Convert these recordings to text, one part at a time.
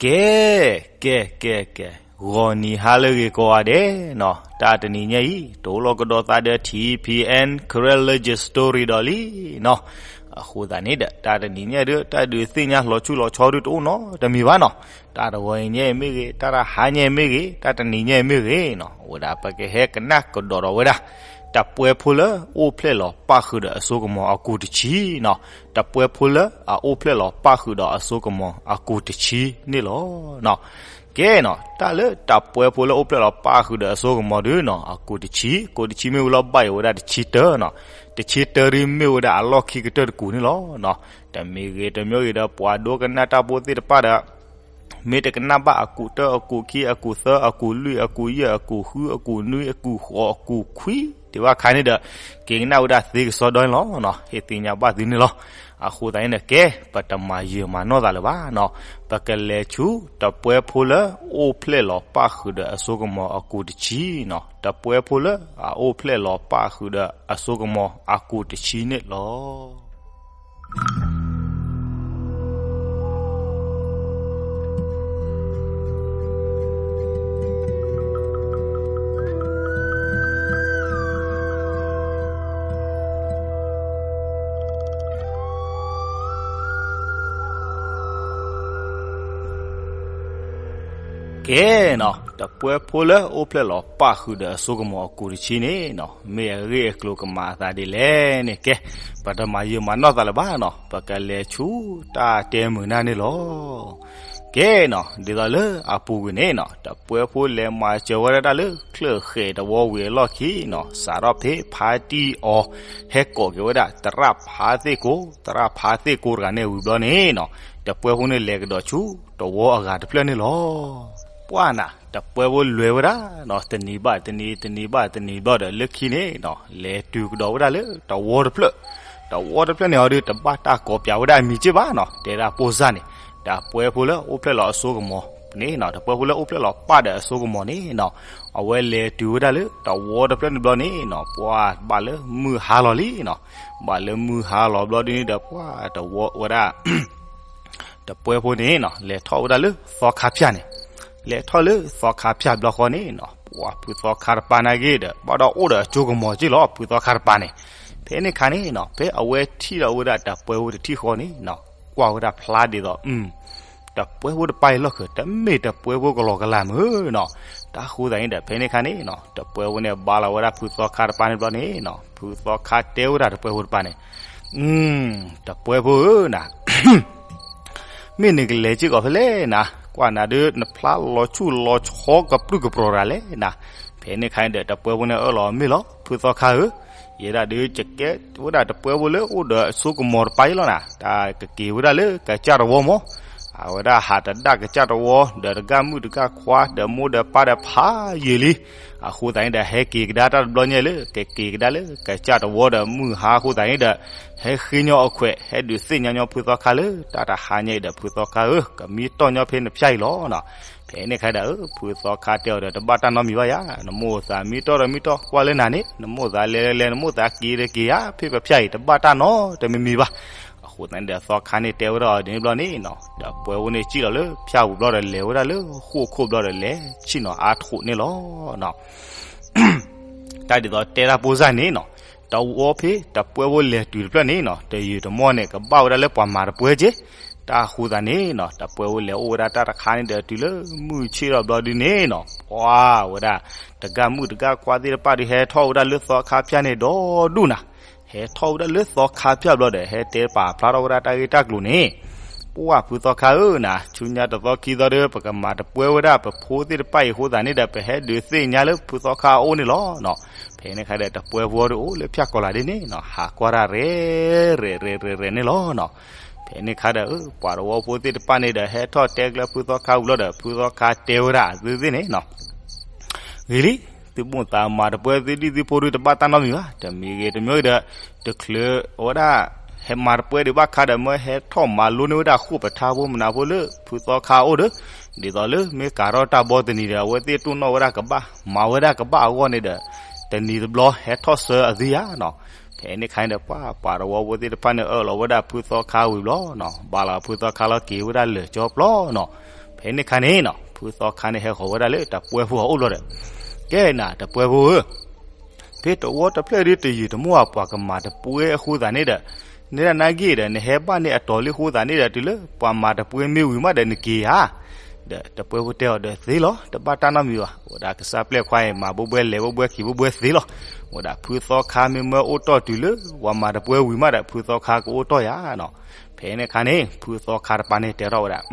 ကဲ, ကဲ, ကဲ, ကဲ, ဂီၤနံၤဟါလၢအဂ့ၤကိးဂၤဒဲးနီၤ, တၢ်တနံၤညါအံၤ တအိၣ်လီၤကဒီးသးဒီး ထံၣ်ဖံးအဲၣ် Karen Legend Story ဒီးလံနီၤ. အဃိသတးန့ၣ်ဒီး တၢ်တနံၤညါဒီး တၢ်ဒုးသ့ၣ်ညါလီၤဆူၣ်လီၤဆီဒုးတအိၣ်နီတမံၤဘၣ်နီၤ. တၢ်တဂီၤအံၤညါအံၤမ့ၢ်ဂ့ၤ, တၢ်တဟါညါအံၤမ့ၢ်ဂ့ၤ, တၢ်တနံၤညါအံၤမ့ၢ်ဂ့ၤနီၤ, အဝဲဒၣ်ပကဟဲကနၣ်ကဒီးဒီးဝဲဒၣ် တပှဲဖိလၢအိၣ်ဖျဲၣ်လီၤပၣ်ဃုာ်ဒီးအစိကမီၤအကူာ်တဆံနီၤ. တပှဲဖိလၢအအိၣ်ဖျဲၣ်လီၤပၣ်ဃုာ်ဒီးအစိကမီၤအကူာ်တဆံန့ၣ်လီၤနီၤ. ကဲနီၤ, တၢ်လၢတပှဲဖိလၢအိၣ်ဖျဲၣ်လီၤပၣ်ဃုာ်ဒီးအစိကမီၤဒုနီၤ, အကူ်တဆံ, ကူ်တဆံမ့ၢ်ဝံၤလီၤဘၣ်အံၤဝဲဒၣ်တဆံတၢနီၤ. တဆံတၢဒ်မ့ၢ်ဝဲဒၣ်အလီၢ်ခံကတၢၢ်တကူာ်န့ၣ်လီၤနီၤ. တမံၤဂ့ၤတမံၤဂ့ၤဒီး ပှၤဒိကနၣ်တၢ်ဖိသ့ၣ်တဖၣ်ဒီး မ့ၢ်တကနၣ်ဘၣ်အကူာ်တၢ အကူာ်ခံ အကူာ်သၢ အကူာ်လွံၢ် အကူာ်ယဲၢ် အကူာ်ဃု အကူာ်နွံ အကူာ်ဃိး အကူာ်ခွံ ဒံးဘၣ်ခါန့ၣ်ဒီး က့ၤကနၣ်ဝဲဒၣ်သ့ကစီဒီန့ၣ်လီၤနီၤ, ဟ့ၣ်သ့ၣ်ညါဘၣ်သုန့ၣ်လီၤ. အဃိသတးန့ၣ်ဒီး ကဲ ပတမၤယံာ်မၤနီၢ်သးလၢၤဘၣ်နီၤ, ပကလဲၤဆူတပှဲဖိလၢအိၣ်ဖျဲၣ်လီၤပၣ်ဃုာ်ဒီးအစိကမီၤအကူာ်တဆံနီၤ, တပှဲဖိလၢအအိၣ်ဖျဲၣ်လီၤပၣ်ဃုာ်ဒီးအစိကမီၤအကူာ်တဆံန့ၣ်လီၤ. ကဲနီၤ, တပှဲဖိလၢအိၣ်ဖျဲၣ်လီၤပၣ်ဃုာ်ဒီးအစိကမီၤအကူာ်တဆံန့ၣ်နီၤ, မ့ၢ်အဂ့ၢ်အကျိၤကမၤအသးဒ်လဲၣ်န့ၣ် ကဲ ပတမၤယံာ်မၤနီၢ်သးလၢၤဘၣ်နီၤ, ပကလဲၤဆူတၢ်တဲမုာ်နၢ်န့ၣ်လီၤ. ကဲနီၤ, ဒ်သိးလၢအပူၤကွံာ်န့ၣ်နီၤ, တပှဲဖိလဲၤမၤစၢၤဝဲဒၣ်တၢ်လၢချၢၣ်ဃဲၣ်တဝီဝံၤအလီၢ်ခံနီၤ, စးထီၣ်ဖဲဖါတံၢ်အီၤ ဟဲကိးက့ၤဝဲဒၣ် သရၣ်ဖါသ့ၣ်ကိ, သရၣ်ဖါသ့ၣ်ကိတဂၤန့ၣ်ဝံၤဘျီန့ၣ်နီၤ, တပှဲဖိန့ၣ်လဲၤကဒီးဆူတဝီအဂၤတဖျၢၣ်န့ၣ်လီၤ. ပှၢ်နၤ, တပှဲဖိလဲၤဝဲဒၣ်နီၤ, တနံၤဘၣ်တနံၤ, တနံၤဘၣ်တနံၤဘျီဒီး လၢခံန့ၣ်နီၤ, လဲၤတုၤကဒီးဝဲဒၣ်လၢတဝီတဖျၢၣ်, တဝီတဖျၢၣ်န့ၣ်အီၤဒီး တဘၣ်တၢ်ကိးပၠးဝဲဒၣ်အမံၤစ့ၢ်ဘၣ်နီၤ, တဲဒၣ်ပိၢ်စၢ်န့ၣ်, တပှဲဖိလၢအိၣ်ဖျဲၣ်လီၤအစိကမီၤန့ၣ်နီၤ, တပှဲဖိလၢအိၣ်ဖျဲၣ်လီၤပၣ်ဒီးအစိကမီၤန့ၣ်နီၤ, အဝဲလဲၤတုၤဝဲဒၣ်လၢတဝီတဖျၢၣ်န့ၣ်ဘျီန့ၣ်နီၤ, ပှၢ်ဘၣ်လၢမုၢ်ဟါလီၤလံနီၤ, ဘၣ်လၢမုၢ်ဟါလီၤဘျီဒ်န့ၣ်ဒီး ပှၢ်တဝီဝဲဒၣ် တပှဲဖိန့ၣ်နီၤ, လဲၤထီၣ်ဝဲဒၣ်လၢသီခါဖၠၣ်န့ၣ်, လဲၤထီၣ်လၢသီခါဖၠၣ်ဘျီဃီန့ၣ်နီၤ, ပှၤဖုသီခါတပၤနာ်က့ဒီး ဘၣ်ဒီးအိၣ်ဒီးအစိကမီၤက့ၢ်လီၤ, ဖုသီခါတပၤန့ၣ်, ဖဲန့ၣ်ခါန့ၣ်နီၤ, ဖဲအဝဲထံၣ်ဒီးဝဲဒၣ်တပှဲဖိတထံၣ်ဃီန့ၣ်နီၤ, ကွၢ်ဝဲဒၣ်ဖျါဒ်သိး တပှဲဖိတပၤအံၤလီၢ်ခံ တမ့ၢ်တပှဲဖိကလီကလၤမုၢ်နီၤ, တၢ်ဃိသတးန့ၣ်ဒီး ဖဲန့ၣ်ခါန့ၣ်နီၤ, တပှဲဖိန့ၣ် ဘါလီၤဝဲဒၣ်ဖုသီခါတပၤန့ၣ်ဘျီန့ၣ်နီၤ, ဖုသီခါတဲဝဲဒၣ်တပှဲဖိတပၤန့ၣ်, တပှဲဖိဧၢနၤ မ့ၢ်နကလဲၤစ့ၢ်ကီးဖဲလဲၣ်နၤ, ကွၢ်နၤဒုးနဖျါလီၤဆူၣ်လီၤဆီကပြုၢ်ကပြီၤတဂၤလဲၣ်နၤ, ဖဲန့ၣ်ခါန့ၣ်ဒီး တပှဲဖိန့ၣ်အၢၣ်လီၤမ့ၢ်လီၤ, ဖုသီခါဧၢ, ယဲဒၣ်ဒုးကကဲဝဲဒၣ်တပှဲဖိလၢအိၣ်ဒီးအစိကမီၤတပၤအံၤလီၤနၤ, တၢ်ကက့ၤဝဲဒၣ်လၢကစၢ်တဝီမး, အဝဲဒၣ်ဟးတဒၣ်ကစၢ်တဝီ ဒီးတဂၤမုၣ်တဂၤခွါ ဒီးမိၢ်ဒီးပၢ်ဒီးဖးယံာ်လံ, အဃိသတးန့ၣ်ဒီး ဟဲက့ၤကဒါတၢ်တဘျီညါလၢ ကက့ၤကဒါလၢကစၢ်တဝီဒီးမုၢ်ဟါအဃိသတးန့ၣ်ဒီး ဟဲဃ့ညီအခွဲး ဟဲဒုးသ့ၣ်ညါညီဖုသီခါလၢ တၢ်တဟါညါအံၤဒီး ဖုသီခါဧၢ, ကမံတီၢ်ညီဖဲနဖၠၣ်အံၤလီၤနီၤ. ဖဲန့ၣ်ခါဒီး ဖုသီခါတဲအီၤဒီး တဘၣ်တၢ်နီတမံၤဘၣ်ယၤ, နမိၣ်သးမံတီၢ်ဒီးမံတီၢ် ကွၢ်လၢနၤန့ၣ် နမိၣ်သးလဲၤလဲၤ နမိၣ်သးက့ၤဒီးက့ၤယၤ, ဖဲပဖၠၣ်အံၤ တဘၣ်တၢ်နီတမံၤမံၤဘၣ်. အဃိသတးန့ၣ်ဒီး သီခါန့ၣ်တဲဝဲဒၣ်အီၤဒ်န့ၣ်ဘျီန့ၣ်နီၤ, ဒီးပှဲၤဝဲန့ၣ်စံၣ်လီၤလၢဖၠၣ်ပူၤဘျီဒီး လဲၤဝဲဒၣ်လၢဃိၣ်ခိၣ်ဘျီဒီး လဲၤဆ့ၣ်နီၤအါထီၣ်န့ၣ်လီၤ. တၢ်ဒ်သိးတဲတၢ်ပိၢ်စၢ်န့ၣ်နီၤ, တဝီဖဲတပှဲၤဖိလဲၤတုၤတဖျၢၣ်န့ၣ်နီၤ, တယုၢ်တမီၢ်န့ၣ် ကဘၣ်ဝဲဒၣ်လၢပှၤမၤတပှဲၤက့ၤ. တၢ်ဃိသတးန့ၣ်နီၤ, တပှဲၤဖိလဲၤအိၣ်ဝဲဒၣ်တၢ်တခါန့ၣ်ဒီး တုၤလၢမုၢ်ဆ့ၣ်ထီၣ်ဘျီဒုန့ၣ်နီၤ, ပှၤဝဲဒၣ် တဂၤမုၣ်တဂၤခွါသ့ၣ်တဖၣ်ဒီး ဟဲထီၣ်ဝဲဒၣ်လၢသီခါဖၠၣ်န့ၣ်ဒီဒူၣ်နၤ. ဟဲထီၣ်ဝဲဒၣ်လၢသီခါဖၠၣ်ဘျီဒီး ဟဲတဲပာ်ဖျါထီၣ်ဝဲဒၣ်တၢ်ဂ့ၢ်တၢ်ကျိၤန့ၣ်, ပှၤဖုသီခါဧၢနၤ, ဆူညါတသီခံသီဒီး ပကမၤတပှဲၤဝဲဒၣ်ပဖိသ့ၣ်တဖၣ်အံၤအဃိသတးန့ၣ်ဒီး ပဟဲဒုးသ့ၣ်ညါလၢဖုသီခါအအိၣ်န့ၣ်လီၤနီၤ. ဖဲန့ၣ်ခါဒီး တပှဲၤဖိဒီးအိၣ်လၢဖၠၣ်ကီၤလၤဒ်န့ၣ်နီၤ, ဟးကွၢ်တၢ်ရဲၣ်ရဲၣ်ရဲၣ်ရဲၣ်န့ၣ်လီၤနီၤ. ဖဲန့ၣ်ခါဒီး ပှၤတဝီဖိသ့ၣ်တဖၣ်န့ၣ်ဒီး ဟဲထီၣ်တဲကျၢၤဖုသီခါဝံၤဘျီဒီး ဖုသီခါတဲဝဲဒၣ်သုသ့ၣ်န့ၣ်နီၤ, ဂ့ၤလံ, သုမိၣ်သးမၤတပှဲၤသုဒံၣ်သုဖိဒုး တဘၣ်တၢ်နီတမံၤဘၣ်. တမံၤဂ့ၤတမံၤဂ့ၤဒီး တချုးဝဲဒၣ် ဟဲမၤတပှဲၤဒံးဘၣ်ခါဒီး မၢဟဲထီၣ်မၤလိန့ၢ်ဝဲဒၣ်ဃိာ်ပထါဖိမနုၤဖိလၢဖုသီခါအအိၣ်ဒီး, ဒ်သိးလၢမ့ၢ်ကၤထီၣ်တၢ်ဘီတနံၤဒီး အဝဲသ့ၣ်တိၢ်နီၣ်ဝဲဒၣ်ကဘၣ် မၤဝဲဒၣ်ကဘၣ်အဂီၢ်န့ၣ်ဒီး တနံၤတဘျီဟဲထီၣ်ဆၢအသုဧါနီၤ. ဖဲန့ၣ်ခါန့ၣ်ဒီး ပှၤပှၤတဝီဖိသ့ၣ်တဖၣ်န့ၣ် အၢၣ်လီၤဝဲဒၣ်ဖုသီခါဝံၤဘျီနီၤ, ဘၣ်လီၤဖုသီခါလီၤက့ၤဝဲဒၣ်လၢာ်ကၠီပျီနီၤ. ဖဲန့ၣ်ခါန့ၣ်နီၤ ဖုသီခါန့ၣ်ဟဲဃီၤဝဲဒၣ်လၢတပှဲဖိအအိၣ်ဘျီဒီး, ကဲနၤ တပှဲဖိဧၢ, ဖဲတဝီတဖျၢၣ်ဒ်တယုၢ်တမီၢ်ပှၤကမၤတပှဲအဃိသတးန့ၣ်ဒီး, နဲဒၣ်နဂ့ၢ်ဒီး နဟဲဘၣ်န့ၣ်အတီၤလံအဃိသတးန့ၣ်ဒီး တုၤလၢပှၤမၤတပှဲမ့ၢ်ဝံၤမးဒီးနက့ၤဧါ. ဒီးတပှဲဖိတဲအီၤဒီးသ့လီၤ, တဘၣ်တၢ်နီတမံၤဘၣ်, အိၣ်ဝဲဒၣ်ကစၢ်ပျဲၢ်ခွါအံၤ မၤဘိဘှဲလဲၤဘိဘှဲက့ၤဘိဘှဲသ့လီၤ. အိၣ်ဝဲဒၣ်ဖုသီခါမ့ၢ်မၢအိၣ်တီၢ်တုၤလၢပှၤမၤတပှဲဝံၤမးဒီး ဖုသီခါကအိၣ်တီၢ်ယၤနီၤ. ဖဲန့ၣ်ခါန့ၣ် ဖုသီခါတပၤန့ၣ်တဲထီၣ်ဝဲဒၣ်,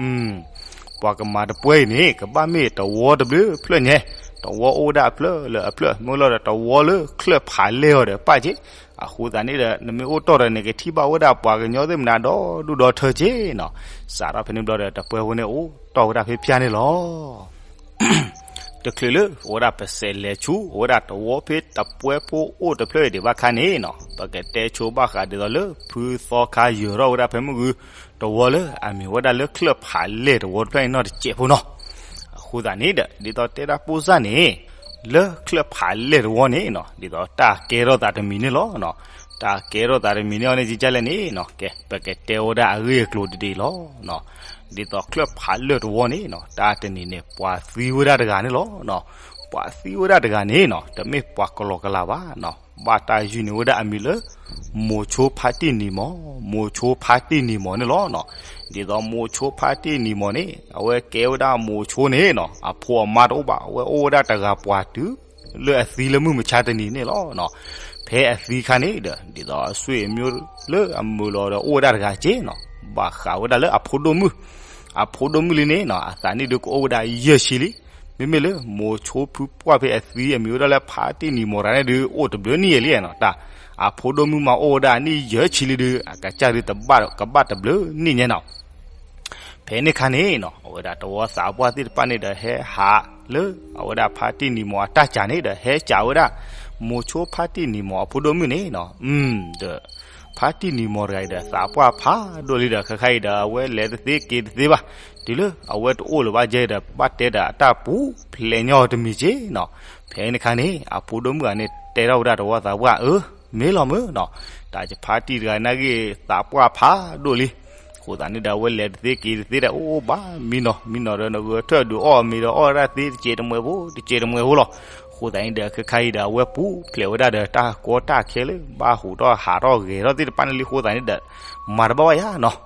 ပှၤကမၤတပှဲအံၤန့ၣ် ကဘၣ်မ့ၢ်တဝီတဘျုးဖျၢၣ်ညါ, တဝီအိၣ်ဝဲဒၣ်အဖျၢၣ်လၢအဖျၢၣ် မ့ၢ်လီၤဒီးတဝီလၢချၢၣ်ဖးလဲၢ်အီၤဒီးပၣ်က့ၤ, အဃိသတးန့ၣ်ဒီး နမ့ၢ်အိၣ်တီၢ်ဒီးနကထံၣ်ဘၣ်ဝဲဒၣ်ပှၤကညီသ့ၣ်မနၤဒီဒူၣ်ဒီထၢက့ၤနီၤ. စးထီၣ်ဖဲန့ၣ်ဘျီဒီး တပှဲဖိန့ၣ်အိၣ်တီၢ်ဝဲဒၣ်ဖဲဖၠါန့ၣ်လီၤ. တချုးလၢအဝဲဒၣ်ပစဲးလဲၤဆူ အဝဲဒၣ်တဝီဖဲတပှဲဖိအိၣ်တဖျၢၣ်အံၤဒံးဘၣ်ခါန့ၣ်နီၤ, ပကတဲဆိဘၣ်ဃးဒ်သိးလၢ ဖုသီခါယၢၤထီၣ်ဝဲဒၣ်ဖဲမုၢ်ဂုၢ် တဝီလၢအမ့ၢ်ဝဲဒၣ်လၢချၢၣ်ဖးလဲၢ်တဝီတဖျၢၣ်န့ၣ်နီတစဲးဖိနီၤ. အဃိသတးန့ၣ်ဒီး ဒ်သိးတဲဒၣ်ပိၢ်စၢ်န့ၣ် လၢချၢၣ်ဖးလဲၢ်တဝီန့ၣ်နီၤ ဒ်သိးတၢ်ကဲထီၣ်သးတမံၤန့ၣ်လီၤ. တၢ်ကဲထီၣ်သးတမံၤန့ၣ်အီၤန့ၣ် ကကလဲၣ်န့ၣ်နီၤ, ကဲ ပကတဲဝဲဒၣ်အဂ့ၢ်အကျိၤတဒံးလီၤ. ဒ်သိးချၢၣ်ဖးလဲၢ်တဝီန့ၣ်နီၤ တၢ်တနံၤန့ၣ် ပှၤသံဝဲဒၣ်တဂၤန့ၣ်လီၤ. ပှၤသံဝဲဒၣ်တဂၤန့ၣ်နီၤ တမ့ၢ်ပှၤကလီကလီဘၣ်နီၤ, ဘၣ်တၢ်ယုၢ်န့ၢ်ဝဲဒၣ်အမံၤလၢ မိၤဆိဖါတံၢ်နံၤမီၤ, မိၤဆိဖါတံၢ်နံၤမီၤန့ၣ်လီၤ. ဒ်သိးမိၤဆိဖါတံၢ်နံၤမီၤန့ၣ် အဝဲကဲဝဲဒၣ်မိၤဆိန့ၣ်နီၤ အဖိအမါတအိၣ်ဘၣ်, အဝဲအိၣ်ဝဲဒၣ်တဂၤပှၤတုၤ လၢအသံလၢမုၢ်မဆါတနံၤန့ၣ်လီၤ. ဖဲအသံခါန့ၣ်ဒီး ဒ်သိးအဆွေအမျိုးလၢအမုာ်လီၤဒီးအိၣ်ဝဲဒၣ်တဂၤက့နီၤ, ဘၣ်ဃးဝဲဒၣ်လၢအဖိဒိၣ်မုၣ်, အဖိဒိၣ်မုၣ်လံန့ၣ်နီၤ အသးနံၣ်ဒုးကအိၣ်ဝဲဒၣ်ယဲၢ်ဆံလံ. မ့မ့ၢ်လၢမိၤဆိဖုပှၢ်ဖဲအသံအမံၤဝဲဒၣ်လၢဖါတံၢ်နံၤမီၤတဂၤန့ၣ်ဒုး အိၣ်တဘျုးနံၣ်ယဲၢ်လံနီၤ, တၢ်အဖိဒိၣ်မုၣ်မးအိၣ်ဝဲဒၣ်အနံၣ်ယဲၢ်ဆံလံဒုး အကစၢ်ဒုးတဘၣ်ကဘၣ်တဘျုးနံၣ်ညါနီၤ. ဖဲန့ၣ်ခါန့ၣ်နီၤ အဝဲဒၣ်တဝီသးပှၢ်သ့ၣ်တဖၣ်န့ၣ်ဒီး ဟဲဟးလၢအဝဲဒၣ်ဖါတံၢ်နံၤမီၤအတၢ်စၢ်န့ၣ်ဒီး ဟဲစံးဝဲဒၣ် မိၤဆိဖါတံၢ်နံၤမီၤအဖိဒိၣ်မုၣ်န့ၣ်နီၤ, ဒီး ဖါတံၢ်နံၤမီၤတဂၤအံၤဒီး သးပှၢ်ဖးဒိၣ်လံဒီး ခဲခါအံၤဒီး အဝဲလဲၤတသ့က့ၤတသ့ဘၣ်, တုၤလၢအဝဲတအိၣ်လၢၤဘၣ်ယဲဒီး ဘၣ်တဲဒီးအတၢ်ပူၤဖျဲးညီအီၤတမံၤက့နီၤ. ဖဲန့ၣ်ခါန့ၣ် အဖိဒိၣ်မုၣ်ဂၤန့ၣ် တဲထီၣ်ဝဲဒၣ်တဝီသးပှၢ်အၢ မ့ၢ်လီၤမုၢ်နီၤ, တၢ်ယဖါတံၢ်တဂၤနာ်က့ သးပှၢ်ဖးဒိၣ်လံ. အဃိသတးန့ၣ်ဒီး အဝဲလဲၤတသ့က့ၤတသ့ဒီး အိၣ်အိၣ်ဘၣ်မံနီၤမံနီၤဒီး နဂဲၤထၢၣ်ဒုးအီၣ်မ့ၤဒီး အီၣ်ဝဲဒၣ်သ့တစဲးတမှဲၤဖိ တစဲးတမှဲၤဖိလီၤ. အဃိသတးန့ၣ်ဒီး ခဲခါအံၤဒီး အဝဲပူၤဖျဲးဝဲဒၣ်ဒီး တၢ်ကီတၢ်ခဲလၢ ဘၣ်ဟူးထီၣ်ဟးထီၣ်ဂဲၤထီၣ်သ့ၣ်တဖၣ်န့ၣ်လံအဃိသတးန့ၣ်ဒီး မၤတဘၣ်ဘၣ်ယၤနီၤ.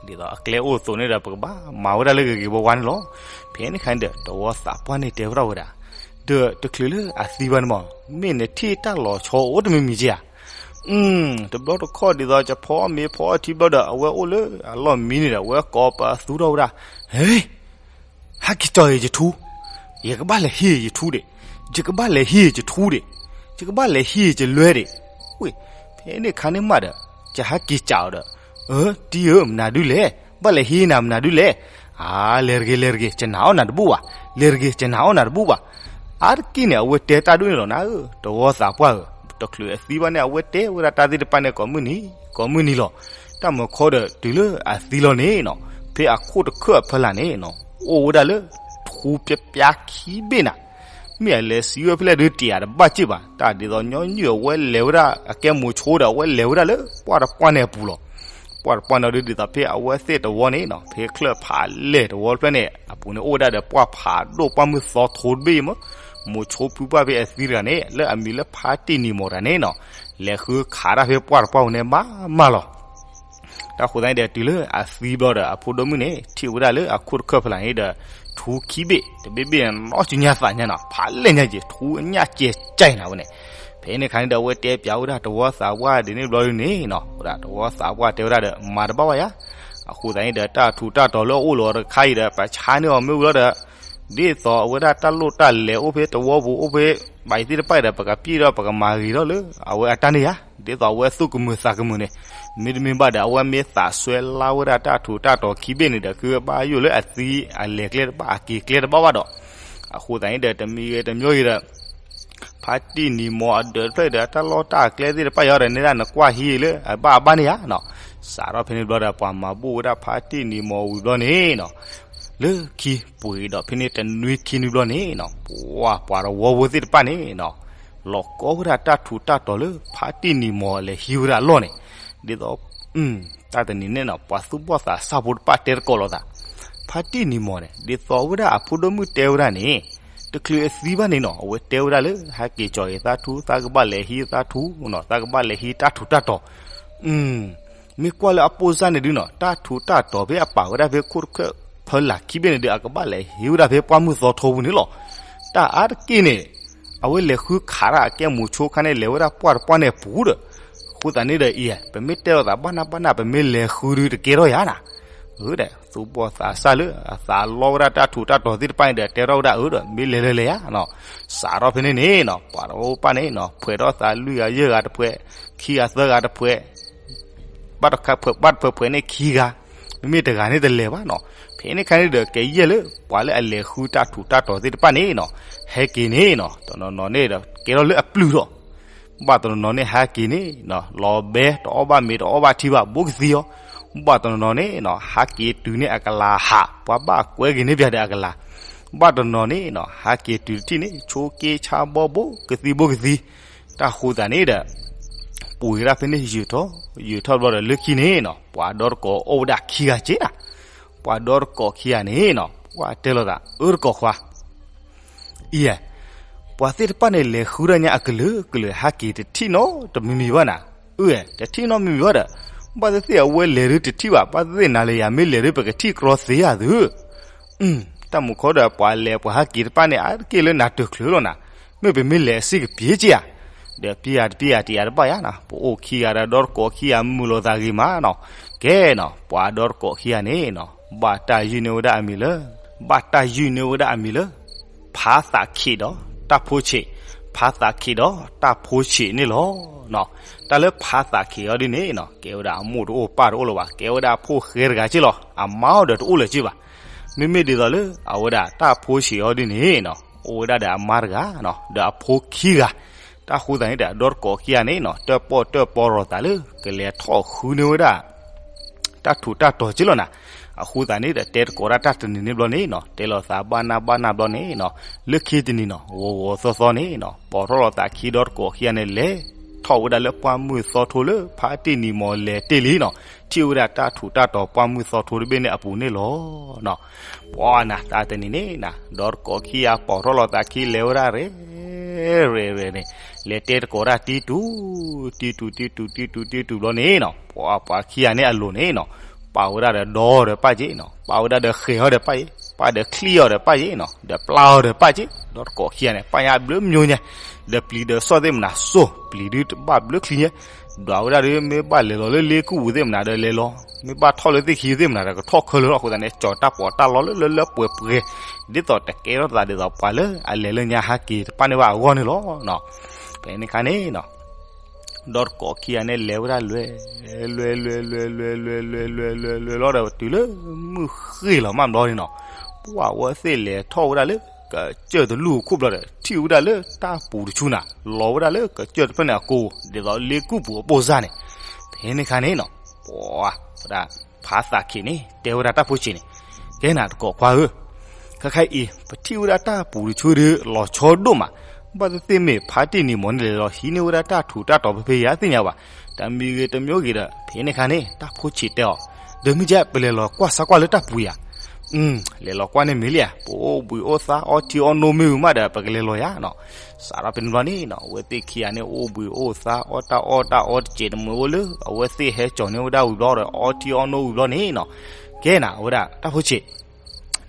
ဒ်သိးအကျဲအိၣ်အသိးန့ၣ်ဒီး ပကဘၣ်မၤဝဲဒၣ်လၢဂ့ၤဂ့ၤဝါဝါန့ၣ်လီၤ. ဖဲန့ၣ်ခါန့ၣ်ဒီး တဝီသးပှၢ်န့ၣ်တဲဝဲဒၣ်ဝဲဒၣ်, ဒီးတချုးလၢအသံဘၣ်န့ၣ်မး မ့ၢ်နထံၣ်တၢ်လီၤဆီအိၣ်တမံၤမံၤက့ဧါ. တဘျီတခီၣ်ဒ်သိး ကဖီအီၣ်မ့ၤဖီအီၣ်ထံဘျီဒီး အဝဲအိၣ်လၢအလီၢ်မံန့ၣ်ဒီး အဝဲကိးပသူထီၣ်ဝဲဒၣ်, ဟဲ ဟဲက့ၤကၠီယထူ, ယကဘၣ်လဲၤဟံးယထူဒံး, ယကဘၣ်လဲၤဟံးယထူဒံး, ယကဘၣ်လဲၤဟံးယလွဲဒံး, ဝ့ၢ်, ဖဲန့ၣ်ခါန့ၣ်မးဒီး ယဟဲက့ၤစံးအီၤဒီး, အၢ တံၤဧၢ မနုၤဒုလဲၣ်, ဘၣ်လဲၤဟံးနၤမနုၤဒုလဲၣ်, အါ လဲၤတဂ့ၤ လဲၤတဂ့ၤ ယနာ်အီၣ်နၤတဘူၣ်ဘၣ်, လဲၤတဂ့ၤ ယနာ်အီၣ်နၤတဘူၣ်ဘၣ်. အါတက့ၢ်န့ၣ် အဝဲတဲတၢ်ဒ်န့ၣ်လီၤနၤဧၢ, တဝီသးပှၢ်ဧၢ, တချုးအသံဘၣ်န့ၣ် အဝဲတဲဝဲဒၣ်တၢ်သ့ၣ်တဖၣ်န့ၣ် ကိးမုၢ်နံၤ ကိးမုၢ်နံၤလီၤ. တၢ်မၤခီဒီး တုၤလၢအသံလီၤန့ၣ်နီၤ, ဖဲအခိၣ်တခၢၣ်အဖီလာ်န့ၣ်နီၤ အိၣ်ဝဲဒၣ်လၢ ထူပျါပျါခံဘ့ၣ်နၤ, မ့ၢ်အလဲၤစံးဝဲဖဲလဲၣ်ဒုးတ့ၢ်အတဘၣ်စ့ၢ်ဘၣ်, တၢ်ဒ်သိးညီနုၢ်အဝဲလဲၤဝဲဒၣ် အကဲမိၤဆိဒီး အဝဲလဲၤဝဲဒၣ်လၢပှၢ်တပှၢ်န့ၣ်အပူၤလီၤ. ပှၢ်တပှၢ်န့ၣ်ဒုး ဒ်သိးဖဲအဝဲသ့ၣ်တဝီန့ၣ်နီၤ ဖဲချၢၣ်ဖးလဲၢ်တဝီတဖျၢၣ်န့ၣ် အပူၤန့ၣ်အိၣ်ဝဲဒၣ်ဒီးပှၢ်ဖးဒိၣ်ပှၢ်မုၢ်သီထိတဘ့ၣ်မး, မိၤဆိဖုပှၢ်ဖဲအသံတဂၤန့ၣ် လၢအမံၤလၢဖါတံၢ်နံၤမီၤတဂၤန့ၣ်နီၤ လဲၤဃုခးတၢ်ဖဲပှၢ်တပှၢ်ပူၤန့ၣ်မးမးလီၤ. တၢ်ဃိသတးန့ၣ်ဒီး တုၤလၢအသံဘျီဒီး အဖိဒိၣ်မုၣ်န့ၣ် ထံၣ်ဝဲဒၣ်လၢအခိၣ်တခၢၣ်ဖီလာ်န့ၣ်ဒီး ထူခံဘ့ၣ် တဘ့ၣ်ဘ့ၣ်န့ၣ် နီၢ်စုညါသးညါနီၤ ဖးလဲၢ်ညါက့ၤ ထူအညၣ်ကဲကၢ်နၤဝဲန့ၣ်. ဖဲန့ၣ်ခါန့ၣ်ဒီး အဝဲတဲပျးဝဲဒၣ်တဝီသးပှၢ်ဒ်န့ၣ်ဘျီဒုးန့ၣ်နီၤ ဝဲဒၣ်တဝီသးပှၢ်တဲဝဲဒၣ်ဒီး မၤတဘၣ်ဘၣ်ယၤ. အဃိသတးန့ၣ်ဒီး တၢ်ထူးတၢ်တီၤလၢအအိၣ်လီၤတခါအံၤဒီး ပဆါန့ၢ်အီၤမ့ၢ်ဝံၤလီၤဒီး ဒ်သိးအဝဲဒၣ်တၢ်လိၣ်တၢ်လဲၤအိၣ်ဖဲတဝီပူၤအိၣ်ဖဲ ဘၣ်အံၤသ့ၣ်တဖၣ်ဒီး ပကပျံၢ်ဒီးပကမၤဂ့ၤထီၣ်လၢ အဝဲအတၢ်န့ၣ်ယါ ဒ်သိးအဝဲသူၣ်ကမုာ်သးကမုာ်န့ၣ် မ့တမ့ၢ်ဘၣ်ဒီး အဝဲမ့ၢ်သးစွဲလါဝဲဒၣ်တၢ်ထူးတၢ်တီၤခံဘ့ၣ်န့ၣ်ဒီး ကဘၣ်ယိၣ်လၢအသံအလဲၤကျဲတဘၣ် အက့ၤကျဲတဘၣ်ဘၣ်ဒီး အဃိသတးန့ၣ်ဒီး တမံၤဂ့ၤတမံၤဂ့ၤဒီး ဖါတံၢ်နံၤမီၤအဒၢးတဖျၢၣ်ဒီး တၢ်လီၢ်တၢ်အကျဲသ့ၣ်တဖၣ်ယါဒီး နဲဒၣ်နကွၢ်ဟံးလၢအဘၣ်အဘၣ်န့ၣ်ယါနီၤ. စးထီၣ်ဖဲန့ၣ်ဘျီဒီး ပှၤမၤဘူၣ်ဝဲဒၣ်ဖါတံၢ်နံၤမီၤဝံၤဘျီန့ၣ်နီၤ လၢခံပှ့ၤဒီးဖဲန့ၣ်တနွံခံနွံဘျီန့ၣ်နီၤ ပှၤပှၤတဝီဖိသ့ၣ်တဖၣ်န့ၣ်နီၤ လီၤကီဝဲဒၣ်တၢ်ထူးတၢ်တီၤလၢဖါတံၢ်နံၤမီၤလဲၤဟံးဝဲဒၣ်အလီၢ်န့ၣ် ဒ်သိး တၢ်တနံၤန့ၣ်နီၤ ပှၤသူၣ်ဘီၣ်သးစၢ်ဖိတဖၣ်တဲတကိးလိာ်သး ဖါတံၢ်နံၤမီၤန့ၣ် ဒ်သိးဝဲဒၣ်အဖိဒိၣ်မုၣ်တဲဝဲဒၣ်န့ၣ် တချုးအသံဘၣ်န့ၣ်နီၤ အဝဲတဲဝဲဒၣ်လၢ ဟဲက့ၤကၠီၤအံၤသးထူ သးကဘၣ်လဲၤဟံးသးထူနီၤ သးကဘၣ်လဲၤဟံးတၢ်ထူးတၢ်တီၤ မ့ၢ်ကွၢ်လၢအပိၢ်စၢ်န့ၣ်ဒုနီၤ တၢ်ထူးတၢ်တီၤဖဲအပာ်ဝဲဒၣ်ဖဲခိၣ်တခၢၣ်ဖၢလာ်ခံဘ့ၣ်န့ၣ်ဒု အကဘၣ်လဲၤဟံးဝဲဒၣ်ဖဲပှၢ်မုၢ်သီထိပူၤန့ၣ်လီၤ. တၢ်အါတက့ၢ်န့ၣ် အဝဲလဲၤဃုခးတၢ်အကဲမူၤဆိခါန့ၣ် လဲၤဝဲဒၣ်ပှၢ်တပှၢ်န့ၣ်အပူၤဒီး အဃိသတးန့ၣ်ဒီးအံၤ ပမ့ၢ်တဲလိာ်သးဘၣ်နၢ်ဘၣ်နၢ် ပမ့ၢ်လဲၤဃုဒုတကဲထီၣ်ယၤနၤ ဒီး သူၣ်ဘီၣ်သးစၢ်လၢအသးလီဝဲဒၣ်တၢ်ထူးတၢ်တီၤသ့ၣ်တဖၣ်န့ၣ်ဒီး တဲထီၣ်ဝဲဒၣ်အၢဒီး မ့ၢ်လဲၤလၢလဲၤယၤနီၤ စးထီၣ်ဖဲန့ၣ်န့ၣ်နီၤ ပှၤတအိၣ်ပၢ်န့ၣ်နီၤ ဖှဲးထီၣ်သးလွံၢ်ဂၤယဲၢ်ဂၤတဖှဲး ခံဂၤသၢဂၤတဖှဲး ဘၣ်တဖှဲးဖှဲးန့ၣ်ခံဂၤ မ့မ့ၢ်တဂၤန့ၣ်တလဲၤဘၣ်နီၤ ဖဲန့ၣ်ခါန့ၣ်ဒီး ကယဲၢ်လၢပှၤလၢအလဲၤဃုတၢ်ထူးတၢ်တီၤသ့ၣ်တဖၣ်န့ၣ်နီၤ ဟဲက့ၤန့ၣ်နီၤ တနီၤနီၤန့ၣ်ဒီး ကဲထီၣ်လၢအပျုၢ်ထီၣ် ဘၣ်တနီၤနီၤန့ၣ်ဟဲက့ၤန့ၣ်နီၤ လီၤဘဲ တအီၣ်ဘၣ်မ့ၤတအီဘၣ်ထံဘၣ် ဘိကသံအီၤ ဘၣ်တနီၤနီၤန့ၣ်နီၤ ဟးက့ၤတုၤန့ၣ်အကလၤဟး ပှၤဘၣ်ကွဲက့ၤန့ၢ်ပၠးဒီးအကလၤ ဘၣ်တနီၤနီၤန့ၣ်နီၤ ဟးက့ၤတုၤတထံၣ်န့ၣ် ဆိက့ဆါဘီဘိ ကသံဘိကသံ တၢ်ဃိသးန့ၣ်ဒီး ပှ့ၤဒၣ်ဖဲန့ၣ် ယုာ်ထီၣ် ယုာ်ထီၣ်ဘျီဒီးလၢခံန့ၣ်နီၤ ပှၤဒီတကိးအိၣ်ဝဲဒၣ်ခံဂၤက့နၤ ပှၤဒီတကိးခံဂၤန့ၣ်နီၤ ပှၤတဲလိာ်သး အၢတကိးခွါ အံၤ ပှၤသ့ၣ်တဖၣ်န့ၣ် လဲၤဃုဒၣ်ညါအကလုာ်ကလုာ် ဟဲက့ၤတထံၣ်နီတမံၤမံၤဘၣ်နၤ အၢ တထံၣ်နီတမံၤမံၤဘၣ်ဒီး ဘၣ်သ့ၣ်သ့ၣ်အဝဲလဲၤဒုတထံၣ်ဘၣ် ဘၣ်သ့ၣ်သ့ၣ်နၤလၢယၤ မ့ၢ်လဲၤဒုပကထံၣ်ကြီသ့ဧါသု တၢ်မူခီဒီး ပှၤလဲၤပှၤဟဲက့ၤတဖၣ်န့ၣ် အါတက့ၢ်လၢနၤတချုးလီၤနၤ, မ့ၢ်ပမ့ၢ်လဲၤအစ့ၢ်ကပျ့ၤက့ဧါ, ဒီးပျ့ၤယၤတပျ့ၤယၤတယာ်တဘၣ်ယၤနီၤ, ပအိၣ်ခံဂၤဒီးဒီတကိးခံဂၤမုာ်လိာ်သးဂ့ၤမးနီၤ, ကဲနီၤ ပှၤဒီတကိးခံဂၤန့ၣ်နီၤ ဘၣ်တၢ်ယုၢ်န့ၢ်ဝဲဒၣ်အမံၤလၢ, ဘၣ်တၢ်ယုၢ်န့ၢ်ဝဲဒၣ်အမံၤလၢ ဖါသးခံးဒီးတၢ်ဖိဆံး, ဖါသးခံးဒီးတၢ်ဖိဆံးန့ၣ်လီၤ. တၢ်လၢဖါသးခံးအီၤဒ်န့ၣ်နီၤ ကဲဝဲဒၣ်အမိၢ်တအိၣ်ပၢ်တအိၣ်လၢၤဘၣ်, ကဲဝဲဒၣ်အဖိၣ်ဃဲတဂၤက့လီၤ, အမါအီၤဒီးတအိၣ်လၢၤက့ဘၣ်. မ့မ့ၢ်ဒ်သိးလၢ အဝဲဒၣ်တၢ်ဖိဆံးအီၤဒ်န့ၣ်နီၤ အိၣ်ဝဲဒၣ်ဒီးအမါတဂၤနီၤ ဒီးအဖိခံဂၤ, တၢ်ဃိသးန့ၣ်ဒီး ဒီတကိးခံဂၤန့ၣ်နီၤ တၢၣ်ပီၣ်တၢၣ်ပီရိၤသးလၢ ကလဲၤထီၣ်ဃုန့ၢ်ဝဲဒၣ် တၢ်ထူးတၢ်တီၤက့လီၤနၤ. အဃိသတးန့ၣ်ဒီး တဲသကိးဒၣ်တၢ်တနံၤန့ၣ်ဘျီန့ၣ်နီၤ တဲလိာ်သးဘၣ်နၢ်ဘၣ်နၢ်ဘျီန့ၣ်နီၤ လၢခံတနံၤနီၤ ဂီၤဂီၤသီသီန့ၣ်နီၤ ပိာ်ထီၣ်လိာ်သးခံဒီတကိးခံဂၤန့ၣ် လဲၤထီၣ်ဝဲဒၣ်လၢပှၢ်မုၢ်သီထိလၢ ဖါတံၢ်နံၤမီၤလဲၤတ့ၢ်လံနီၤ ထံၣ်ဝဲဒၣ်တၢ်ထူးတၢ်တီၤပှၢ်မုၢ်သီထိတဘ့ၣ်န့ၣ်အပူၤန့ၣ်လီၤ. ပှၤနၤ တၢ်တနံၤန့ၣ်နၤ ဒီတကိးခံဂၤပိာ်ထီၣ်လိာ်သးခံလဲၤဝဲဒၣ်ရဲၣ် ရဲၣ်ရဲၣ်န့ၣ် လဲၤတဲသကိးဒၣ်တံတူး တံတူး တံတူး တံတူး တံတူးဘျီန့ၣ်နီၤ ပှၤပှၤခံဂၤန့ၣ်အလိၤန့ၣ်နီၤ ပာ်ဝဲဒၣ်ဒီးဒီဒီးပၢ်က့နီၤ ပာ်ဝဲဒၣ်ဒီးဃဲၤအီၤဒီးပၢ်က့ ပာ်ဒီးချံအီၤဒီးပၢ်က့နီၤ ဒီးပျၢ်အီၤဒီးပၢ်က့ ဒီတကိးခံဂၤန့ၣ် ပာ်ညါဘျုးမညိညါ ဒီးပျံၤဒီးစီၣ်သ့ၣ်မနၤစိၢ် ပျံၤဒုတဘၣ်ဘျုးချံညါ ဒွးဝဲဒၣ်ဒီး မ့ၢ်ဘၣ်လဲၤလီၤလၢလ့ကူပူၤသ့ၣ်မနၤဒီးလဲၤလီၤ မ့ၢ်ဘၣ်ထီၣ်လၢသ့ၣ်ခံသ့ၣ်မနၤဒီးကထီၣ်ခဲလၢာ်လီၤ. အဃိသတးန့ၣ် ကၠီၤတၢ်ပီးတၢ်လီလၢလၢလၢပှဲၤပှဲၤ ဒ်သိးတကဲထီၣ်သးဒ်သိးပှၤလၢအလဲၤလၢညါဟးက့ၤတဖၣ်န့ၣ်ဘၣ်အဂီၢ်န့ၣ်လီၤ. ဖဲန့ၣ်ခါန့ၣ်နီၤ ဒီတကိးခံဂၤန့ၣ်လဲၤဝဲဒၣ်လွဲ လွဲ လွဲ လွဲ လွဲ လွဲ လွဲ လွဲ လွဲ လွဲ လွဲ လွဲ လီၤဒီးတုၤလၢမုၢ်ဃ့ၢ်လီၤမးဘျီန့ၣ်နီၤ ပှၤဝဲသ့ၣ်လဲၤထီၣ်ဝဲဒၣ်လၢ ကစၢၢ်တလူၢ်ခိၣ်ဘျီဒီး ထံၣ်ဝဲဒၣ်လၢတၢ်ပူၤတဆူနၤ လီၤဝဲဒၣ်လၢကစၢၢ်တဖျၢၣ်န့ၣ်အကိာ် ဒ်သိးလ့ကူပူၤအပိၢ်စၢ်န့ၣ် ဖဲန့ၣ်ခါန့ၣ်နီၤ ပှၤဝဲဒၣ် ဖါသးခံးန့ၣ် တဲဝဲဒၣ်တၢ်ဖိဆံးန့ၣ် ကဲနၤတကိးခွါဧၢ ခဲခါအံၤ ပထံၣ်ဝဲဒၣ်တၢ်ပူၤတဆူဒီးလီၤဆီဒိၣ်မး ဘၣ်သ့ၣ်သ့ၣ်မ့ၢ်ဖါတံၢ်နံၤမီၤန့ၣ်လဲၤလီၤဟံးန့ၢ်ဝဲဒၣ်တၢ်ထူးတၢ်တီၤဖဲဖဲယၤသ့ၣ်ညါဘၣ် တမံၤဂ့ၤတမံၤဂ့ၤဒီး ဖဲန့ၣ်ခါန့ၣ် တၢ်ဖိဆံးတဲအီၤ ဒီးမ့ၢ်ကဲ ပလဲၤလီၤကွၢ်စၢ်ကွၢ်လၢတၢ်ပူၤယၤ လဲၤလီၤကွၢ်န့ၣ်မ့ၢ်လံဧါ ပအိၣ်ဘှံးအိၣ်သါအီထံအီနိမ့ၢ်ဝံၤမးဒီး ပကလဲၤလီၤယၤနီၤ စးထီၣ်ဖဲန့ၣ်ဘျီန့ၣ်နီၤ အဝဲသ့ၣ်ခံဂၤန့ၣ် အိၣ်ဘှံးအိၣ်သါအီၣ်တၢ်အီၣ်တၢ်အီတစဲးတမှဲၤအိၣ်လၢ အဝဲသ့ၣ်ဟဲကၠီၤန့ၢ်ဝဲဒၣ်ဝံၤဘျီဒီး အီထံအီနိဝံၤဘျီန့ၣ်နီၤ ကဲနၤ အဝဲဒၣ်တၢ်ဖိဆံး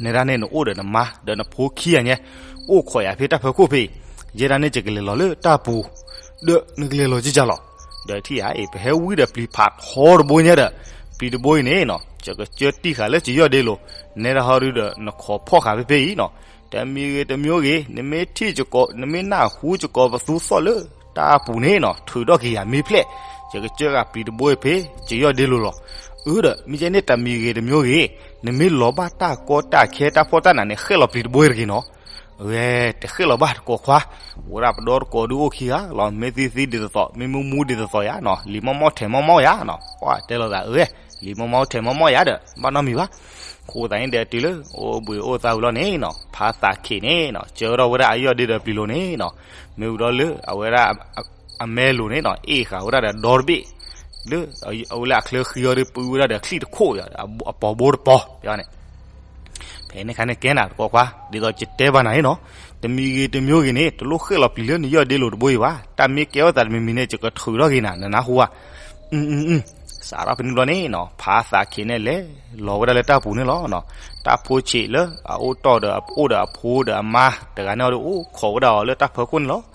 နဲဒၣ်န့ၣ်နအိၣ်ဒီးနမါ ဒီးနဖိခံဂၤညါ အိၣ်ခိးယၤဖဲတၢ်ဖၢခိၣ်ဖဲအံၤ ယဲဒၣ်န့ၣ်ယကလဲၤလီၤလၢတၢ်ပူၤ ဒီးနကလဲၤလီၤကကလီၤ ဒီးထံၣ်ဧါအံၤ ပဟဲဝံဒီးပျံၤဖးထီတဘိညါဒီး ပျံၤတဘိအံၤန့ၣ်နီၤ ယကစၢတံၢ်ဃာ်လၢယယီၢ်ဒ့လိၤ နဲဒၣ်ဟီဒုဒီး နခိးဖီၣ်ဃာ်ဖဲဖဲအံၤနီၤ တမံၤဂ့ၤတမံၤဂ့ၤ နမ့ၢ်ထံၣ် နမ့ၢ်နၢ်ဟူယကိးပသူသီၣ်လၢတၢ်ပူၤန့ၣ်နီၤ ထုးထီၣ်က့ၤယၤမ့ၢ်ဖျဲၣ် ယကစၢဃာ်ပျံၤတဘိအံၤဖဲ ယယီၢ်ဒ့လိၤလီၤ အၢဒီး မ့ၢ်ကဲန့ၣ်တမံၤဂ့ၤတမံၤဂ့ၤ နမ့ၢ်လီၤဘၣ်တၢ်ကီတၢ်ခဲတၢ်ဖှီၣ်တၢ်နးန့ၣ် ဃဲၣ်လီၤပျံၤတဘိအံၤတဂ့ၤနီၤ ဝဲ တဃဲၣ်လီၤဘၣ်တကိးခွါ ဝဲဒၣ်ပဒီတကိးဒုအိၣ်ခံဂၤလီၤ မ့ၢ်သံသံဒ်သိးသိး မ့ၢ်မူမူဒ်သိးသိးယၤနီၤ လံၤမီၢ်မီၢ်ထဲးမီၢ်မီၢ်ယၤနီၤ ပှၤတဲလိာ်သးအၢ လံၤမီၢ်မီၢ်ထဲးမီၢ်မီၢ်ယၤဒီး ဘၣ်နီတမံၤဘၣ် အဃိသတးန့ၣ်ဒီးတုၤလၢ အိၣ်ဘှံးအိၣ်သါဝံၤလီၤန့ၣ်နီၤ ဖါသးခံးန့ၣ်နီၤ စၢထီၣ်ဝဲဒၣ်အယီၢ်ဒ့ဒီးပျံၤလိၤန့ၣ်နီၤ မ့ၢ်ဝံၤဒီးလၢ အဝဲဒၣ် အမဲလိၤန့ၣ်နီၤ အ့ၣ်ဃာ်ဝဲဒၣ်ဒီးဒီတဘ့ၣ် လၢ အဝဲလၢအချၢဃံအီၤဒီး ပုၢ်ဝဲဒၣ်ဒီးချံၣ်တခိၣ် အပိာ်ဘိတပီၤန့ၣ် ဖဲန့ၣ်ခါန့ၣ်ကဲနၤတကိးခွါ ဒ်သိးယတဲဘၣ်နၤန့ၣ်နီၤ, တမံၤဂ့ၤတမံၤဂ့ၤန့ၣ် တလိၣ်ဃဲၣ်လီၤပျံၤလၢနယီၢ်ဒ့လိာ်တဘိအံၤဘၣ်, တၢ်မ့ၢ်ကဲထီၣ်သးတမံၤမံၤန့ၣ် ယကထုးထီၣ်က့ၤနၤ နနၢ်ဟူဧါ. စးထီၣ်ဖဲန့ၣ်ဘျီန့ၣ်နီၤ ဖါသးခ့န့ၣ်လဲၤလီၤဝဲဒၣ်လၢတၢ်ပူၤန့ၣ်လီၤ. တၢ်ဖိဆံးလၢအအိၣ်တီၢ်ဒီးအအိၣ်ဒီးအဖိဒီးအမါတဂၤန့ၣ်ဒီး အိၣ်ခိးဝဲဒၣ်အီၤလၢတၢ်ဖၢခိၣ်န့ၣ်လီၤ.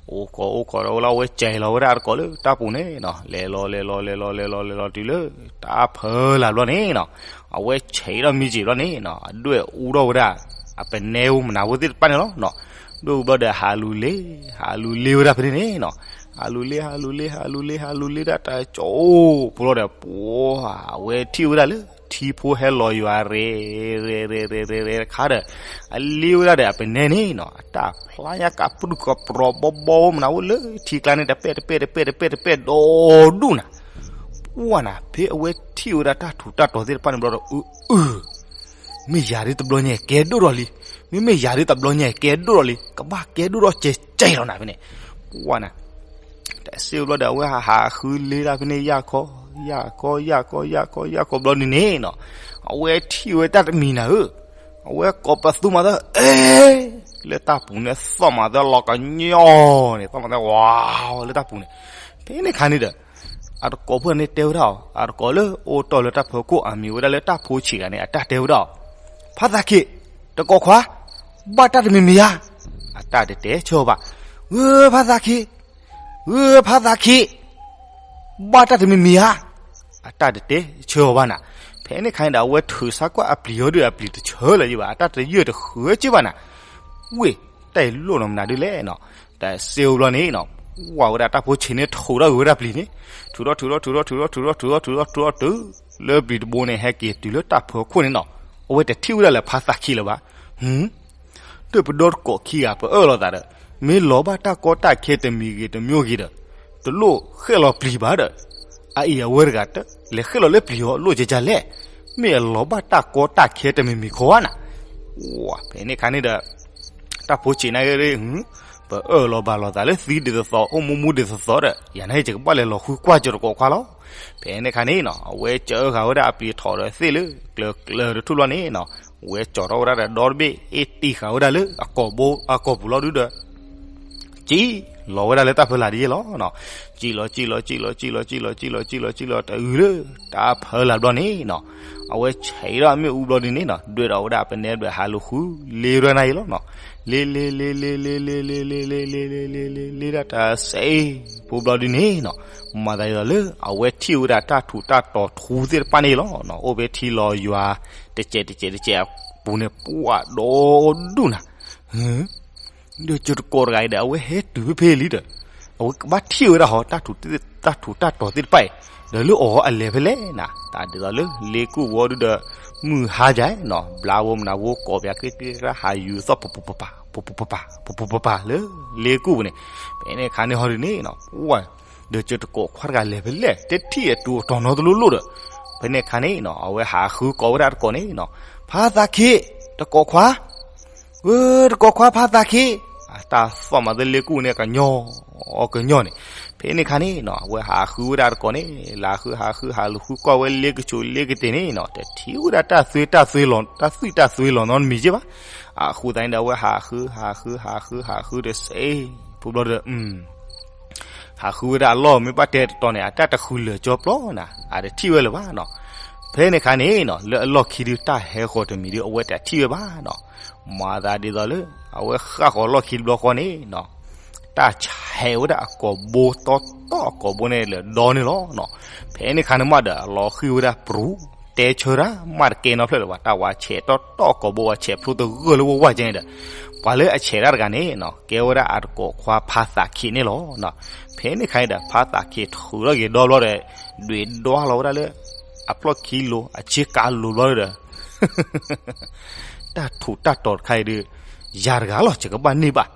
အိၣ်ခိးအိၣ်ခိးဒီးဝဲလီၤ အဝဲစဲၤလီၤဝဲဒၣ်အတကိးလၢတၢ်ပူၤန့ၣ်နီၤ, လဲၤလီၤလဲၤလီၤလဲၤလီၤလဲၤလီၤလဲၤလီၤတုၤလၢ တၢ်ဖၢလၢ်ဘျီန့ၣ်နီၤ, အဝဲဆဲးဒီးမံၤက့ၤဘျီန့ၣ်နီၤ အဒွဲၣ်အူထီၣ်ဝဲဒၣ် အပနဲဖိမနၤဖိသ့ၣ်တဖၣ်န့ၣ်လီၤ. ဒွဲၣ်အူဘျီဒီးဟးလူၤလ့ ဟးလူၤလ့ဝဲဒၣ်ဖဲန့ၣ်န့ၣ်နီၤ, ဟးလူၤလ့ ဟးလူၤလ့ ဟးလူၤလ့ ဟးလူၤလ့ဒၣ်တၢ်ကၠီ အိၣ်ဖိလီၤဒီး ပှၤအဝဲထံၣ်ဝဲဒၣ်လၢ ထံဖိဟဲလီၤယွၤရဲ ရဲရဲရဲရဲတခါဒီး အလ့ဝဲဒၣ်ဒီးအပနဲန့ၣ်နီၤ အတၢ်ဖျါညါကးပြုၢ်ကပြီၤဘီဘီမနၤဖိလၢထံကျါန့ၣ် တပဲၣ်တပဲၣ်တပဲၣ်တပဲၣ်တပဲၣ်ဒီဒူၣ်နၤ, ပှၤနၤ ဖဲအဝဲထံၣ်ဝဲဒၣ်တၢ်ထူးတၢ်တီၤသ့ၣ်တဖၣ်န့ၣ်ဘျီဒီး အၢ အၢ မ့ၢ်ယၤဒ်တဘျီညါကဲဒိၣ်ဒီးလံ, မ့မ့ၢ်ယၤဒ်တဘျီညါကဲဒိၣ်ဒီးလံ ကဘၣ်ကဲဒိၣ်ဒီးကဲကဲလီၤနၤဖဲန့ၣ်, ပှၤနၤ တစ့ၢ်ဘျီဒီး အဝဲဟးဃုလ့ဒၣ်ဖဲန့ၣ် ယၢ်ခီ ယၢ်ခီ ယၢ်ခီ ယၢ်ခီ ယၢ်ခီ ယၢ်ခီဘျီဒုန့ၣ်နီၤ, အဝဲထံၣ်ဝဲတၢ်တမံၤနၤဧၢ, အဝဲကိးပသူမၤသၢ အဲ လၢတၢ်ပူၤန့ၣ် သီၣ်မၤသၢလီၤကညီန့ၣ် သီၣ်မၤသၢ ဝါ လၢတၢ်ပူၤန့ၣ်, ဖဲန့ၣ်ခါန့ၣ်ဒီး အတကိးဖိန့ၣ်တဲဝဲဒၣ်အီၤ, အတကိးလၢအိၣ်တီၢ်လၢတၢ်ဖၢခိၣ်အမံၤဝဲဒၣ်လၢတၢ်ဖိဆံးဂၤန့ၣ် အတၢ်တဲဝဲဒၣ်အီၤ, ဖါသးခ့, တကိးခွါ, ဘၣ်တၢ်တမံၤမံၤဧါ, အတၢ်တတဲဆၢအီၤဘၣ်, ဧၢ ဖါသးခ့, ဧၢ ဖါသးခ့, ဘၣ်တၢ်တမံၤမံၤဧါ, အတၢ်တတဲဆၢအီၤဘၣ်နၤ, ဖဲန့ၣ်ခါန့ၣ်ဒီး အဝဲထုးဆါကွၢ်အပျံၤဟီဒုးအပျံၤတဆၢလၢၤယဘၣ် အတၢ်တယၢၢ်တဃၢက့ဘၣ်နၤ, ဝ့ၢ် တၢ်အံၤလိၣ်နီၤမနုၤဒ်လဲၣ်နီၤ, တစ့ၢ်ဘျီန့ၣ်နီၤ, ဝဲဒၣ်တၢ်ဖိဆံးန့ၣ်ထုးထီၣ်က့ၤဝဲဒၣ်ပျံၤန့ၣ်, ထုးထီၣ်ထုးထီၣ်ထုးထီၣ်ထုးထီၣ်ထုးထီၣ်ထုးထီၣ်ထုးထီၣ်တုၤလၢပျံၤတဘိန့ၣ် ဟဲက့ၤတုၤလၢတၢ်ဖၢခိၣ်န့ၣ်နီၤ, အဝဲတထံၣ်ဝဲဒၣ်လၢဖါသးခ့လၢၤဘၣ်, ဟ ဒီးပဒီတကိးခံဂၤပအၢၣ်လီၤသးဒီး, မ့ၢ်လီၤဘၣ်တၢ်ကီတၢ်ခဲတမံၤဂ့ၤတမံၤဂ့ၤဒီး, တလိၣ်ဃဲၣ်လီၤပျံၤဘၣ်ဒီး, အအံၤအဝဲတဂၤတလဲၤဃဲၣ်လီၤလၢပျံၤအီၤလိၣ်ကကလဲၣ်, မ့ၢ်အလီၤဘၣ်တၢ်ကီတၢ်ခဲတမံၤမံၤခီဧါနၤ, ဝဲ ဖဲန့ၣ်ခါန့ၣ်ဒီး တၢ်ဖိဆံးန့ၣ်ဂ့ၤ, ပအၢၣ်လီၤဘၣ်လီၤသးလၢသံဒ်သိးသိး အိၣ်မူမူဒ်သိးသိးဒီး ယၤန့ၣ်ယကဘၣ်လဲၤလီၤဃုကွၢ်ကၠိတကိးခွါလီၤ, ဖဲန့ၣ်ခါန့ၣ်နီၤ အဝဲကၢဃာ်ဝဲဒၣ်အပျံၤထီၣ်ဒီးသ့ၣ်လၢကျၢၤကျၢၤတထူၣ်လီၤန့ၣ်နီၤ, ဝဲကၠီထီၣ်ဝဲဒၣ်ဒီးဒီတဘ့ၣ် အ့ၣ်တံၢ်ဃာ်ဝဲဒၣ်လၢအကိာ်ဘိအကိာ်ပူၤလီၤဒုဒီး ကံၣ်လီၤဝဲဒၣ်လၢတၢ်ဖၢလာ်ဒ်ယဲလီၤနီၤ, ကံၣ်လီၤ ကံၣ်လီၤ ကံၣ်လီၤ ကံၣ်လီၤ ကံၣ်လီၤ ကံၣ်လီၤ ကံၣ်လီၤ ကံၣ်လီၤ တအုးလၢတၢ်ဖၢလာ်ဘျီန့ၣ်နီၤ, အဝဲဆဲးဒီးအမ့ၣ်အူဘျီဒုန့ၣ်နီၤ ဒွဲၣ်ဒီးဝဲဒၣ်ပနဲဘျဲၣ်ဟးလူၤဃုလ့ရၢနၤယဲလီၤနီၤ, လ့ လ့ လ့ လ့ လ့ လ့ လ့ လ့ လ့ လ့ လ့ လ့ လ့ လ့ လ့ လ့ဒၣ်တၢ်စဲးဖိဘျီဒုန့ၣ်နီၤ, မၤသးဒ်သိးလၢ အဝဲထံၣ်ဝဲဒၣ်တၢ်ထူးတၢ်တီၤထူသ့ၣ်တဖၣ်န့ၣ်လီၤနီၤ, အိၣ်ဖဲထံလီၤယွၤ တစဲးတစဲးတစဲးအပူၤန့ၣ် ပှၤဒီဒူၣ်နၤ ဒီးကၠိတကိးတဂၤအံၤဒီး အဝဲဟဲတုၤဖဲဖဲလံဒီး အဝဲကဘၣ်ထံၣ်ဝဲဒၣ်ဟီ တၢ်ထူးတၢ်တီၤသ့ၣ်တဖၣ်အံၤ ဒီးလၢအီၤအလဲၤဖဲလဲၣ်နၤ, တၢ်ဒ်သိးလၢလ့ကူၣ်ဝီဒုဒီး မုၢ်ဟါယါနီၤ ဘျါဝဲမနၤဝဲကိးပၠးက့က့ရၣ်ဟးယူၤသီၣ်ပပူၤပပၤ ပပူၤပပၤ ပပူၤပပၤလၢ လ့ကူၣ်ပူၤန့ၣ်, ဖဲန့ၣ်ခါန့ၣ်ဟီဒုန့ၣ်နီၤ ပှၤ ဒီးကၠိတကိးခွါတဂၤလဲၤဖဲလဲၣ် တထံၣ်အတူးအတီၤနီတလိၣ်လိၣ်ဒီး ဖဲန့ၣ်ခါန့ၣ်နီၤ အဝဲဟးဃုကိးဝဲဒၣ်တကိးန့ၣ်နီၤ, ဖါသးခ့ တကိးခွါ ဧၢ တကိးခွါဖါသးခ့, အတၢ်သီၣ်မၤသၢလ့ကူၣ်န့ၣ် ကညီ ကညီန့ၣ်, ဖဲန့ၣ်ခါန့ၣ်နီၤ အဝဲဟးဃုဝဲဒၣ်တကိးန့ၣ် လၢဃုဟးဃုဟးလူၤဃုကွၢ်ဝဲလ့ကဆိးလ့ကတ့ၢ်န့ၣ်နီၤ တထံၣ်ဝဲဒၣ်တၢ်သွ့တၢ်သွ့လီၤ တၢ်သွံၣ်တၢ်သွ့လီၤနီတမံၤက့ဘၣ်, အဃိသတးန့ၣ်ဒီး အဝဲဟးဃု ဟးဃု ဟးဃု ဟးဃုဒီးစဲး ဖိဘျီဒီး ဟးဃုဝဲဒၣ်အလီၢ်မ့ၢ်ဘၣ်တဲတတီၤန့ၣ် အတၢ်တဃုလၢာ်ကၠီပျီနၤ အတထံၣ်ဝဲလၢၤဘၣ်နီၤ, ဖဲန့ၣ်ခါန့ၣ်နီၤ လၢအလီၢ်ခံဒုတၢ်ဟဲဃီၤတမံၤဒု အဝဲတထံၣ်ဝဲဘၣ်နီၤ, မၤသးဒ်သိးလၢ အဝဲဃၣ်ဃီၤလီၢ်ခံတဘျီဃီန့ၣ်နီၤ တၢ်ဆဲးဝဲဒၣ်အကိာ်ဘိတီတီအကိာ်ဘိန့ၣ်လၢဒီန့ၣ်လီၤနီၤ, ဖဲန့ၣ်ခါန့ၣ်မးဒီး အလီၤဃံၤဝဲဒၣ်ပြူၤ တဲဆၢတၢ် မးတကဲနီဖျၢၣ်လၢၤဘၣ် တၢ်ဝဲဆဲးတီတီအကိာ်ဘိဝဲဆဲးဖျိတဂၢၢ်လၢဝဲဝဲကဲန့ၣ်ဒီး ပှၤလၢအဆဲးတၢ်တဂၤန့ၣ်နီၤ ကဲဝဲဒၣ်အတကိးခွါဖါသးခ့န့ၣ်လီၤနီၤ, ဖဲန့ၣ်ခါန့ၣ်ဒီး ဖါသးခ့ထုးထီၣ်က့ၤဒီဘျီဒီး ဒွဲၣ်ဒွးလီၤဝဲဒၣ်လၢ အဖျီၣ်ခံလိၤ အဆ့ကၤလိၤဘျီဒီး တၢ်ထူးတၢ်တီၤတခါအံၤဒီး ယၤတဂၤလီၤ ယကဘၣ်န့ၢ်ဘၣ်,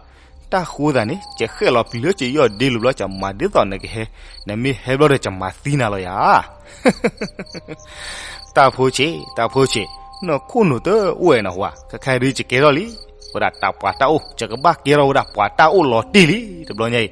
တၢ်ဃိသးန့ၣ် ယဃဲၣ်လီၤပျံၤလၢယယီၢ်ဒ့လိၤဘျီ ယမၤဒ်သိးနကဟဲ, နမ့ၢ်ဟဲဘျီဒီးယမၤသံနၤလီၤယၤ တၢ်ဖိဆံး တၢ်ဖိဆံး, နခိၣ်နူာ်တအိၣ်ဝဲနီၤဝဲ, ခဲခါဒုးယကဲထီၣ်လံ, ဝဲဒၣ်တၢ်ပှၤတၢ်အိၣ် ယကဘၣ်ကဲထီၣ်ဝဲဒၣ်ပှၤတၢ်အိၣ်လီၤတံၢ်လံ တဘျီညါအံၤ,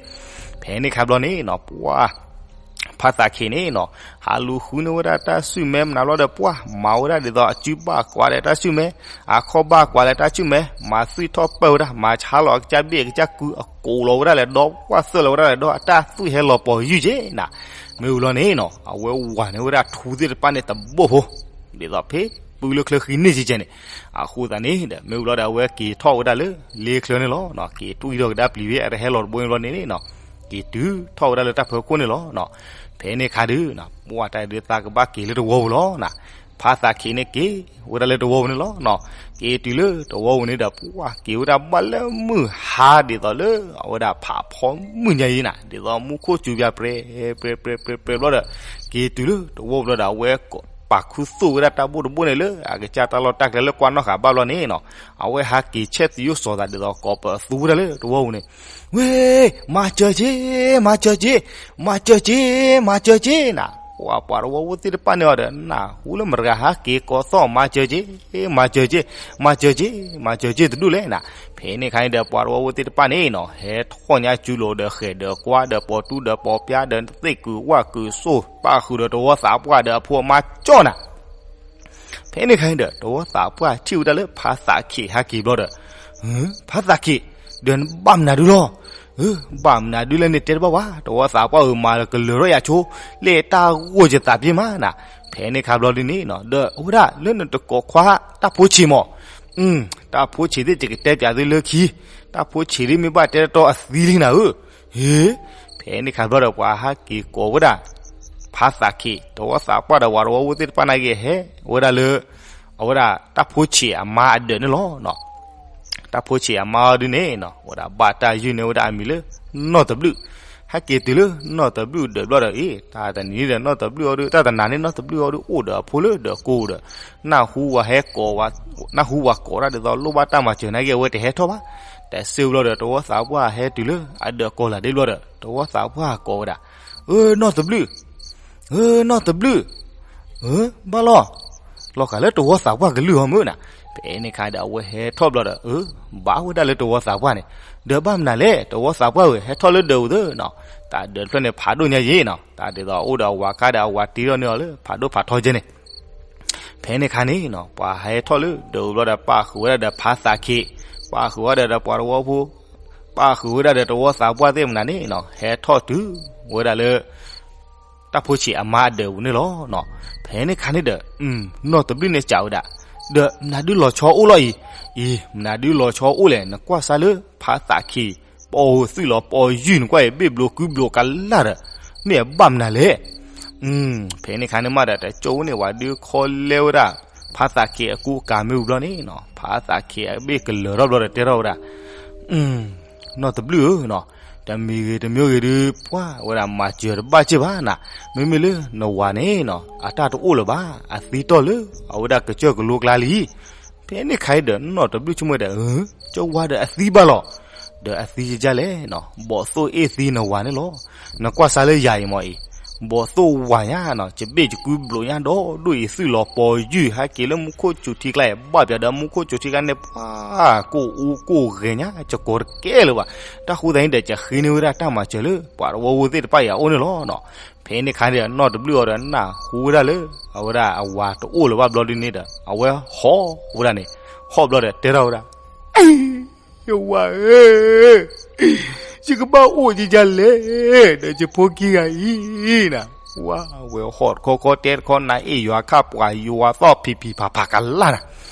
ဖဲန့ၣ်ခါဘျီန့ၣ်နီၤ ပှၤ ဖါသးခ့န့ၣ်နီၤ, ဟးလူၤဃုန့ၢ်ဝဲဒၣ်တၢ်စုၣ်မဲမနုၤလီၤဒီး ပှၢ်မၤဝဲဒၣ်ဒ်သိးအစုဘၣ်ကွၢ်ဒီးတၢ်စုၣ်မဲ, အခီၣ်ဘၣ်ကွၢ်လၢတၢ်စုၣ်မဲ, မၤသွံၣ်ထီၣ်ပၢၢ်ဝဲဒၣ်, မၤဆါလီၤအကစၢ်ဘ့ၣ်အကစၢ်ကု အကိးလီၤဝဲဒၣ်လဲၣ်ဒီး ပှၢ်သၢၣ်လီၤဝဲဒၣ်လဲၣ်ဒီး အတၢ်သွံၣ်ဟဲလီၤပီၤယုၢ်က့ၤနၤ. မ့ၢ်ဝံၤလီၤန့ၣ်နီၤ, အဝဲဝၤန့ၢ်ဝဲဒၣ်ထူသ့ၣ်တဖၣ်န့ၣ်တဘိၣ်ဖိ, ဒ်သိးဖဲပုၢ်လၢချၢဃံန့ၢ်ကဲကဲန့ၣ်, အဃိသတးန့ၣ်ဒီး မ့ၢ်ဝံၤလီၤဒီး အဝဲက့ၤထီၣ်ဝဲဒၣ်လၢလ့ချၢန့ၣ်လီၤ. က့ၤတွံၢ်ထီၣ်ကဒါပျံၤဝဲ အတဟဲလီၤတဘိန့ၣ်လီၤန့ၣ်နီၤ, က့ၤတုၤထီၣ်ဝဲဒၣ်လၢတၢ်ဖီခိၣ်န့ၣ်လီၤ. ဖဲန့ၣ်ခါဒုး ပှၢ်တၢ်ဒုးသးကဘၣ်က့ၤလၢတဝီပူၤလီၤနၤ. ဖါသးခ့န့ၣ်က့ၤဝဲဒၣ်လၢတဝီပူၤန့ၣ်လီၤ. က့ၤတုၤလၢတဝီပူၤန့ၣ်ဒီး ပှၢ်က့ၤဝဲဒၣ်ဘၣ်လၢမုၢ်ဟါဒ်သိးလၢ အဝဲဒၣ်ဖးဖီမုၢ်ညါအံၤနၤ, ဒ်သိးမူခိၣ်စူၤပၠးပြဲး ပြဲး ပြဲး ပြဲး ပြဲးဘျီဒီး က့ၤတုၤလၢတဝီပူၤလီၤဒီး အဝဲပာ်ခူသူၣ်ဝဲဒၣ်တၢ်ဘိၣ်တဘိၣ်န့ၣ်လၢ အကစၢ်တၢ်လီၢ်တၢ်ကျဲလၢကွၢ်နီၣ်ဃာ်ဘၣ်ဘျီန့ၣ်နီၤ, အဝဲဟးက့ၤဆဲးသယိၣ်စီၤသးဒ်သိး ကိးပသူဝဲဒၣ်လၢတဝီပူၤန့ၣ်, ဝ့, မၤစၢၤက့ၤ, မၤစၢၤက့ၤ, မၤစၢၤက့ၤ, မၤစၢၤက့ၤနၤ. ပှၤ ပှၤတဝီဖိသ့ၣ်တဖၣ်န့ၣ်အီၤဒီး နၢ်ဟူလၢမတၤတဂၤဟးက့ၤကိးသီၣ် မၤစၢၤက့ၤ, မၤစၢၤက့ၤ, မၤစၢၤက့ၤ, မၤစၢၤက့ၤတဒူၣ်လဲၣ်နၤ. ဖဲန့ၣ်ခါန့ၣ်ဒီး ပှၤတဝီဖိသ့ၣ်တဖၣ်န့ၣ်နီၤ, ဟဲထီၣ်ညါစုလိၤဒီးဃဲၤဒီးကွါဒီးပိာ်တူၢ်ဒီးပိာ်ပၠါဒီးသ့ၣ်ကုာ်ဝၣ်ကုာ်စိၢ် ပၣ်ဃုာ်ဒီးတဝီသးပှၢ်ဒီးအဖိအမါကၠီနၤ. ဖဲန့ၣ်ခါန့ၣ်ဒီး တဝီသးပှၢ်ထံၣ်ဝဲဒၣ်လၢဖါသးခ့ဟဲက့ၤဘျီဒီး, ဖါသးခ့, ဒီးနဘၣ်မနုၤဒုလီၤ. ဘၣ်မနုၤဒုလဲၣ်န့ၣ်တဲတဘၣ်ဝဲ, တဝီသးပှၢ်ဧၢမၤကလၢၤထီၣ်ယၤဆိ, လၢတၢ်ဂိၢ်ယသးပ့ၤမးနၤ. ဖဲန့ၣ်ခါဘျီဒ်န့ၣ်နီၤ, ဒီးအဝဲဒၣ်လၢနတကိးခွါတၢ်ဖိဆံးမး, တၢ်ဖိဆံးသ့ၣ်ယကတဲပၠးသုလၢခံ, တၢ်ဖိဆံးဒ်မ့ၢ်ဘၣ်တဲတတီအသံလံနၤဧၢ. ဟ့, ဖဲန့ၣ်ခါဘျီဒီး ပှၤဟဲက့ၤကိးဝဲဒၣ် ဖါသးခ့, တဝီသးပှၢ်ဒီးပှၤတဝီဖိသ့ၣ်တဖၣ်န့ၣ်က့ၤဟဲဝဲဒၣ်လၢ အဝဲဒၣ်တၢ်ဖိဆံးအမါအဒၢးန့ၣ်လီၤ. တၢ်ဖိဆံးအမါအီၤဒုန့ၣ်နီၤ, ဝဲဒၣ်ဘၣ်တၢ်ယုၢ်န့ၢ်ဝဲဒၣ်အမံၤလၢ နီၢ်တဘျုး. ဟဲက့ၤတုၤလၢနီၢ်တဘျုးဒၢးဘျီဒီး အ့, တၢ်တနံၤဒီးနီၢ်တဘျုးအီၤဒုး တၢ်တနၤန့ၣ်နီၢ်တဘျုးအီၤဒုး အိၣ်ဒီးအဖိလၢဒီးကိးဒီး နၢ်ဟူဝဲဟဲကိးဝဲ, နၢ်ဟူဝဲကိးဒၣ်ဒ်သိးလိၣ်ဘၣ်တၢ်မၤစၢၤနာ်က့ အဝဲတဟဲထီၣ်ဘၣ်. တၢ်စံးဘျီဒီး တဝီသးပှၢ်ဟဲတုၤလၢအဒၢးကီၢ်လၢ်ဒ့ဘျီဒီး တဝီသးပှၢ်ကိးဝဲဒၣ်, အၢ နီၢ်တဘျုး, အၢ နီၢ်တဘျုး, အၢ ဘၣ်လီၤ. လီၤဃာ်လၢတဝီသးပှၢ်ကလုၢ်အီၤမုၢ်နၤ. ဖဲန့ၣ်ခါဒီး အဝဲဟဲထီၣ်ဘျီဒီး အၢ ဘၣ်ဝဲဒၣ်လၢတဝီသးပှၢ်န့ၣ်, ဒီးဘၣ်မနုၤလဲၣ် တဝီသးပှၢ်ဧၢ ဟဲထီၣ်လၢဒၢးပူၤသၢနီၤ. တၢ်ဒၢးတဖျၢၣ်န့ၣ် ဖးဒိၣ်ညါယံၤနီၤ, တၢ်ဒ်သိးအိၣ်ဒီးအဝၤခါဒီး အဝၤတ့ထီၣ်န့ၢ်အီၤလၢဖးဒိၣ်ဖးထီကဲန့ၣ်. ဖဲန့ၣ်ခါန့ၣ်နီၤ ပှၤဟဲထီၣ်လၢဒၢးပူၤဘျီဒီး ပၣ်ဃုာ်ဝဲဒၣ်ဒီးဖါသးခ့, ပၣ်ဃုာ်ဝဲဒၣ်ဒီးပှၤတဝီဖိ, ပၣ်ဃုာ်ဝဲဒၣ်ဒီးတဝီသးပှၢ်သ့ၣ်မနုၤန့ၣ်နီၤ ဟဲထီၣ်တုၤဝဲဒၣ်လၢ တၢ်ဖိဆံးအမါအဒၢးပူၤန့ၣ်လီၤ. ဖဲန့ၣ်ခါန့ၣ်ဒီး နီၢ်တဘျုးန့ၣ်စံးဝဲဒၣ်, ဒီးမနုၤဒုလီၤဆီအိၣ်လီၤအံၤ, အံၤ မနုၤဒုလီၤဆီအိၣ်လဲၣ် နကွၢ်စၢ်လၢဖါသးခ့ ပိာ်သွံၣ်လီၤပီၤယုၢ် နကွၢ်အံၤ ဘ့ၣ်ဘျိးကုဘျိးကလၢ်ဒီး မ့ၢ်အဘၣ်မနုၤလဲၣ်. ဖဲန့ၣ်ခါန့ၣ်မးဒီး တကၠိန့ၣ် ဝၤဒုးခီလဲဝဲဒၣ် ဖါသးခ့အကူအကၤမ့ၢ်ဝံၤဘျီန့ၣ်နီၤ ဖါသးခ့အဘ့ၣ်ကလၢၤထီၣ်ဘျီဒီးတဲထီၣ်ဝဲဒၣ်, နီၢ်တဘျုးဧၢနီၤ, တမံၤဂ့ၤတမံၤဂ့ၤဒုး ပှၢ်ဝဲဒၣ်မၤစၢၤတဘၣ်စ့ၢ်ဘၣ်နၤ, မ့မ့ၢ်လၢနဝၤန့ၣ်နီၤ အတၢ်တအိၣ်လၢၤဘၣ်, အသံတီၢ်လၢအဝဲဒၣ်ကစၢၢ်ကလိကျါလံ. ဖဲန့ၣ်ခါအံၤဒီး နီၢ်တဘျုးဆိကမိၣ်ဒီး ကၠိဝါဒီးအသံဘၣ်လီၤ. ဒီးအသံယဒ်လဲၣ်နီၤ ဘီၣ်သိၣ်အ့ၣ်သံနဝၤန့ၣ်လီၤ. နကွၢ်စၢ်လၢယၤအံၤမ့ၢ်အံၤ ဘီၣ်သိၣ်ဝၤညါနီၤ ယဘ့ၣ်ယကုဘျိးညါဒီး ဒိၣ်အံၤသွံၣ်လီၤပီၤယုၢ် ဟဲက့ၤလၢမူခိၣ်စူၤထံကျါအံၤ ဘၣ်ပၠးဒီးမူခိၣ်စူၤထံကျါန့ၣ် ပှၤကိၢ်အူကိၢ်ဂဲၤညါ ယကိးတကဲလၢၤဘၣ်. တၢ်ဃိသတးန့ၣ်ဒီး ယဃ့န့ၢ်ဝဲဒၣ်တၢ်မၤစၢၤလၢ ပှၤတဝီဖိသ့ၣ်တဖၣ်အံၤအအိၣ်န့ၣ်လီၤနီၤ. ဖဲန့ၣ်ခါန့ၣ်ဒီး နီၢ်တဘျုးအီၤဒီးနၢ်ဟူဝဲဒၣ်လၢ အဝဲဒၣ်အဝၤတအိၣ်လၢၤဘၣ်ဘျီဒ်န့ၣ်ဒီး အဝဲဟီၣ်ဝဲဒၣ်န့ၣ်, ဟီၣ်ဘျီဒီးတဲထီၣ်ဝဲဒၣ် ယဝၤဧၢ, ယကဘၣ်အိၣ်ဒ်လဲၣ် ဒီးယဖိခံဂၤအံၤနၤ. ဝၤဝဲဟီၣ်တခီခီတဲတခီ နၤအ့ၣ်ယွၤခါပှၤယွၤသီၣ်ဖံးဖံးဖးဖးကလၢ်နၤ.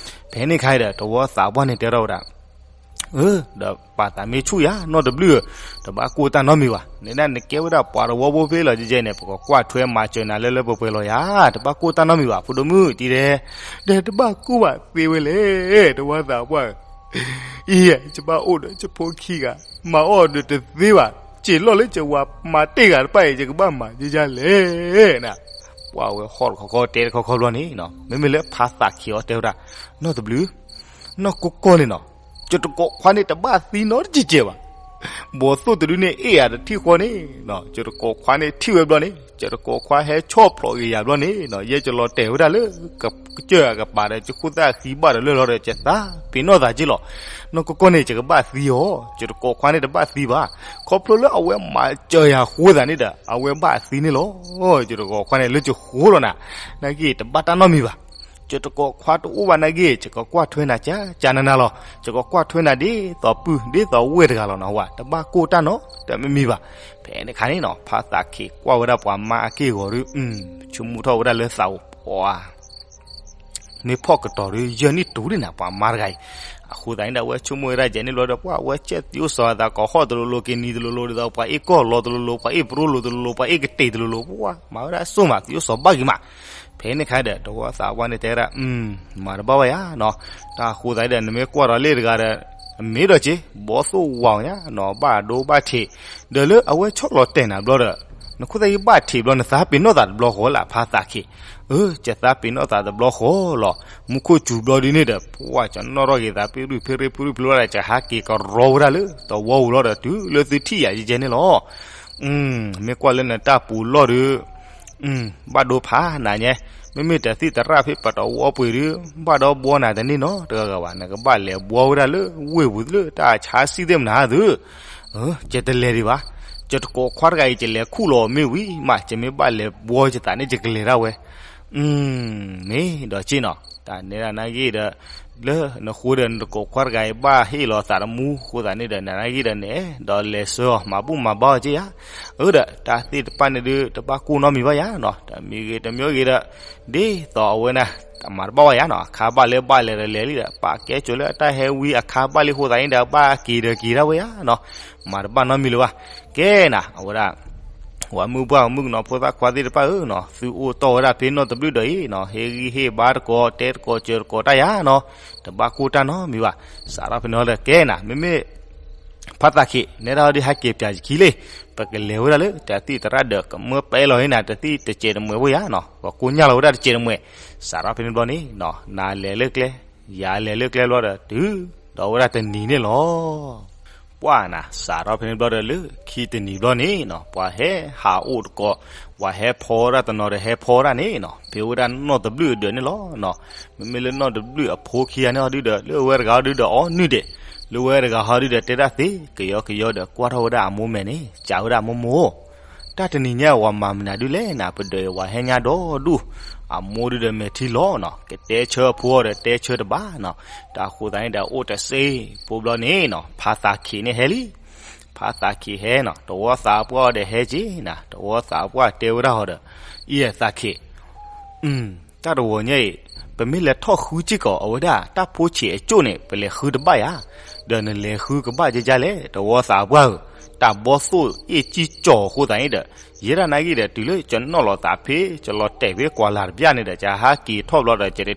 ဖဲန့ၣ်ခါဒီး တဝီသးပှၢ်န့ၣ်တဲထီၣ်ဝဲဒၣ်, အၢ ဒီးပာ်သးမ့ၢ်ဆူၣ်ယၤ နီၢ်တဘျုးဧၢ, တဘၣ်ကိၢ်တၢ်နီတမံၤဘၣ်. နဒၣ်နကဲဝဲဒၣ်ပှၤတဝီဖိဖဲလီၤကဲကဲန့ၣ် ပကကွၢ်ထွဲမၤစၢၤနၤလၢလၢပှဲၤပှဲၤလီၤယၤ, တဘၣ်ကိၢ်တၢ်နီတမံၤဘၣ် ဖိဒိၣ်မုၣ်တံၤဒဲး. ဒီးတဘၣ်ကိၢ်ဘၣ်သ့ဝဲလဲၣ် တဝီသးပှၢ်ဧၢ. အံၤ ယဘၣ်အိၣ်ဒီးယဖိခံဂၤ မၤအီၣ်ဒီးတသ့ဘၣ်, စံးလီၢ်လၢယဝၤမၤတ့ၢ်ဂၤတဖၣ်အံၤ ယကဘၣ်မၤဒ်လဲၣ်နၤ. ပှၤဝဲဟီၣ်တခီခီတဲတခီခီဘျီန့ၣ်နီၤ မ့မ့ၢ်လၢဖါသးခ့အီၤတဲဝဲဒၣ်, နီၢ်တဘျုး, နီၢ်ကိးကီန့ၣ်နီၤ, ယတကိးခွါန့ၣ် တဘၣ်သံနီတစဲးစဲးဘၣ်. ဘီၣ်သိၣ်တဒုန့ၣ် အ့ၣ်ယၤတထံၣ်ဃီန့ၣ်, ကၠတကိးခွါန့ၣ်ထံၣ်ဝဲဘျီန့ၣ် ကၠတကိးခွါဟဲဆီၣ်ဖျိးက့ၤယၤဘျီန့ၣ်, ယဲကလီၤတဲာ်ဝဲဒၣ်လၢ ကစၢၢ်အကပၤဒီး ကဃိသၣ်ဃံဘၣ်ဒီးလၢလီၤဒီး ကသးပ့ၤနီၣ်သးက့လီၤ. နီၢ်ကီၢ်ကီၢ်န့ၣ် ယကဘၣ်သံအီၤ, ကၠတကိးခွါန့ၣ်တဘၣ်သံဘၣ်. ခီဖျိလၢအဝဲမၤစၢၤယၤဃိသးန့ၣ်ဒီး အဝဲဘၣ်သံန့ၣ်လီၤ. ကၠတကိးခွါန့ၣ် လၢကဃိလီၤနၤ, နာ်က့တဘၣ်တၢ်နီတမံၤဘၣ်. ကၠတကိးခွါတအိၣ်ဘၣ်နာ်က့ ယကကွၢ်ထွဲနၤကကနၤနၤလီၤ. ယကကွၢ်ထွဲနၤဒ်သိးပုၢ် ဒ်သိးဝ့ၢ်တဂၤလီၤနၤဝဲ, တဘၣ်ကိၢ်တၢ်နီတမံၤဘၣ်. ဖဲန့ၣ်အခါန့ၣ်နီၤ ဖါသးခ့ကွၢ်ဝဲဒၣ်ပှၤမါအက့ၢ်အဂီၤဒီး ဆိကမိၣ်ထီၣ်ဝဲဒၣ်လၢသးအိၣ်ပှၤ မ့ၢ်ဖီၣ်ကတီၤဒီး ယဲၢ်နံၣ်တူၤဒ်နၤ ပှၤမါတဂၤအံၤ. အဃိသတးန့ၣ်ဒီး အဝဲဆိကမိၣ်ဝဲဒၣ်ယဲန့ၣ်ဘျီဒီး ပှၤအဝဲကဲသံအိၣ်စီၤသး ကိးဟီၣ်တလိၤလိၤ က့ၤနံၤတလိၤလိၤ ဒ်သိးပှၤအ့ၣ်ကီၢ်လီၤတလိၤလိၤ ပှၤအ့ၣ်ပရိလိၤတလိၤလိၤ ပှၤမၤဝဲဒၣ်စိမး သံအိၣ်စီၤဘၣ်ဂ့ၤမး. ဖဲန့ၣ်ခါဒီး တဝီသးပှၢ်န့ၣ်တဲဝဲဒၣ် မၤတဘၣ်ဝဲယၤနီၤ. တၢ်အဃိသတးဒီး နမ့ၢ်ကွၢ်ဒီးလ့ၣ်တဂၤဒီး အမ့ၢ်ဒီးက့ ဘီသိၣ်ဝးညါနီၤ ဘၣ်ဒိဘၣ်ထံး, ဒီးလၢအဝဲဆီၣ်လီၤတဲာ်နၤဘျီဒီး နခိၣ်သၣ်ယံဘၣ်ထံးဘျီ နသးပ့ၤနီၣ်သးတဘျီဃီလၢဖါသးခ့. အၢ ကသးပ့ၤနီၣ်သးတဘျီဃီလီၤ. မူခိၣ်စူၤဘျီဒ်န့ၣ်ဒီး ပှၤကနီၣ်ထီၣ်က့ၤသး ဖံရူၢ်ဖံရ့ဖံရူၢ်ဖံရူၢ်ဝဲဒၣ် ကဟးက့ၤကရီဝဲဒၣ်လၢ တဝီပူၤလီၤဒီး တုၤလၢသုထံၣ်ယၤယဲန့ၣ်လီၤ. မ့ၢ်ကွၢ်လၢနတၢ်ပူၤလီၢ်ဒီး ဘၣ်ဒိဖးနၤညါ, မ့မ့ၢ်တသံၣ်သရၣ်ဖဲပတဝီပှ့ၤဒီး ဘၣ်ဒီဘှီနၤတန့ၢ်နီတဂၤဂၤဘၣ်, နကဘၣ်လဲၤဘှီဝဲဒၣ်လၢဝ့ၢ်ပူၤလၢတၢ်ဆါစံၣ်သ့ၣ်မနၤသု, ယတလဲၤဒံးဘၣ်, ယတကိးခွါတဂၤအံၤ ယလဲၤခူၣ်လီၤမ့ၢ်ဝံၤမး ယမ့ၢ်ဘၣ်လဲၤဘှီယသးန့ၣ် ယကလဲၤဒၣ်ဝဲ, မ့ၢ်ဒီးက့နီၤ, တၢ်နဲဒၣ်နာ်ဂ့ၢ်ဒီး လၢနဃိဒီးနတကိးခွါတဂၤအံၤ ဘၣ်ဟ့ၣ်လီၤသးတမူဃိသးန့ၣ်ဒီး နနာ်ဂ့ၢ်ဒီးန့ၣ် ဒီးလဲၤဆှၢအီၤ မၤဘူၣ်မၤဘါအီၤက့ယါ, အၢဒီး တၢ်သ့ၣ်တဖၣ်န့ၣ်ဒုး တဘၣ်ကိၢ်နီတမံၤဘၣ်ယါနီၤ, တမံၤဂ့ၤတမံၤဂ့ၤဒီး ဒ်သိးအဝဲန့ၣ် တမၤတဘၣ်ဘၣ်ယါနီၤ, အခါဘၣ်လၢဘၣ်လဲၤဒီးလဲၤလံဒီး ပာ်ကဲစိၤလၢအတၢ်ဟဲဝံအခါဘၣ်လံဃိသးန့ၣ်ဒီး ဘၣ်က့ၤဒီးက့ၤဒၣ်ဝဲယါနီၤ, မၤတဘၣ်နီတမံၤလၢၤဘၣ်. ကဲနၤ အဝဲဒၣ် ဝၤမုၣ်ပှၢ်မုၣ်ကနီၤဖိသၣ်ခွါသ့ၣ်တဖၣ်ဧၢနီၤ, သုအိၣ်တီၢ်ဝဲဒၣ်ဖဲနီၢ်တဘျုးဒီးအံၤနီၤ, ဟ့ၣ်ဂံၢ်ဟ့ၣ်ဘါတကိး တဲတကိးစၢၤတကိးတၢ်ယါနီၤ, တဘၣ်ကိၢ်တၢ်နီတမံၤဘၣ်. စးထီၣ်ဖဲန့ၣ်လီၤဒီး ကဲနၤ မ့မ့ၢ် ဖါသးခ့ နဲဒၣ်ဟီဒုးဟဲက့ၤပၠးယခံလံ, ပကလဲၤဝဲဒၣ်လၢတၢ်သံၣ်သရၣ်ဒီး ကမၢပဲလီၤဟ့နၤ တၢ်သံၣ်တစဲးတမှဲးဖိယါနီၤ, ပကိညၢ်လီၤဝဲဒၣ်တစဲးတမှဲး. စးထီၣ်ဖဲန့ၣ်ဘျီန့ၣ်နီၤ နၤလဲၤလၢကျဲ ယၤလဲၤလၢကျဲဘျီဒီး တုၤဒီးဝဲဒၣ်တနံၤန့ၣ်လီၤ. ပှၢ်နၤ စးထီၣ်ဖဲန့ၣ်ဘျီဒီး လၢခံတနံၤဘျီန့ၣ်နီၤ ပှၤဟဲဟးအိၣ်တကိး, ပှၤဟဲဖီဝဲဒၣ်တနီၤဒီး ဟဲဖီဝဲဒၣ်န့ၣ်နီၤ, ဖဲဝဲဒၣ်နီၢ်တဘျုးအဒၢးန့ၣ်လီၤနီၤ. မ့မ့ၢ်လၢနီၢ်တဘျုးအဖိခံဂၤန့ၣ်ဟီဒုဒီး လၢဝဲတဂၤဟီဒုဒီး အီနုၢ်ဒဲး, လၢဝဲတဂၤဟီဒုဒီး တဲဒၣ်သ့ ကယီကယီဒီး ကွၢ်ထီၣ်ဝဲဒၣ်အမိၢ်မဲာ်န့ၣ် စံးဝဲဒၣ် မိၢ်မိၢ် တၢ်တနံၤညါ ဝၤမၤမနုၤဒုလဲၣ်နၤ, ပဒၢးဝၤဟဲညါဒီဒူၣ်, အမိၢ်ဒုဒီးမဲာ်ထံလီၤနီၤ, ကတဲဆၢအဖိအီၤဒီး တဲဆၢတဘၣ်နီၤ. တၢ်ဃိသးန့ၣ်ဒီး အိၣ်တစ့ဖိဘျီန့ၣ်နီၤ ဖါသးခ့န့ၣ်ဟဲလံ. ဖါသးခ့ဟဲနီၤ, တဝီသးပှၢ်အီၤဒီးဟဲက့ၤနၤ, တဝီသးပှၢ်တဲဝဲဒၣ်အီၤဒီး အံၤသးခ့ တၢ်တဝီၤညါအံၤ ပမ့ၢ်လဲၤထီၣ်ဃုစ့ၢ်ကီး အဝဲဒၣ်တၢ်ဖိဆံးအကၠိၣ်န့ၣ် ပလဲၤဃုတဘၣ်ယါ, ဒီးနလဲၤဃုကဘၣ်ကကလဲၣ် တဝီသးပှၢ်ဧၢ, တၢ်ဘီသိၣ်အ့ၣ်ကံၢ်ကၠီၤအဃိသးန့ၣ်ဒီး ယဲဒၣ်နာ်ဂ့ၢ်ဒီး တုၤလၢကနီၣ်လီၤသးဖဲ ကလီၤတဲာ်ဖဲကွၢ်လၢ်တဘျီန့ၣ်ဒီး ကဟးက့ၤထီၣ်ဘျီဒီး ကတထံၣ်ဒီ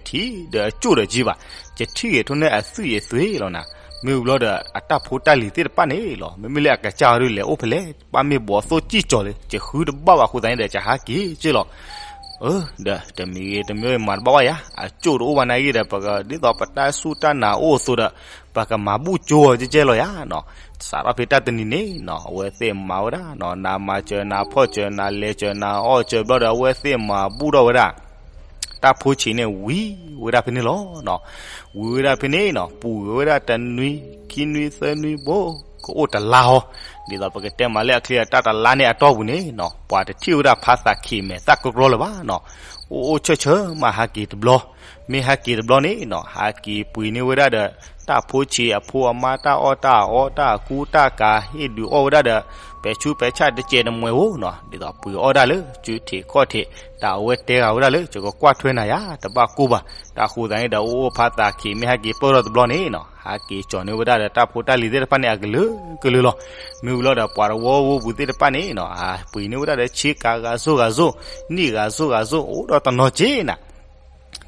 းအကၠိၣ်ဒီးကံၢ်ဘၣ်, ကထံၣ်ဂ့ၤထိၣ်န့ၢ်အသွံၣ်အသွဲလီၤနၤ. မ့ၢ်ဘျီဒီး အတၢ်ဖိတၢ်လံၤသ့ၣ်တဖၣ်န့ၣ်လီၤ, မ့မ့ၢ်လၢအကစၢ်အီၤဒုလဲၤအိၣ်ဖဲလဲၣ်, ပၢ်မ့ၢ်ဘီသိၣ်ကံၢ်ကၠီၤလၢ ကဃုတဘၣ်ဘၣ်အဃိသးန့ၣ်ဒီး ကဟးက့ၤက့လီၤ. အၢ ဒီးတမံၤဂ့ၤတမံၤဂ့ၤမၤတဘၣ်ဘၣ်ယါ, အကၠိၣ်တအိၣ်ဘၣ်နာ်ဂ့ၢ်ဒီး ပကဒ်သိးပတၢ်စူၢ်တၢ်နာ်အိၣ်အသိးဒီး ပကမၤဘူၣ်ကၠိအီၤကကဲလီၤယါနီၤ. စးထီၣ်ဖဲတၢ်တနံၤန့ၣ်နီၤ အဝဲသ့ၣ်မၤဝဲဒၣ်နီၤ နၤမၤစၢၤနၤဖီၣ်စၢၤ နၤလဲၤစၢၤနၤအီၣ်စၢၤဘျီဒီး အဝဲသ့ၣ်မၤဘူၣ်ထီၣ်ဝဲဒၣ် တၢ်ဖိဆံးန့ၣ်ဝံၤဝဲဒၣ်ဖဲန့ၣ်လီၤ. ဝံၤဝဲဒၣ်ဖဲန့ၣ်နီၤ ပှဲၤဝဲဒၣ်တနွံ ခံနွံ သၢနွံဘိ ကအိၣ်တလါဟီ, ဒ်သိးပကတဲမးလၢအချ့အတၢ်တလါန့ၣ်အတီၢ်ပူၤန့ၣ်နီၤ ပှၤတထံၣ်ဝဲဒၣ်ဖါသးခ့မဲာ်သၣ်ကြီကြီလၢၤဘၣ်နီၤ. အိၣ်အိၣ်ဆၢဆၢမးဟးက့ၤတဘျီ, မ့ၢ်ဟးက့ၤတဘျီန့ၣ်နီၤ ဟးက့ၤပှ့ၤန့ၢ်ဝဲဒၣ်ဒီး တၢ်ဖိဆံးအဖိအမါတၢ်အီၣ်တၢ်အီတၢ်အကူတၢ်ကၤ ဟ့ၣ်ဒုးအီၣ်ဝဲဒၣ်ဒီး ပဲာ်ဆူပဲာ်ဆၣ်တစဲးတမှဲးဧိၤနီၤ ဒ်သိးပှ့ၤအီၣ်ဒၣ်လၢ စုထံးခီၣ်ထံး တၢ်အဝဲတဲဂၤဝဲဒၣ်လၢ ယကကွၢ်ထွဲနၤယါ တဘၣ်ကိၢ်ဘၣ်. တၢ်ဃိသးန့ၣ်ဒီး အိၣ်အိၣ်ဖါသးခ့မ့ၢ်ဟဲက့ၤပၢၢ်ထီၣ်တဘျီန့ၣ်နီၤ ဟးက့ၤကၠီၤန့ၢ်ဝဲဒၣ်ဒီး တၢ်ဖိတၢ်လံၤသ့ၣ်တဖၣ်န့ၣ်အကလုာ်ကလုာ်လီၤ. မ့ၢ်ဝံၤလီၤဒီး ပှၤတဝီဝီပူၤသ့ၣ်တဖၣ်န့ၣ်နီၤ ဟးပှ့ၤန့ၢ်ဝဲဒၣ်ဒီး ဆ့ကၤဂၤစိဂၤစိ နံၣ်ဂၤစိဂၤစိ အိၣ်ဒီးတနီၤက့နၤ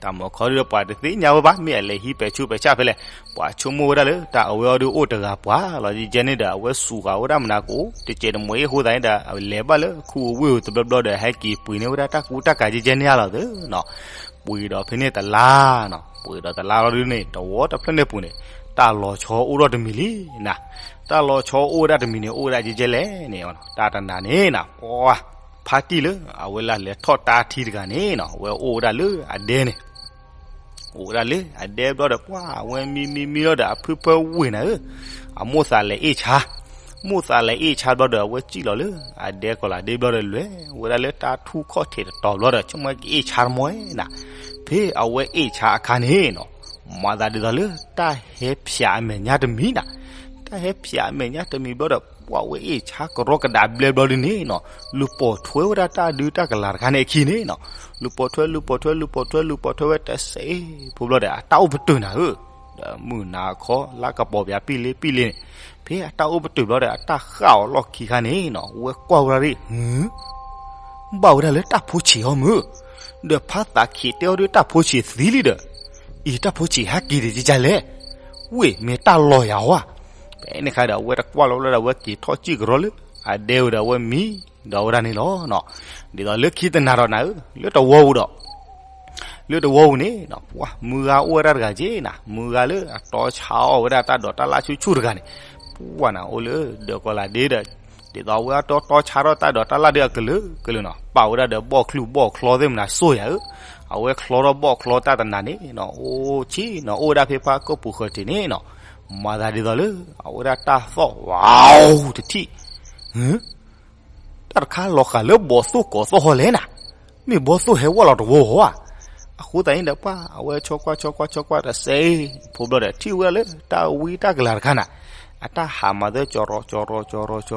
တၢ်မီၤခီဒုဒီး ပှၤတသ့ၣ်ညါဝဲဘၣ် မ့ၢ်အလဲၤဟံးပဲာ်ဆူပဲာ်ဆၣ်ဖဲလဲၣ်, ပှၤဆိကမိၣ်ဝဲဒၣ်လၢ တၢ်အဝဲအီၤဒုအိၣ်တဂၤပှၤလီၤ. ယဲန့ၣ်ဒီး အဝဲစူးဃာ်ဝဲဒၣ်မနၤကအိၣ် တစဲးတမှဲးအဃိသတးန့ၣ်ဒီး အလဲၤဘၣ်လၢခူအဝ့ၢ်တဘျီဘျီဒီး ဟဲက့ၤပှ့ၤန့ၢ်ဝဲဒၣ်တၢ်ကူတၢ်ကၤယဲန့ၣ်ဧါလီၤသၢနီၤ. ပှ့ၤဒီးဖဲန့ၣ်တလါနီၤ ပှ့ၤဒီးတလါလီၤဒုန့ၣ် တဝီတဖျၢၣ်န့ၣ်ပူၤန့ၣ် တၢ်လီၤဆီအိၣ်ထီၣ်တမံၤလံနၤ, တၢ်လီၤဆီအိၣ်ဝဲဒၣ်တမံၤန့ၣ် အိၣ်ဝဲဒၣ်ကဲကဲလဲၣ်န့ၣ်, တၢ်တနၤန့ၣ်နၤ, ပှၤ ဖါတံၢ်လၢ အဝဲလၢလဲၤထီၣ်တၢ်ထံတဂၤန့ၣ်နၤ, အဝဲအိၣ်ဝဲဒၣ်လၢအဒဲန့ၣ် အိၣ်ဝဲဒၣ်လၢအဒဲဘျီဒီး ပှၤအဝဲမံမံမံလီၤဒီး အဖုဖၢဝ့ၢ်နၤဧၢ, အမိၣ်သးလဲၤအ့ၣ်ဆါ, မိၣ်သးလဲၤအ့ၣ်ဆါဘျီဒီး အဝဲစံၣ်လီၤလၢအဒဲကီၤလၤဒ့ဘျီဒီး လဲၤဝဲဒၣ်လၢတၢ်ထူၣ်ခီၣ်ထံးတတီၤဘျီဒီး ဆိကမိၣ်ကအ့ၣ်ဆါတမီၢ်နၤ, ဖဲအဝဲအ့ၣ်ဆါအခါန့ၣ်နၤ, မၤသးဒ်သိးလၢတၢ်ဟဲဖျးအမဲာ်ညါတမံၤနၤ, တၢ်ဟဲဖျးအမဲာ်ညါတမံၤဘျီဒီး ပှၤဝဲအ့ၣ်ဆါကရီကဒးဘျဲဘျီဒ်န့ၣ်နၤ, လူၤပိာ်ထွဲဝဲဒၣ်တၢ်ဒုးတၢ်ကလၤတခါန့ၣ်အခံန့ၣ်နၤ, လူၤပိာ်ထွဲ လူၤပိာ်ထွဲ လူၤပိာ်ထွဲ လူၤပိာ်ထွဲဝဲတစဲးဖိဘျီဒီး အတၢ်အိၣ်ပတုာ်နၤဧၢ, ဒီးမုၢ်နၤခီလၢကပီၤပၠးပံၣ်လ့ပံၣ်လ့န့ၣ်, ဖဲအတၢ်အိၣ်ပတုာ်ဘျီဒီး အတၢ်ဃၣ်အီၤလီၢ်ခံခါန့ၣ်နၤ, ဝဲကွၢ်ဝဲဒၣ်ဒ် ဘၣ်ဝဲဒၣ်လၢတၢ်ဖိဆံးအီၤမုၢ်, ဒီးဖါသးခံးတဲအီၤဒ်တၢ်ဖိဆံးသံလံဒီး, အံၤတၢ်ဖိဆံးဟဲက့ၤဒံးကကလဲၣ်, ဝ့ၢ်မ့ၢ်တၢ်လီၤယၤဧါ, ဖဲန့ၣ်ခါဒီး အဝဲတကွၢ်လီၤဘျီဒီး အဝဲက့ၤထီၣ်စံၣ်ကရီလၢအဒဲဝဲဒီး အဝဲမံဒီးဝဲဒၣ်န့ၣ်လီၤ. ဒ်သိးလၢခံတနၤဒီးနၤဧၢ, လၢတဝီပူၤဒီး လၢတဝီပူၤန့ၣ်နၤ, ပှၤမုၢ်ဂၤအိၣ်ဝဲဒၣ်တဂၤက့နၤ, မုၢ်ဂၤလၢအတီဆါအီၣ်ဝဲဒၣ်တၢ်ဒိးတၢ်လၣ်ဆူၣ်ဆူၣ်တဂၤန့ၣ်, ပှၤနၤအိၣ်လၢဒၢးကီၤလၤဒ့ဒီး, ဒ်သိးအဝဲအတီတီဆါထီၣ်တၢ်ဒိးတၢ်လၣ်ဒ့အကလုာ်ကလုာ်နၤ, ပာ်ဝဲဒၣ်ဒီးဘီၣ်ချူၣ်ဘီၣ်ချီသ့ၣ်မနၤစိၢ်ယၤဧၢ, အဝဲချီထီၣ်ဘီၣ်ချီတၢ်တနၤန့ၣ်နၤ, အိၣ်ဆံနၤ, အိၣ်ဝဲဒၣ်ဖဲဖါကီၢ်ပူၤဃၢၤတ့ၢ်န့ၣ်နၤ, မၤသးဒ်သိးလၢ အဝဲဒၣ်တၢ်သီၣ်ဝါတထံၣ် တၢ်တခါလီၤဃာ်လၢဘီသိၣ်ကိးသီၣ်ဟီလဲၣ်နၤ, မ့ၢ်ဘီသိၣ်ဟဲဝဲလီၤတဝီဧါ, အဃိသတးန့ၣ်ဒီး ပှၤအဝဲဆီကွၢ်ဆီကွၢ်ဆီကွၢ်တစဲးဖိဘျီဒီး ထံၣ်ဝဲဒၣ်လၢတၢ်ဝံတၢ်ကလၤတခါနၤ, အတၢ်ဟးမၤသၢကၠီရီၤကၠီရီၤကၠ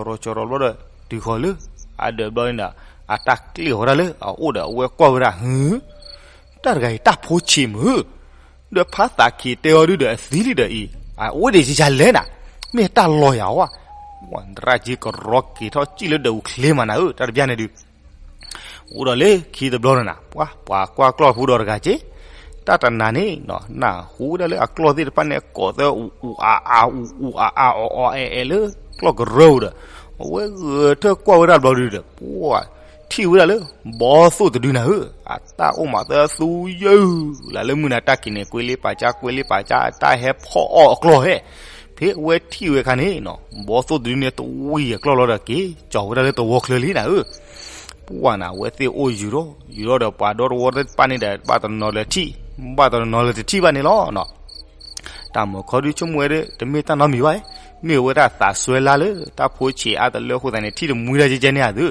ီရီၤကၠီရီၤကၠီရီၤ ဘျီဒီး တုၤဃီၤလၢအဒၢးဘျီန့ၣ်ဒီး အတၢ်ကျ့ၣ်ဃီၤဒၣ်လၢအအိၣ်ဒီး အဝဲကွၢ်ဝဲဒၣ် ဟု တၢ်တဂၤအံၤတၢ်ဖိဆံးမုၢ်, ဒီးဖါသးခံးတဲအီၤဒုဒီးအသံလံဒီးအံၤ အအိၣ်ဒံးကကလဲၣ်နၤ, မ့ၢ်တၢ်လီၤယၤဝဲ, ပှၤသရၣ်က့ကရီက့ၤထီၣ်စံၣ်လၢဒၢးအူချ့မးနၤဧၢ, တၢ်တဘျီန့ၣ်ဒု အိၣ်ဒီးလၢခံတဘျီန့ၣ်နၤ, ပှၤ ပှၤကွၢ်ကျီၢ်ဖိဒီးတဂၤက့, တၢ်တနၤန့ၣ်နၤ, နၢ်ဟူဝဲဒၣ်လၢအကျီၢ်သ့ၣ်တဖၣ်န့ၣ် ကိးသၢအူအူအါအါအူအူအါအါအီၣ်အီၣ်အဲၣ်အဲၣ်လၢကျီၢ်ကရၢပူၤဒီး, အဝဲဂဲၤထၢၣ်ကွၢ်ဝဲဒၣ်ဘျီဒုဒီး ပှၤ ထံၣ်ဝဲဒၣ်လၢ ဘီသိၣ်တဒုနၤဧၢ, အတၢ်အိၣ်မးသၢသူယုၢ်လၢမုၢ်နၤတၢ်ခံးန့ၣ် ကွ့လ့ပာ်ကၠါ ကွ့လ့ပာ်ကၠါ အတၢ်ဟဲဖီၣ်အီၣ်အကျီၢ်ဟဲ, ဖဲအဝဲထံၣ်ဝဲအခါန့ၣ်နၤ, ဘီသိၣ်တဒုန့ၣ် တဝံၤအကျီၢ်လီၤဒီးက့ၤ ကၠီၤဝဲဒၣ်လၢတဝီချၢလံနၤဧၢ, ပှၤနၤ အဝဲသ့ၣ်အိၣ်ယူၤထီၣ် ယူၤထီၣ်ဒီးပှၤဒီတဝီသ့ၣ်တဖၣ်န့ၣ်ဒီး ဘၣ်တနီၤလၢထံၣ် ဘၣ်တနီၤလၢတထံၣ်ဘၣ်န့ၣ်လီၤ. တၢ်မုၢ်ခီဒုဆိကမိၣ်ဝဲဒၣ် တမ့ၢ်တၢ်နီတမံၤဘၣ်, မ့ၢ်ဝဲဒၣ်သးစွဲလၢတၢ်ဖိဆံးအါတလၢအဃိသတးန့ၣ် ထံၣ်တမှံတၢ်ကဲကဲန့ၣ်ဧါသု,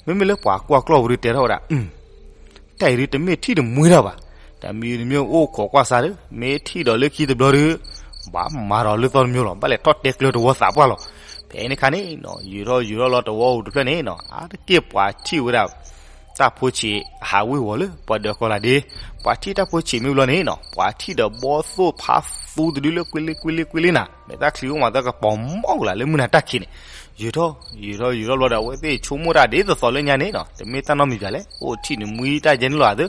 မ့မ့ၢ်လၢပှၤကွၢ်ကျီၢ်ပူၤဒုတဲထီၣ်ဝဲဒၣ် တၢ်အံၤဒုတမ့ၢ်ထံၣ်တမှံတၢ်ဘၣ်, တၢ်မံၤတမံၤအိၣ်ခိးကွၢ်စါဒီး မ့ၢ်ထံၣ်ဒီးလၢခံတဘျီဒီး ဘၣ်မၤဒီးလၢသီတမံၤလီၤ, ဘၣ်လဲၤထီၣ်တဲကျၢၤတဝီသးပှၢ်လီၤ. ဖဲန့ၣ်ခါန့ၣ်နၤ ယူၤထီၣ်ယူၤထီၣ်လီၤတဝီပူၤတဖျၢၣ်န့ၣ်နၤ အါတက့ၢ်ပှၤထံၣ်ဝဲဒၣ် တၢ်ဖိဆံးဟးဝ့ၤဝီၤလၢပှၤဒၢးကီၤလၤဒ့, ပှၤထံၣ်တၢ်ဖိဆံးမ့ၢ်ဘျီန့ၣ်နၤ ပှၤထံၣ်ဒီးဘီသိၣ်ဖးသူတဒုလၢကွ့လ့ကွ့လ့ကွ့လ့နၤ မ့ၢ်တၢ်ချံအိၣ်မးသၢကပီၤမီၢ်ကလၤလၢမုၢ်နၤတၢ်ခံးန့ၣ်, ယူၤထီၣ် ယူၤထီၣ် ယူၤထီၣ်ဘျီဒီး အဝဲသ့ၣ်ဆိကမိၣ်တၢ်ဒ်သိးသိးလၢညါန့ၣ်နၤ တမ့ၢ်တၢ်နီတမံၤဘၣ်လဲၣ်, အိၣ်ထံၣ်န့ၣ်မှံတၢ်ယဲန့ၣ်လီၤဧါသု,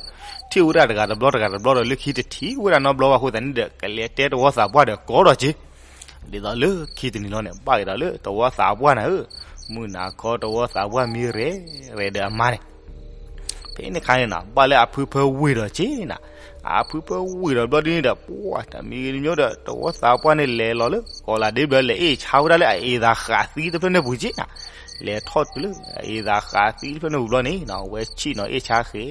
ထံၣ်ဝဲဒၣ်တဂၤတဘျီတဂၤတဘျီဒီး လၢခံတထံၣ်ဝဲဒၣ်နီတဘျီဘၣ်အဃိသတးန့ၣ်ဒီး ကလဲၤတဲတဝီသးပှၢ်ဒီးကိးထီၣ်က့ၤ ဒ်သိးလၢခံတနံၤလီၤန့ၣ် ဘၣ်က့ၤဒီးလၢတဝီသးပှၢ်နၤဧၢ, မုၢ်နၤခီတဝီသးပှၢ်မံရဲၣ်ရဲၣ်ဒီးအမါန့ၣ် ဖဲန့ၣ်ခါန့ၣ်နၤ ဘၣ်လၢအဖုဖၢဝ့ၤဒီးက့နၤ, အဖုဖၢဝ့ၤဒီးဘျီဒ်န့ၣ်ဒီး ပှၤတၢ်မံၤတမံၤဒီး တဝီသးပှၢ်န့ၣ်လဲၤလီၤလၢ ကီၤလၤဒ့ဘျီ လဲၤအ့ၣ်ဆါဝဲဒၣ်လၢအအ့ၣ်သးဃးသံတဖျၢၣ်န့ၣ်ပူၤက့နၤ, လဲၤထီၣ်တုၤလၢအအ့ၣ်သးဃးသံတဖျၢၣ်န့ၣ်ပူၤဘျီန့ၣ်နၤ အဝဲဆံၣ်နီၤအ့ၣ်ဆါဃဲ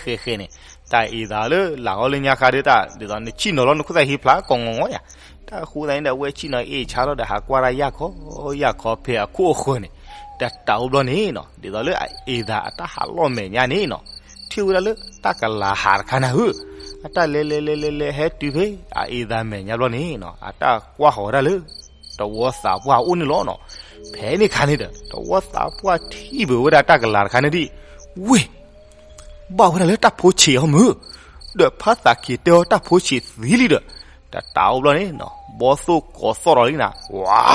ဃဲဃဲန့ၣ်, တၢ်အ့ၣ်သးလၢလၢ်ဂီၤလၢညါခါဒ်တၢ် ဒ်သိးနဆံၣ်နီၤလီၤ နခိၣ်သၣ်ဟံးဖျါကိးငီၤငီၤယါ တၢ်ဃိသတးန့ၣ်ဒီး အဝဲဆံၣ်နီၤအ့ၣ်ဆါလီၤဒီး ဟးကွၢ်တၢ်ယၢ်ခီယၢ်ခီဖဲအခိၣ်အဃၢၤန့ၣ်, တၢ်တၢ်အိၣ်ဘျီန့ၣ်နၤ ဒ်သိးလၢအအ့ၣ်သးအတၢ်ဟးလီၢ်မဲာ်ညါန့ၣ်နၤ, ထံၣ်ဝဲဒၣ်လၢတၢ်ကလၤဟးတခါနၤဧၢ, အတၢ်လဲၤလဲၤလဲၤလဲၤလဲၤဟဲတုၤဖဲအအ့ၣ်သးမဲာ်ညါဘျီန့ၣ်နၤ အတၢ်ကွၢ်ဃီၤဝဲဒၣ်လၢ တဝီသးပှၢ်အိၣ်န့ၣ်လီၤနၤ, ဖဲန့ၣ်ခါန့ၣ်ဒီး တဝီသးပှၢ်ထံၣ်ဘၣ်ဝဲဒၣ်တၢ်ကလၤတခါန့ၣ်ဒ် ဝ့ၢ် ဘၣ်ဝဲဒၣ်လၢတၢ်ဖိဆံးအီၤမုၢ်, ဒီးဖါသးခံးတဲအီၤတၢ်ဖိဆံးသံလံဒီး, တၢ်တၢ်အိၣ်ဘျီန့ၣ်နၤ ဘီသိၣ်ကိးသီၣ်ဒီးလံနၤ, ဝါ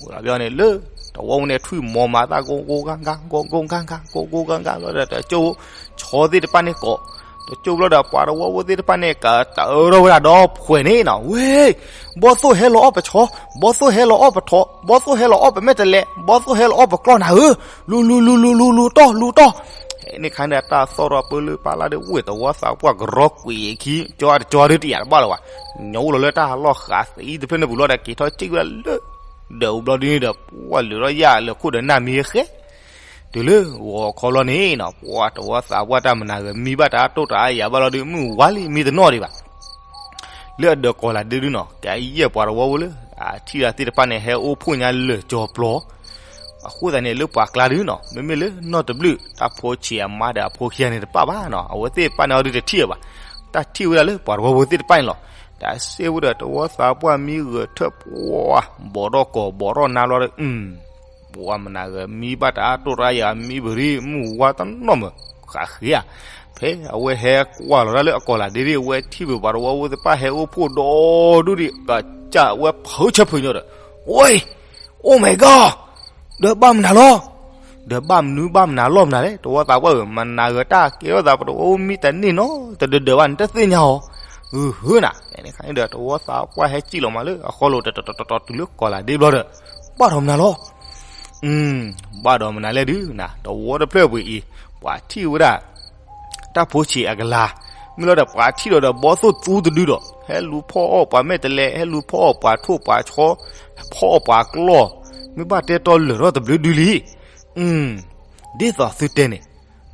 ဝဲဒၣ်န့ၣ်လၢ တဝီပူၤန့ၣ် ထွံၣ်မီၤမၤသၣ် ကိးကိးဂၤဂၤ ကိးကိးဂၤဂၤ ကိးကိးဂၤဂၤ ဘျီဒီးတကၠိၢ် ဆီသ့ၣ်တဖၣ်န့ၣ်ကိး, တကၠိၢ်ဘျီဒီးပှၤတဝီဖိသ့ၣ်တဖၣ်န့ၣ် ကတၢၢ်ထီၣ်ဝဲဒၣ်ဒီးဖှဲးန့ၣ်နၤ, ဝ့ၢ် ဘီသိၣ်ဟဲလီၤအီၣ်ပဆီ, ဘီသိၣ်ဟဲလီၤအီၣ်ပထိး, ဘီသိၣ်ဟဲလီၤအီၣ်ပမဲာ်တလဲး, ဘီသိၣ်ဟဲလီၤအီၣ်ပကျီၢ်နၤဧၢ, လူၤလူၤလူၤလူၤလူၤလူၤတီၢ်လူၤတီၢ်, ဖဲန့ၣ်ခါန့ၣ်ဒီး တၢ်သီၣ်ထီၣ်ပၢလၢပၢ်လၢ်ဒီး ဝ့ၢ်တဝီသးပှၢ်ကရီကွံာ်အခံ ကၠီတကၠီဒုတယာ်တဘၣ်လၢၤဘၣ်. ညီအိၣ်လီၤလၢတၢ်ဟးလီၢ်ဃာ်သံတဖျၢၣ်န့ၣ်ပူၤလီၤဒီး က့ၤထီၣ်စံၣ်ဝဲဒၣ်လၢ ဒၢးအူဘျီဒုန့ၣ်ဒီး ပှၢ်လၢာ်ထီၣ်ယၢ်လၢခိၣ်ဒီးနၢ်မံဃဲ တုၤလၢဂီၤခီဘျီန့ၣ်နီၤ ပှၢ်တဝီသးပှၢ်တၢ်မနၤဂၤမံဘၣ်တၢ်တိၢ်တၢ်အါယၤဘၣ်လီၤဒုး မုၢ်ဝါလံမံတနီၣ်ဒံးဘၣ် လၢအဒၢးကီၤလၤဒ့ဒုနီၤ ကယဲၢ်ပှၤတဝီဖိလၢ အထံၣ်တၢ်သ့ၣ်တဖၣ်န့ၣ် ဟဲအိၣ်ဖှိၣ်ညါလၢာ်ကၠီၤပျီ အဃိသတးန့ၣ် လၢပှၤကျါဒုနီၤ မ့မ့ၢ်လၢနီၢ်တဘျုး တၢ်ဖိဆံးအမါဒီးအဖိခံဂၤန့ၣ်တပၣ်ဘၣ်နီၤ အဝဲသ့ၣ်တဖၣ်န့ၣ်အီၤဒုတထံၣ်အီၤဘၣ် တၢ်ထံၣ်ဝဲဒၣ်လၢပှၤတဝီဖိသ့ၣ်တဖၣ်န့ၣ်လီၤ. တၢ်စ့ၢ်ဝဲဒီးတဝီသးပှၢ်မံဂၢၢ်ထၢၣ်ပှၢ် ဘီးထီၣ်ကီၤဘီးထီၣ်နါဘျီဒီး အု ပှၤမနၤဂၤမံဘၣ်တၢ်တိၢ်တၢ်အါယၤမံပရံ မုၢ်ဝါတနီၣ်မး ဃးဃ့ဧါ. ဖဲအဝဲဟဲကွၢ်လီၤတၢ်လၢအကီၤလၤဒ့ဒု အဝဲထံၣ်ဘၣ်ပှၤတဝီဖိသ့ၣ်တဖၣ်ဟဲအိၣ်ဖှိၣ်ဒီဒူၣ်ဒံး ကစၢ်ဝဲဖုးဆၢဖုးညီဒီး ဝဲ Oh my god ဒီးဘၣ်မနုၤလီၤ ဒီးဘၣ်မနုၤဘၣ်မနုၤလီၤမနုၤလဲၣ် တဝီသးပှၢ်ဧၢ မနၤဂၤတၢ်ကဲထီၣ်သးပတဝီမံတန့ၢ်နီတဒၢးဒၢးဘၣ် နတသ့ၣ်ညါအီၤ ဧၢ ဧၢနၤ ဖဲန့ၣ်ခါန့ၣ်ဒီး တဝီသးပှၢ်ဟဲစံၣ်လီၤမးလၢအဃီလိၤ တတီၤတီၤတီၤတီၤတုၤလၢကီၤလၤဒ့ဘျီဒီး ဘၣ်ဒီးမနုၤလီၤ ဘၣ်ဒီးမနုၤလဲၣ်ဒုးနၤ တဝီတဖျၢၣ်ပူၤအံၤ ပှၤထံၣ်ဝဲဒၣ် တၢ်ဖိဆံးအကလၤ မ့ၢ်လီၤဒီးပှၤထံၣ်ဒီးဒီးဘီသိၣ်သူတဒုဒီး ဟဲလူၤဖီၣ်အီၣ်ပှၤမဲာ်တဲးလဲး ဟဲလူၤဖီၣ်အီၣ်ပှၤထိၣ်ပှၤဆီ ဖီၣ်အီၣ်ပှၤကျီၢ် မ့ၢ်ဘၣ်တဲတီလၢာ်ထီၣ်တဘျုးဒုလံ ဒ်သိးသုတဲန့ၣ်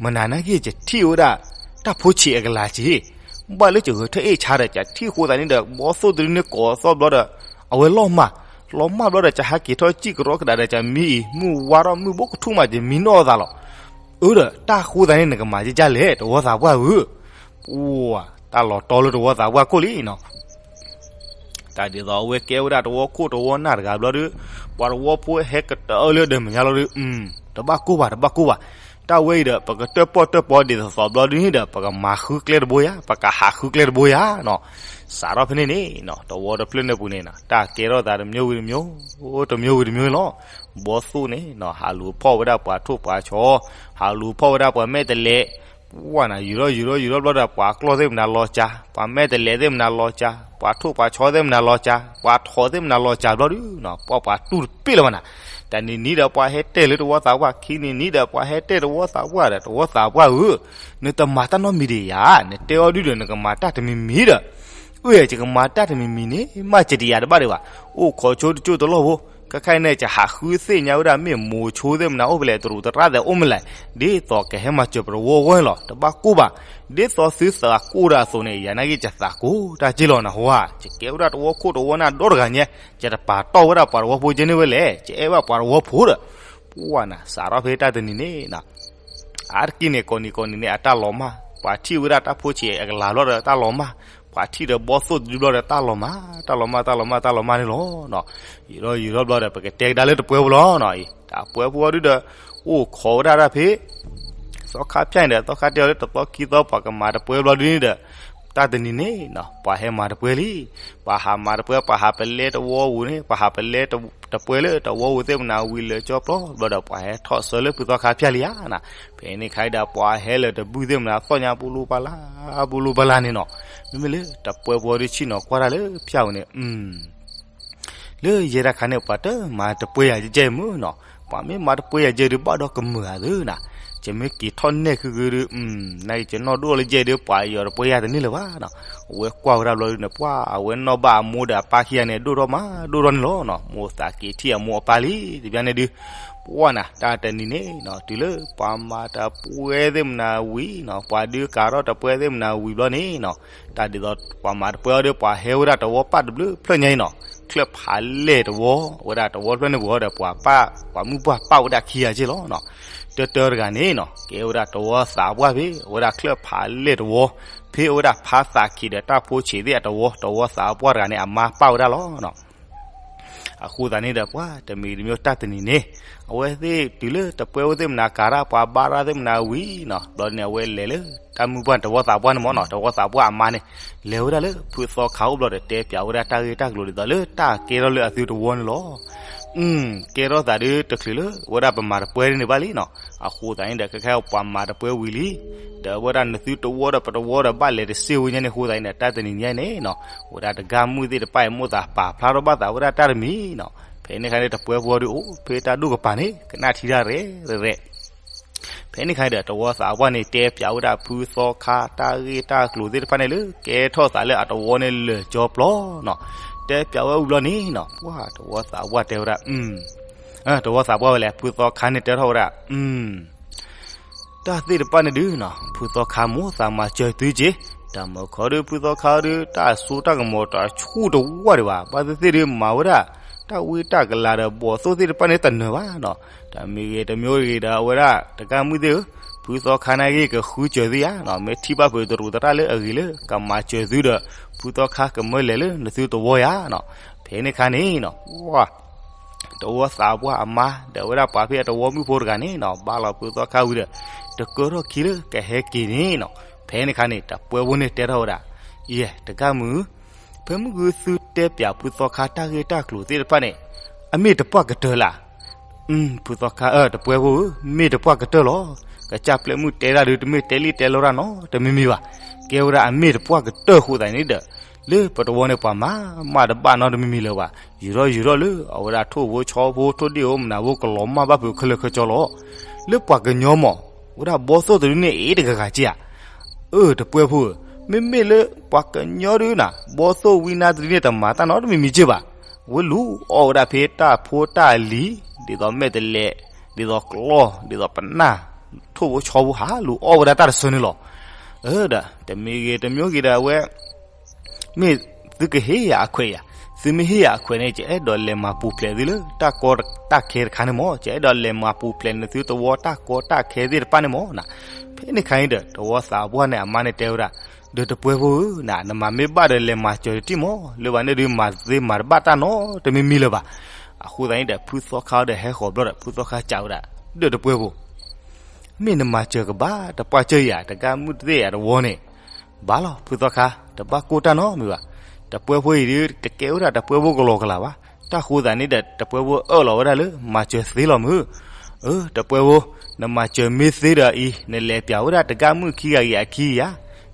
မနၤနာ်က့ ယထံၣ်ဝဲဒၣ် တၢ်ဖိဆံးအကလၤက့ၤ ဘၣ်လၢယဂဲၤထၢၣ်အ့ၣ်ဆါဒီး ယထံၣ်ဃိသးန့ၣ်ဒီး ဘီသိၣ်တဒုန့ၣ်ကိးသီၣ်ဘျီဒီး အဝဲလီၤမၢ် လီၤမၢ်ဘျီဒီး ယဟးက့ၤထီၣ်စံၣ်ကရီကဒးဒီး ယမံအံၤ မုၢ်ဝါထီၣ်မုၢ်ဘိကထူၣ်မး ယမံနီၣ်အသးလီၤ အၢဒီး တၢ်ဃိသးန့ၣ် နကမၤကကၢ်လဲၣ် တဝီသးပှၢ်ဧၢ ပှၤ တၢ်လီၤတီလၢတဝီသးပှၢ်ခိၣ်လံနီၤ တၢ်ဒ်သိးအဝဲကဲဝဲဒၣ်တဝီခိၣ်တဝီနၢ်တဂၤဘျီဒီး ပှၤတဝီဖိဟဲကတၢၢ်လၢဒီးမဲာ်ညါလီၤဒီး တဘၣ်ကိၢ်ဘၣ် တဘၣ်ကိၢ်ဘၣ် တၢ်ဝဲအံၤဒီး ပကတၢၣ်ပီၣ်တၢၣ်ပီဒ်သိးသိးဘျီဒုန့ၣ်ဒီး ပကမၤဃုကျဲတဘိယၤ ပကဟးဃုကျဲတဘိယၤနီၤ စးထီၣ်ဖဲန့ၣ်န့ၣ်နီၤ တဝီတဖျၢၣ်န့ၣ်ပူၤန့ၣ်နီၤ တၢ်ကဲထီၣ်သးတမျိုးဝံၤတမျိုး တမျိုးဝံၤတမျိုးလီၤ ဘီသိၣ်န့ၣ်နီၤ ဟးလူၤဖီၣ်ဝဲဒၣ်ပှၤထိၣ်ပှၤဆီ ဟးလူၤဖီၣ်ဝဲဒၣ်ပှၤမဲာ်တဲးလဲး ပှၤနၤ ယူၤထီၣ်ယူၤထီၣ်ယူၤထီၣ်ဘျီဒီး ပှၤကျီၢ်သ့ၣ်မနၤလီၤစှၤ ပှၤမဲာ်တဲးလဲးသ့ၣ်မနၤလီၤစှၤ ပှၤထိၣ်ပှၤဆီသ့ၣ်မနၤလီၤစှၤ ပှၤထိၣ်သ့ၣ်မနၤလီၤစှၤဘျီဒုနီၤ ပှၤပှၤတူၢ်တပ့ၢ်လၢၤဘၣ်နၤ တနံၤနံၤဒီးပှၤဟဲတဲာ်လၢတဝီသးပှၢ် ခံနံၤနံၤဒီးပှၤဟဲတဲာ်တဝီသးပှၢ်ဒီး တဝီသးပှၢ်ဧၢ နတမၤတၢ်နီတမံၤဒံးဧါ နတဲအီၤဒုဒီး နကမၤတၢ်တမံၤမံၤဒီး အၢ ယကမၤတၢ်တမံၤမံၤန့ၣ် မ့ၢ်ယတယာ်တဘၣ်ဒံးဘၣ် အိၣ်ခိးဆိတကၠိၢ်တလီၢ်ဖိ ခဲခါအံၤန့ၣ် ယဟးဃုသ့ၣ်ညါဝဲဒၣ် မ့ၢ်မိၤဆိသ့ၣ်မနၤအိၣ်ဖဲလဲၣ် တရူးသရၣ်သဲးအိၣ်မလဲၣ် ဒ်သိးကဟဲမၤစၢၤပတဝီအဂီၢ်န့ၣ်လီၤ တဘၣ်ကိၢ်ဘၣ် ဒ်သိးသုသးကိၢ်တၢ်အသိးန့ၣ် ယၤနာ်က့ ယသးကိၢ်တၢ်က့ၢ်လီၤနဟါ ယကဲဝဲဒၣ်တဝီခိၣ်တဝီနၢ်ဒီတဂၤညါ ယတပာ်တီၢ်ဝဲဒၣ်ပှၤတဝီဖိကဲန့ၣ်ဝဲလဲၣ် ယအဲၣ်ဘၣ်ပှၤတဝီဖိဒီး ပှၤနၤ စးထီၣ်ဖဲတၢ်တနံၤန့ၣ်နီၤ အါတက့ၢ်န့ၣ် ကိးနံၤကိးနံၤန့ၣ် အတၢ်လီၤမၢ် ပှၤထံၣ်ဝဲဒၣ်တၢ်ဖိဆံးအကလၤဘျီဒီးတၢ်လီၤမၢ် ပှၤထံၣ်ဒီးဘီသိၣ်တဒုဘျီဒီးတၢ်လီၤမၢ် တၢ်လီၤမၢ် တၢ်လီၤမၢ် တၢ်လီၤမၢ်န့ၣ်လီၤ. ယူၤထီၣ်ယူၤထီၣ်ဘျီဒီး ပကတဲကဒါလၢတပှဲဖိလီၤနီၤ တပှဲဖိအီၤဒုဒီး အိၣ်ခိးဝဲဒၣ်တၢ်ဖဲ သီခါဖၠၣ်န့ၣ်ဒီး သီခါတဲအီၤလၢတသီခံသီ ပှၤကမၤတပှဲဘျီဒုန့ၣ်ဒီး တၢ်တနံၤန့ၣ်နီၤ ပှၤဟဲမၤတပှဲလံ ပှၤဟးမၤတပှဲ ပှၤဟးပလဲတဝီဧိၤန့ၣ် ပှၤဟးပလဲတပှဲလၢတဝီဧိၤသ့ၣ်မနၤဝံၤလၢာ်ကၠီပျီဘျီဒီး ပှၤဟဲထီၣ်ဆၢလၢဖုသီခါဖၠၣ်လံဧါနီၤ ဖဲန့ၣ်ခါအံၤဒီး ပှၤဟဲလၢာ်တဘုၣ်သ့ၣ်မနၤ သီၣ်ညါပူလူပလၢ် ပူလူပလၢ်န့ၣ်နီၤ မ့မ့ၢ်လၢတပှဲဖိအီၤဒုဆ့ၣ်နီၤကွၢ်တၢ်လၢဖၠၣ်ဧိၤန့ၣ် လၢယဲဒၣ်ခါန့ၣ် ပှၤတမၤတပှဲယၤယဲမုၢ်နီၤ ပှၤမ့ၢ်မၤတပှဲယၤယဲဒုး ဘၣ်ဒီးကမုာ်ဧါသ့နီၤ ယမ့ၢ်က့ၤထီၣ်နဲၣ်ဃုဃုဒုး နာ်က့ၤယနီၢ်ဒိၣ်လၢယဲဒုး ပှၤယီၤတပှဲယၤတန့ၢ်လၢၤဘၣ်နီၤ အဝဲကွၢ်ဝဲဒၣ်ဘျီဒုန့ၣ် ပှၤအဝဲနီၢ်ဘၣ်အမိၢ်ဒီးအပၢ်ခံဂၤန့ၣ် ဒိၣ်ထီၣ်မးဒိၣ်ထီၣ်န့ၣ်လီၤနီၤ မိၢ်သးက့ၤထံၣ်အမိၢ်အပၢ်လံ တဘျီန့ၣ်ဒုး ပှၤနၤ တၢ်တနံၤန့ၣ်နီၤ တုၤလၢပှၤမၤတပှဲသ့ၣ်မနၤဝံၤနီၤ ပှၤဒုးကၤထီၣ်တပှဲသ့ၣ်မနၤဝံၤဘျီန့ၣ်နီၤ တၢ်ဒ်သိးပှၤမၤတပှဲအီၤဒီး ပှၤဟဲဝဲဒၣ်တဝီပၢ်တဘျုးဖျၢၣ်ညါအံၤနီၤ ချၢၣ်ဖးလဲၢ်တဝီ ဝဲဒၣ်တဝီဖျၢၣ်န့ၣ်ပူၤဒီး ပှၤပၢ် ပှၤမုၢ်ပှၢ်ပၢ်ဝဲဒၣ်ခံဂၤက့လီၤနီၤ တၢတၢတဂၤန့ၣ်နီၤ ကဲဝဲဒၣ်တဝီသးပှၢ်ဖဲ အဝဲဒၣ်ချၢၣ်ဖးလဲၢ်တဝီ ဖဲအဝဲဒၣ်ဖါသးခံးဒီးတၢ်ဖိဆံးသ့ၣ်အတဝီ တဝီသးပှၢ်တဂၤန့ၣ် အမါပၢ်ဝဲဒၣ်လီၤနီၤ အဃိသတးန့ၣ်ဒီး ပှၤတမံၤတမံၤတၢ်တနံၤန့ၣ် အဝဲသ့ၣ်တုၤလၢတပှဲဖိသ့ၣ်မနၤကၤတၢ် ပှၤဘါရၣ်သ့ၣ်မနၤဝံၤနီၤ ဘျီန့ၣ် အဝဲလဲၤလၢတၢ်မုၢ်ပှၢ်တဝီသးပှၢ်န့ၣ်မ့ၢ်နီၤ တဝီသးပှၢ်အမါန့ၣ် လဲၤဝဲဒၣ်လၢဖုသီခါအိၣ်ဘျီဒီး တဲပၠးဝဲဒၣ်တၢ်ဂ့ၢ်တၢ်ကျိၤဒ်သိးလၢတၢ်ကဲထီၣ်လၢအသုတဝီန့ၣ်လီၤ ကဲထီၣ်သးဒုတချုးလၢ ဝဲဒၣ်ပမၤတပှဲန့ၣ်ဘၣ်လံနီၤ အဃိသတးန့ၣ်ဒီး ခဲခဲပှၤမၤတပှဲဝံၤလံ ဒီးဝဲဒၣ်နသုတဝီဒီးပတဝီဒီး ဘၣ်လဲၤတစ့ဝဲညါန့ၣ် အဃိသတးန့ၣ်ဒီး တၢ်တနံၤညါန့ၣ်နီၤ ဝဲဒၣ်တဂၤမုၢ်သ့ၣ်တဖၣ်အံၤ မိၢ်သးပာ်ဖျါထီၣ်ဘၣ်သးဝဲဒၣ်တၢ်တမံၤနီၤ ဖဲန့ၣ်ခါန့ၣ် တပှဲဖိအီၤဒုးအိၣ်ဖဲတၢ်ဒူၣ်ကပၤန့ၣ် ကနၣ်ထံတၢ်ရဲၣ်ရဲၣ် ဖဲန့ၣ်ခါဒီး တဝီသးပှၢ်န့ၣ် တဲပၠးဝဲဒၣ်ဖုသီခါတၢ်ဂ့ၢ်တၢ်ကျိၤသ့ၣ်တဖၣ်န့ၣ်လၢ ကဲထီၣ်သးလၢအတဝီန့ၣ်လၢာ်ကၠီပျီနီၤ. တဲပၠးဝဲဝံၤဘျီန့ၣ်နီၤ, ပှၢ်တဝီသးပှၢ်တဲဝဲဒၣ်, တဝီသးပှၢ်ဝဲလဲၣ်, ဖုသီခါန့ၣ်တဲထီၣ်ဝဲဒၣ်, တၢ်သ့ၣ်တဖၣ်န့ၣ်ဒုးနီၤ, ဖုသီခါမိၢ်သးမၤစၢၤသုက့ၤ, တၢ်မုာ်ခီဒုး ဖုသီခါဒုး တၢ်စိတၢ်ကမီၤတဆူၣ်တဝၢ်ဒံးဘၣ်, ဘၣ်သ့ၣ်သ့ၣ်ဒုး မၤဝဲဒၣ် တၢ်ဝံတၢ်ကလၤဒီး ဘီၣ်သိၣ်သ့ၣ်တဖၣ်န့ၣ်တနၢၤဘၣ်နီၤ. တမံၤဂ့ၤတမံၤဂ့ၤဒီး အဝဲဒၣ်တၢ်မုၢ်သ့ၣ်ဧၢ, ဖုသီခါန့ၣ်ဂ့ၤကဃုစၢၤသုယၤနီၤ, မ့ၢ်ထံၣ်ဘၣ်ဖုးတရူးသရၣ်လၢအဂ့ၤလၢ ကမၤစၢၤသုဒီး ဖုသီခါကမၢလဲၤလၢနသုတဝီယၤနီၤ. ဖဲန့ၣ်ခါန့ၣ်နီၤ တဝီသးပှၢ်အမါ ဒီးအဝဲဒၣ်ပှၤဖဲအတဝီမုၣ်ဖိတဂၤန့ၣ်နီၤ, ဘါလီၤဖုသီခါဝံၤဒီး တကၢထီၣ်ခံလၢကဟဲက့ၤန့ၣ်နီၤ. ဖဲန့ၣ်ခါန့ၣ် တပှဲဖိန့ၣ်တဲထီၣ်ဝဲဒၣ်, ယဲ တကၢ်မုၣ်, ဖဲမုၢ်ဂုၢ်သုတဲပၠးဖုသီခါတၢ်ဂ့ၢ်တၢ်ကျိၤသ့ၣ်တဖၣ်န့ၣ် အမ့ၢ်တပှၢ်ကတၢၢ်လၢ်. ဖုသီခါ, တပှဲဖိဧၢ, မ့ၢ်တပှၢ်ကတၢၢ်လီၤ. ကစၢ်ပျဲၢ်မုၣ်တဲဒၣ်ဒုး တမ့ၢ်တဲလံတဲလီတၢ်နီတမံၤမံၤဘၣ်. ကဲဝဲဒၣ်အမ့ၢ်တပှၢ်ကတၢၢ်အဃိသတးန့ၣ်ဒီး လၢပတဝီန့ၣ်ပှၤမၤမးတဘၣ်နီတမံၤမံၤလၢၤဘၣ်. ယူၤထီၣ်ယူၤထီၣ်လၢ အဝဲဒၣ်ထိၣ်ဖိဆီဖိ ထိၣ်ဒ့ၣ်ဧိၤမနၤဖိ ကလီၤမၢ်ဘၣ်ဖုးခဲလၢာ်ခဲဆ့လီၤ. လၢပှၤကညီမး ဝဲဒၣ်ဘီသိၣ်တဒုန့ၣ်အ့ၣ်တဂၤဂၤက့ဧါ. အၢ တပှဲဖိဧၢ, မ့မ့ၢ်လၢပှၤကညီဒုန့ၣ် ဘီသိၣ်ဝံနါတဒုန့ၣ် တမၤတၢ်နီတမံၤမံၤက့ဘၣ်. ဝဲလူၤအီၣ်ဝဲဒၣ်ဖဲတၢ်ဖိတၢ်လံၤ, ဒ်သိးမဲာ်တဲးလဲး, ဒ်သိးကျီၢ်, ဒ်သိးပနၢ်, ထိၣ်ဖိဆီဖိ ဟးလူၤအီၣ်ဝဲဒၣ်တၢ်တဆၢန့ၣ်လီၤ. အၢ ဒီး တမံၤဂ့ၤတမံၤဂ့ၤဒီး အဝဲ မ့ၢ်သုကဟ့ၣ်ယၤအခွဲးယၤ, သုမ့ၢ်ဟ့ၣ်ယၤအခွဲးန့ၣ် ယအဲၣ်ဒိးလဲၤမၤပူၤဖျဲးသုလၢတၢ်ကီတၢ်ခဲတခါန့ၣ်မး, ယအဲၣ်ဒိးလဲၤမၤပူၤဖျဲးနသုတဝီတၢ်ကီတၢ်ခဲသ့ၣ်တဖၣ်န့ၣ်မးနီၤ. ဖဲန့ၣ်ခါန့ၣ်ဒီး တဝီသးပှၢ်န့ၣ်အမါန့ၣ်တဲဝဲဒၣ်, ဒီးတပှဲဖိဧၢ, နမၤမ့ၢ်ဘၣ်ဒီးလဲၤမၤစၢၤတထံၣ်မး, လၢဘၣ်န့ၣ်ဒုးမၤသ့မၤတဘၣ်တၢ်နီတမံၤမံၤလၢၤဘၣ်. အဃိသတးန့ၣ်ဒီး ဖုသီခါဒီးဟဲဃီၤဘျီဒီး ဖုသီခါစံးဝဲဒၣ်, ဒီးတပှဲဖိ မ့ၢ်နမၤစၢၤကဘၣ် တပှၢ်စၢၤယၤ တကၢ်မုၢ်တသ့ၣ်အတဝီန့ၣ်, ဘၣ်လီၤ ဖုသီခါ, တဘၣ်ကိၢ်တၢ်နီတမံၤဘၣ်. တပှဲဖိအံၤဒုး တကဲဝဲဒၣ်တပှဲဖိကလီကလးဘၣ်. တၢ်ဃိသတးန့ၣ်ဒီး တပှဲဖိအၢၣ်လီၤဝဲဒၣ်လၢ မၤစၢၤသ့လီၤမုၢ်. အၢ တပှဲဖိ, နမၤစၢၤမ့ၢ်သ့ဒီးအံၤ နလဲၤပၠးဝဲဒၣ်တကၢ်မုၢ်ခံဂၤဂ့ၤအခံဂၤယၤ,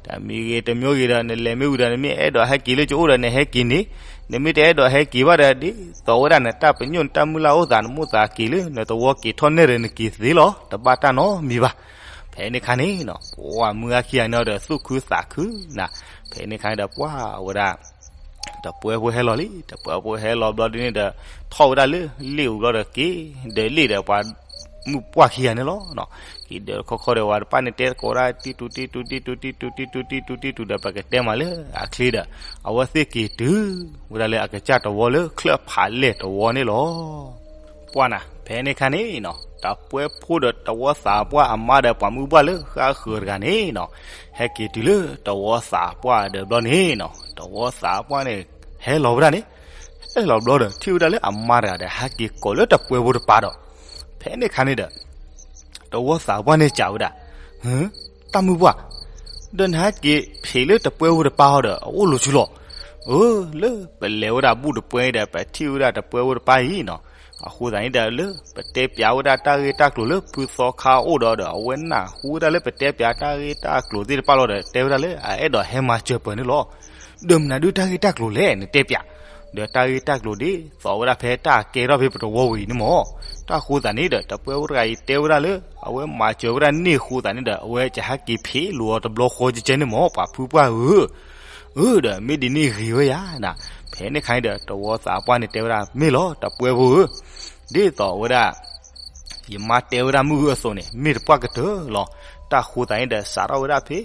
တမံၤဂ့ၤတမံၤဂ့ၤဒီး နလဲၤမ့ၢ်ဝံၤဒီး နမ့ၢ်အဲၣ်ဒိးဟဲက့ၤလၢကအိၣ်ဒီး နဟဲက့ၤန့ၣ်, နမ့ၢ်တအဲၣ်ဒိးဟဲက့ၤဘၣ်ဒီး ဒ်သိးဝဲဒၣ်နတၢ်ပညိၣ်နတၢ်မုၢ်လၢ်အိၣ်သး နမိၣ်သးက့ၤလၢနသဝီက့ၤထီၣ်နဲၣ်ဒီး နက့ၤသ့လီၤ, တဘၣ်တၢ်နီတမံၤဘၣ်. ဖဲန့ၣ်ခါန့ၣ်နီၤ ပှၤမုၢ်ဂၤခံဂၤန့ၣ်ဒီး သူၣ်ခုသးခုနၤ. ဖဲန့ၣ်ခါန့ၣ်ဒီး ပှၤဝဲဒၣ် တပှဲဖိဟဲလီၤလံ, တပှဲဖိဟဲလီၤဘျီဒ်န့ၣ်ဒီး ထီၣ်ဝဲဒၣ်လၢလ့ၣ်အူဘျီဒီး က့ၤဒၢးလ့ၣ်ဒီးပှၤမုၢ်ပှၢ်ခံဂၤန့ၣ်လီၤ. က့ၤဒၢးခီခီဒီး ပှၤတဖၣ်န့ၣ်တဲသကိးဒၣ် တံတူတံတူ တံတူတံတူ တံတူတံတူ တံတူတံတူဒီး ပကတဲမးလၢအချ့ဒီး အဝဲသ့ၣ်က့ၤတုၤဝဲဒၣ်လၢအကစၢ်တဝီလၢချၢၣ်ဖးလဲၢ်တဝီန့ၣ်လီၤ. ပှၢ်နၤ ဖဲန့ၣ်ခါန့ၣ်နီၤ တပှဲဖိဒီးတဝီသးပှၢ်အမါဒီးပှၤမုၢ်ပှၢ်လၢဃၣ်ဃၢၤတဂၤန့ၣ်နီၤ ဟဲက့ၤတုၤလၢတဝီသးပှၢ်ဒီးဘျီန့ၣ်နီၤ တဝီသးပှၢ်န့ၣ် ဟဲလီၤဝဲဒၣ်န့ၣ် ဟဲလီၤဘျီဒီး ထံၣ်ဝဲဒၣ်လၢအမါတဂၤဒီး ဟဲက့ၤကိးလၢတပှဲဖိတပၤဒီး ဖဲန့ၣ်ခါန့ၣ်ဒီး တဝီသးပှၢ်န့ၣ်စံးဝဲဒၣ်, ဟၢ တၢ်မုၢ်ပှၢ်, ဒီးနဟဲက့ၤဖံးလၢတပှဲဖိတပၤဟီဒီး အအိၣ်လီၤဆူလီၤ. အၢ လၢပလဲၤဝဲဒၣ်ဘူၣ်တပှဲၤဒီး ပထံၣ်ဝဲဒၣ်တပှဲဖိတပၤအံၤနီၤ အဃိသတးန့ၣ်ဒီး လၢပတဲပၠးဝဲဒၣ်တၢ်ဂ့ၢ်တၢ်ကျိၤလၢဖုသီခါအအိၣ်ဒီးဒီး အဝဲနၢ်ဟူဝဲဒၣ်လၢပတဲပၠးတၢ်ဂ့ၢ်တၢ်ကျိၤသ့ၣ်တဖၣ်လီၤဒီး တဲဝဲဒၣ်လၢအအဲၣ်ဒိးဟဲမၤစၢၤပၢၤန့ၣ်လီၤ. ဒီးမနုၤဒုးတၢ်ဂ့ၢ်တၢ်ကျိၤလဲၣ် နတဲပၠး ဒီးတၢ်ဂ့ၢ်တၢ်ကျိၤဒ်သိးဝဲဒၣ် ဖဲတၢ်ကဲထီၣ်ဖဲပတဝီဝံၤန့ၣ်မး, တၢ်ဃိသတးန့ၣ်ဒီး တပှဲဖိတဂၤအံၤတဲဝဲဒၣ်လၢ အဝဲမၤစၢၤဝဲဒၣ်န့ၢ်ဃိသတးန့ၣ်ဒီး အဝဲကဟဲက့ၤဖံးလိာ်အီၤတဘျီဃီကဲကဲန့ၣ်မး ပှၤဖုပှၢ်ဧၢ. အၢ ဒီးမ့ၢ်ဒ်န့ၣ်ဂ့ၤဝဲယၤနၤ. ဖဲန့ၣ်ခါန့ၣ်ဒီး တဝီသးပှၢ်န့ၣ်တဲဝဲဒၣ် မ့ၢ်လီၤ တပှဲဖိဧၢ, ဒ်သိးဝဲဒၣ် ယမါတဲဝဲဒၣ်မုၢ်ဂုၢ်အသိးန့ၣ် မ့ၢ်တပှၢ်ကတၢၢ်လီၤ. တၢ်ဃိသတးန့ၣ်ဒီး စးထီၣ်ဝဲဒၣ်ဖဲ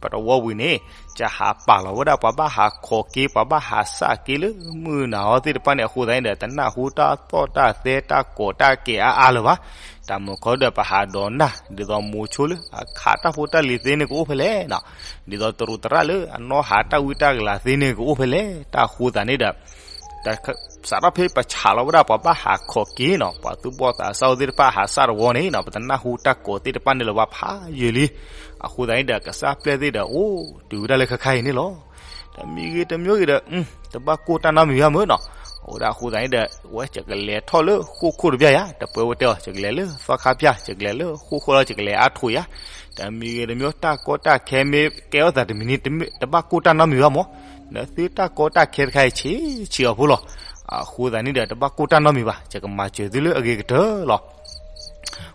ပတဝီဝံၤန့ၣ် ကဟးပာ်လီၤဝဲဒၣ်ပှၤဘၣ်ဟးခိးက့ၤ ပှၤဘၣ်ဟးဆှၣ်က့ၤလၢမုၢ်နၤဟီသ့ၣ်တဖၣ်န့ၣ် အဃိသတးန့ၣ်ဒီး တနၢ်ဟူတၢ်သီၣ်တၢ်သဲတၢ်ကိးတၢ်ကဲးအါအါလၢၤဘၣ်. တၢ်မုာ်ခီဒီး ပဟးဒိးနၢ် ဒ်သိးမိၤဆိလၢအခးတၢ်ဖိတၢ်လံၤသ့န့ၣ်ကအိၣ်ဖဲလဲၣ်နီၤ, ဒ်သိးတရူးတရၣ်လၢအနီၢ်ဟးတၢ်ဝံတၢ်ကလၤသ့န့ၣ်ကအိၣ်ဖဲလဲၣ်. တၢ်ဃိသတးန့ၣ်ဒီး စးထီၣ်ဖဲပဆးလီၤဝဲဒၣ်ပှၤဘၣ်ဟးခိးက့ၤနီၤ ပှၤသူၣ်ဘီၣ်သးစၢ်သ့ၣ်တဖၣ်ဟးဆှၣ်တဝီန့ၣ်နီၤ ပတနၢ်ဟူတၢ်ကိးသ့ၣ်တဖၣ်န့ၣ်လၢၤဘၣ်ဖးယံာ်လံ. အဃိသတးန့ၣ်ဒီး ကစၢ်ပျဲၢ်သ့ၣ်ဒီးအိၣ်တုၤဝဲဒၣ်လၢခဲခါအံၤန့ၣ်လီၤ. တမံၤဂ့ၤတမံၤဂ့ၤဒီး တဘၣ်ကိၢ်တၢ်နီတမံၤဘၣ်မ့ၢ်နီၤ. အဝဲဒၣ်အဃိသတးန့ၣ်ဒီး ဝဲယကလဲၤထီၣ်လၢဃိၣ်ခိၣ်တဘျီယၤ တပှဲဝဲတဲအီၤ ယကလဲၤလၢသီခါပျၢ် ယကလဲၤလၢဃိၣ်ခိၣ်လီၤ ယကလဲၤအါထိးယၤ တမံၤဂ့ၤတမံၤ တၢ်ကီတၢ်ခဲမ့ၢ်ကဲထီၣ်သးတမံၤန့ၣ် တဘၣ်ကိၢ်တၢ်နီတမံၤဘၣ်မး, နသုတၢ်ကီတၢ်ခဲတခါအံၤဆံးဆံးအီၤဖိလီၤ. အဃိသတးန့ၣ်ဒီး တဘၣ်ကိၢ်တၢ်နီတမံၤဘၣ် ယကမၤစၢၤသုလၢအဂ့ၤကတၢၢ်လီၤ.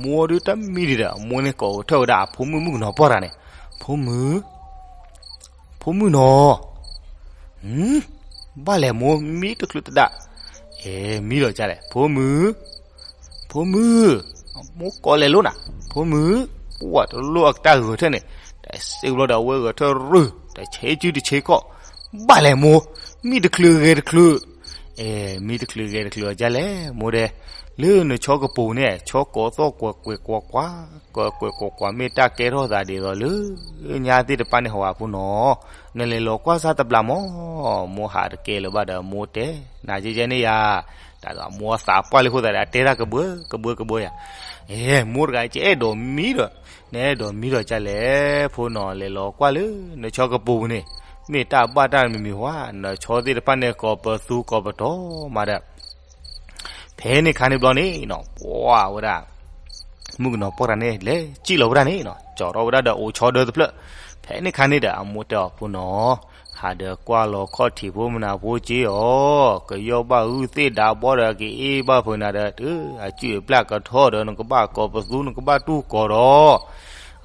အမိၢ်ဒုးတမံဒံးဒီး အမိၢ်န့ၣ်ကိးထီၣ်ဝဲဒၣ်အဖိမုၣ်မုၣ်ကနီၤပှၢ်တဂၤန့ၣ်, ဖိမုၣ်, ဖိမုၣ်နီၤ, ဘၣ်လဲၣ်မိၢ်မံတချုးတဒၣ်, အဲ မံဒီးကလဲၣ် ဖိမုၣ်, ဖိမုၣ်, မိၢ်ကိးလဲၤလိာ်နၤ, ဖိမုၣ်, ပှၢ်တလိၣ်အကတၢၢ်ဂဲၤထၢၣ်န့ၣ်, တစ့ဘျီဒီးအဝဲဂဲၤထၢၣ်ရုၢ်, တဆ့ကၠူတဆ့ကီၢ်, ဘၣ်လဲၣ်မိၢ်, မံတချုးဂဲၤတချုး, အဲ မံတချုးဂဲၤတချုးအကလဲၣ် မိၢ်ဒဲ, လၢနဆီကပူၤန့ၣ် ဆီကိးသီၣ်ကွဲးကွဲးကွးကွး, ကွဲးကွဲးကွးကွး မ့ၢ်တၢ်ကဲထီၣ်သးဒ်သိးလၢ ညါသ့ၣ်တဖၣ်န့ၣ်ဟီဧါဖိနီၤ, နလဲၤလီၤကွၢ်စၢ်တဘျီမး, မိၢ်ဟးတကဲလၢၤဘၣ်ဒီး မိၢ်တဲ, နၤကဲကဲန့ၣ်ယၤ, တၢ်ဒီးမိၢ်သးပှၢ်လံအဃိသတးဒီး အတဲတၢ်ကဘၢကဘၢကဘၢယၤ, အဲ မိၢ်တဂၤကအဲၣ်ဒိးမံဒီး, နအဲၣ်ဒိးမံဒီးကလဲၣ်, ဖိနီၤ လဲၤလီၤကွၢ်လၢ နဆီကပူၤန့ၣ်, မ့ၢ်တၢ်ဘၣ်တၢ်မံၤမံၤဝဲ, နဆီသ့ၣ်တဖၣ်န့ၣ် ကိးပသူကိးပတီၤမးဒီး ဖဲန့ၣ်ခါန့ၣ်ဘျီန့ၣ်နီၤ ပှၢ်ဝဲဒၣ် မုၣ်ကနီၤပှၢ်တဂၤန့ၣ် လဲၤစံၣ်လီၤဝဲဒၣ်န့ၣ်နီၤ ကၠီထီၣ်ဝဲဒၣ်ဒီးအိၣ်ဆီဒၢတဖျၢၣ်, ဖဲန့ၣ်ခါန့ၣ်ဒီး အမိၢ်တဲအီၤ ဖိနီၤ, ဟးဒီးကွၢ်လီၤခီၣ်ထံးဖိမနုၤဖိက့ၤအီၤ, ကယီၢ်ဘၣ်ဂုၢ်သ့ၣ်ဒါဘီဒီး ကအ့ၣ်ဘၣ်ဖုးနၤဒီး တုၤအစုၣ်အပျၢ်ကထီၣ်ဒီး နကဘၣ်ကိးပသူ နကဘၣ်တူၢ်ကိးဒီး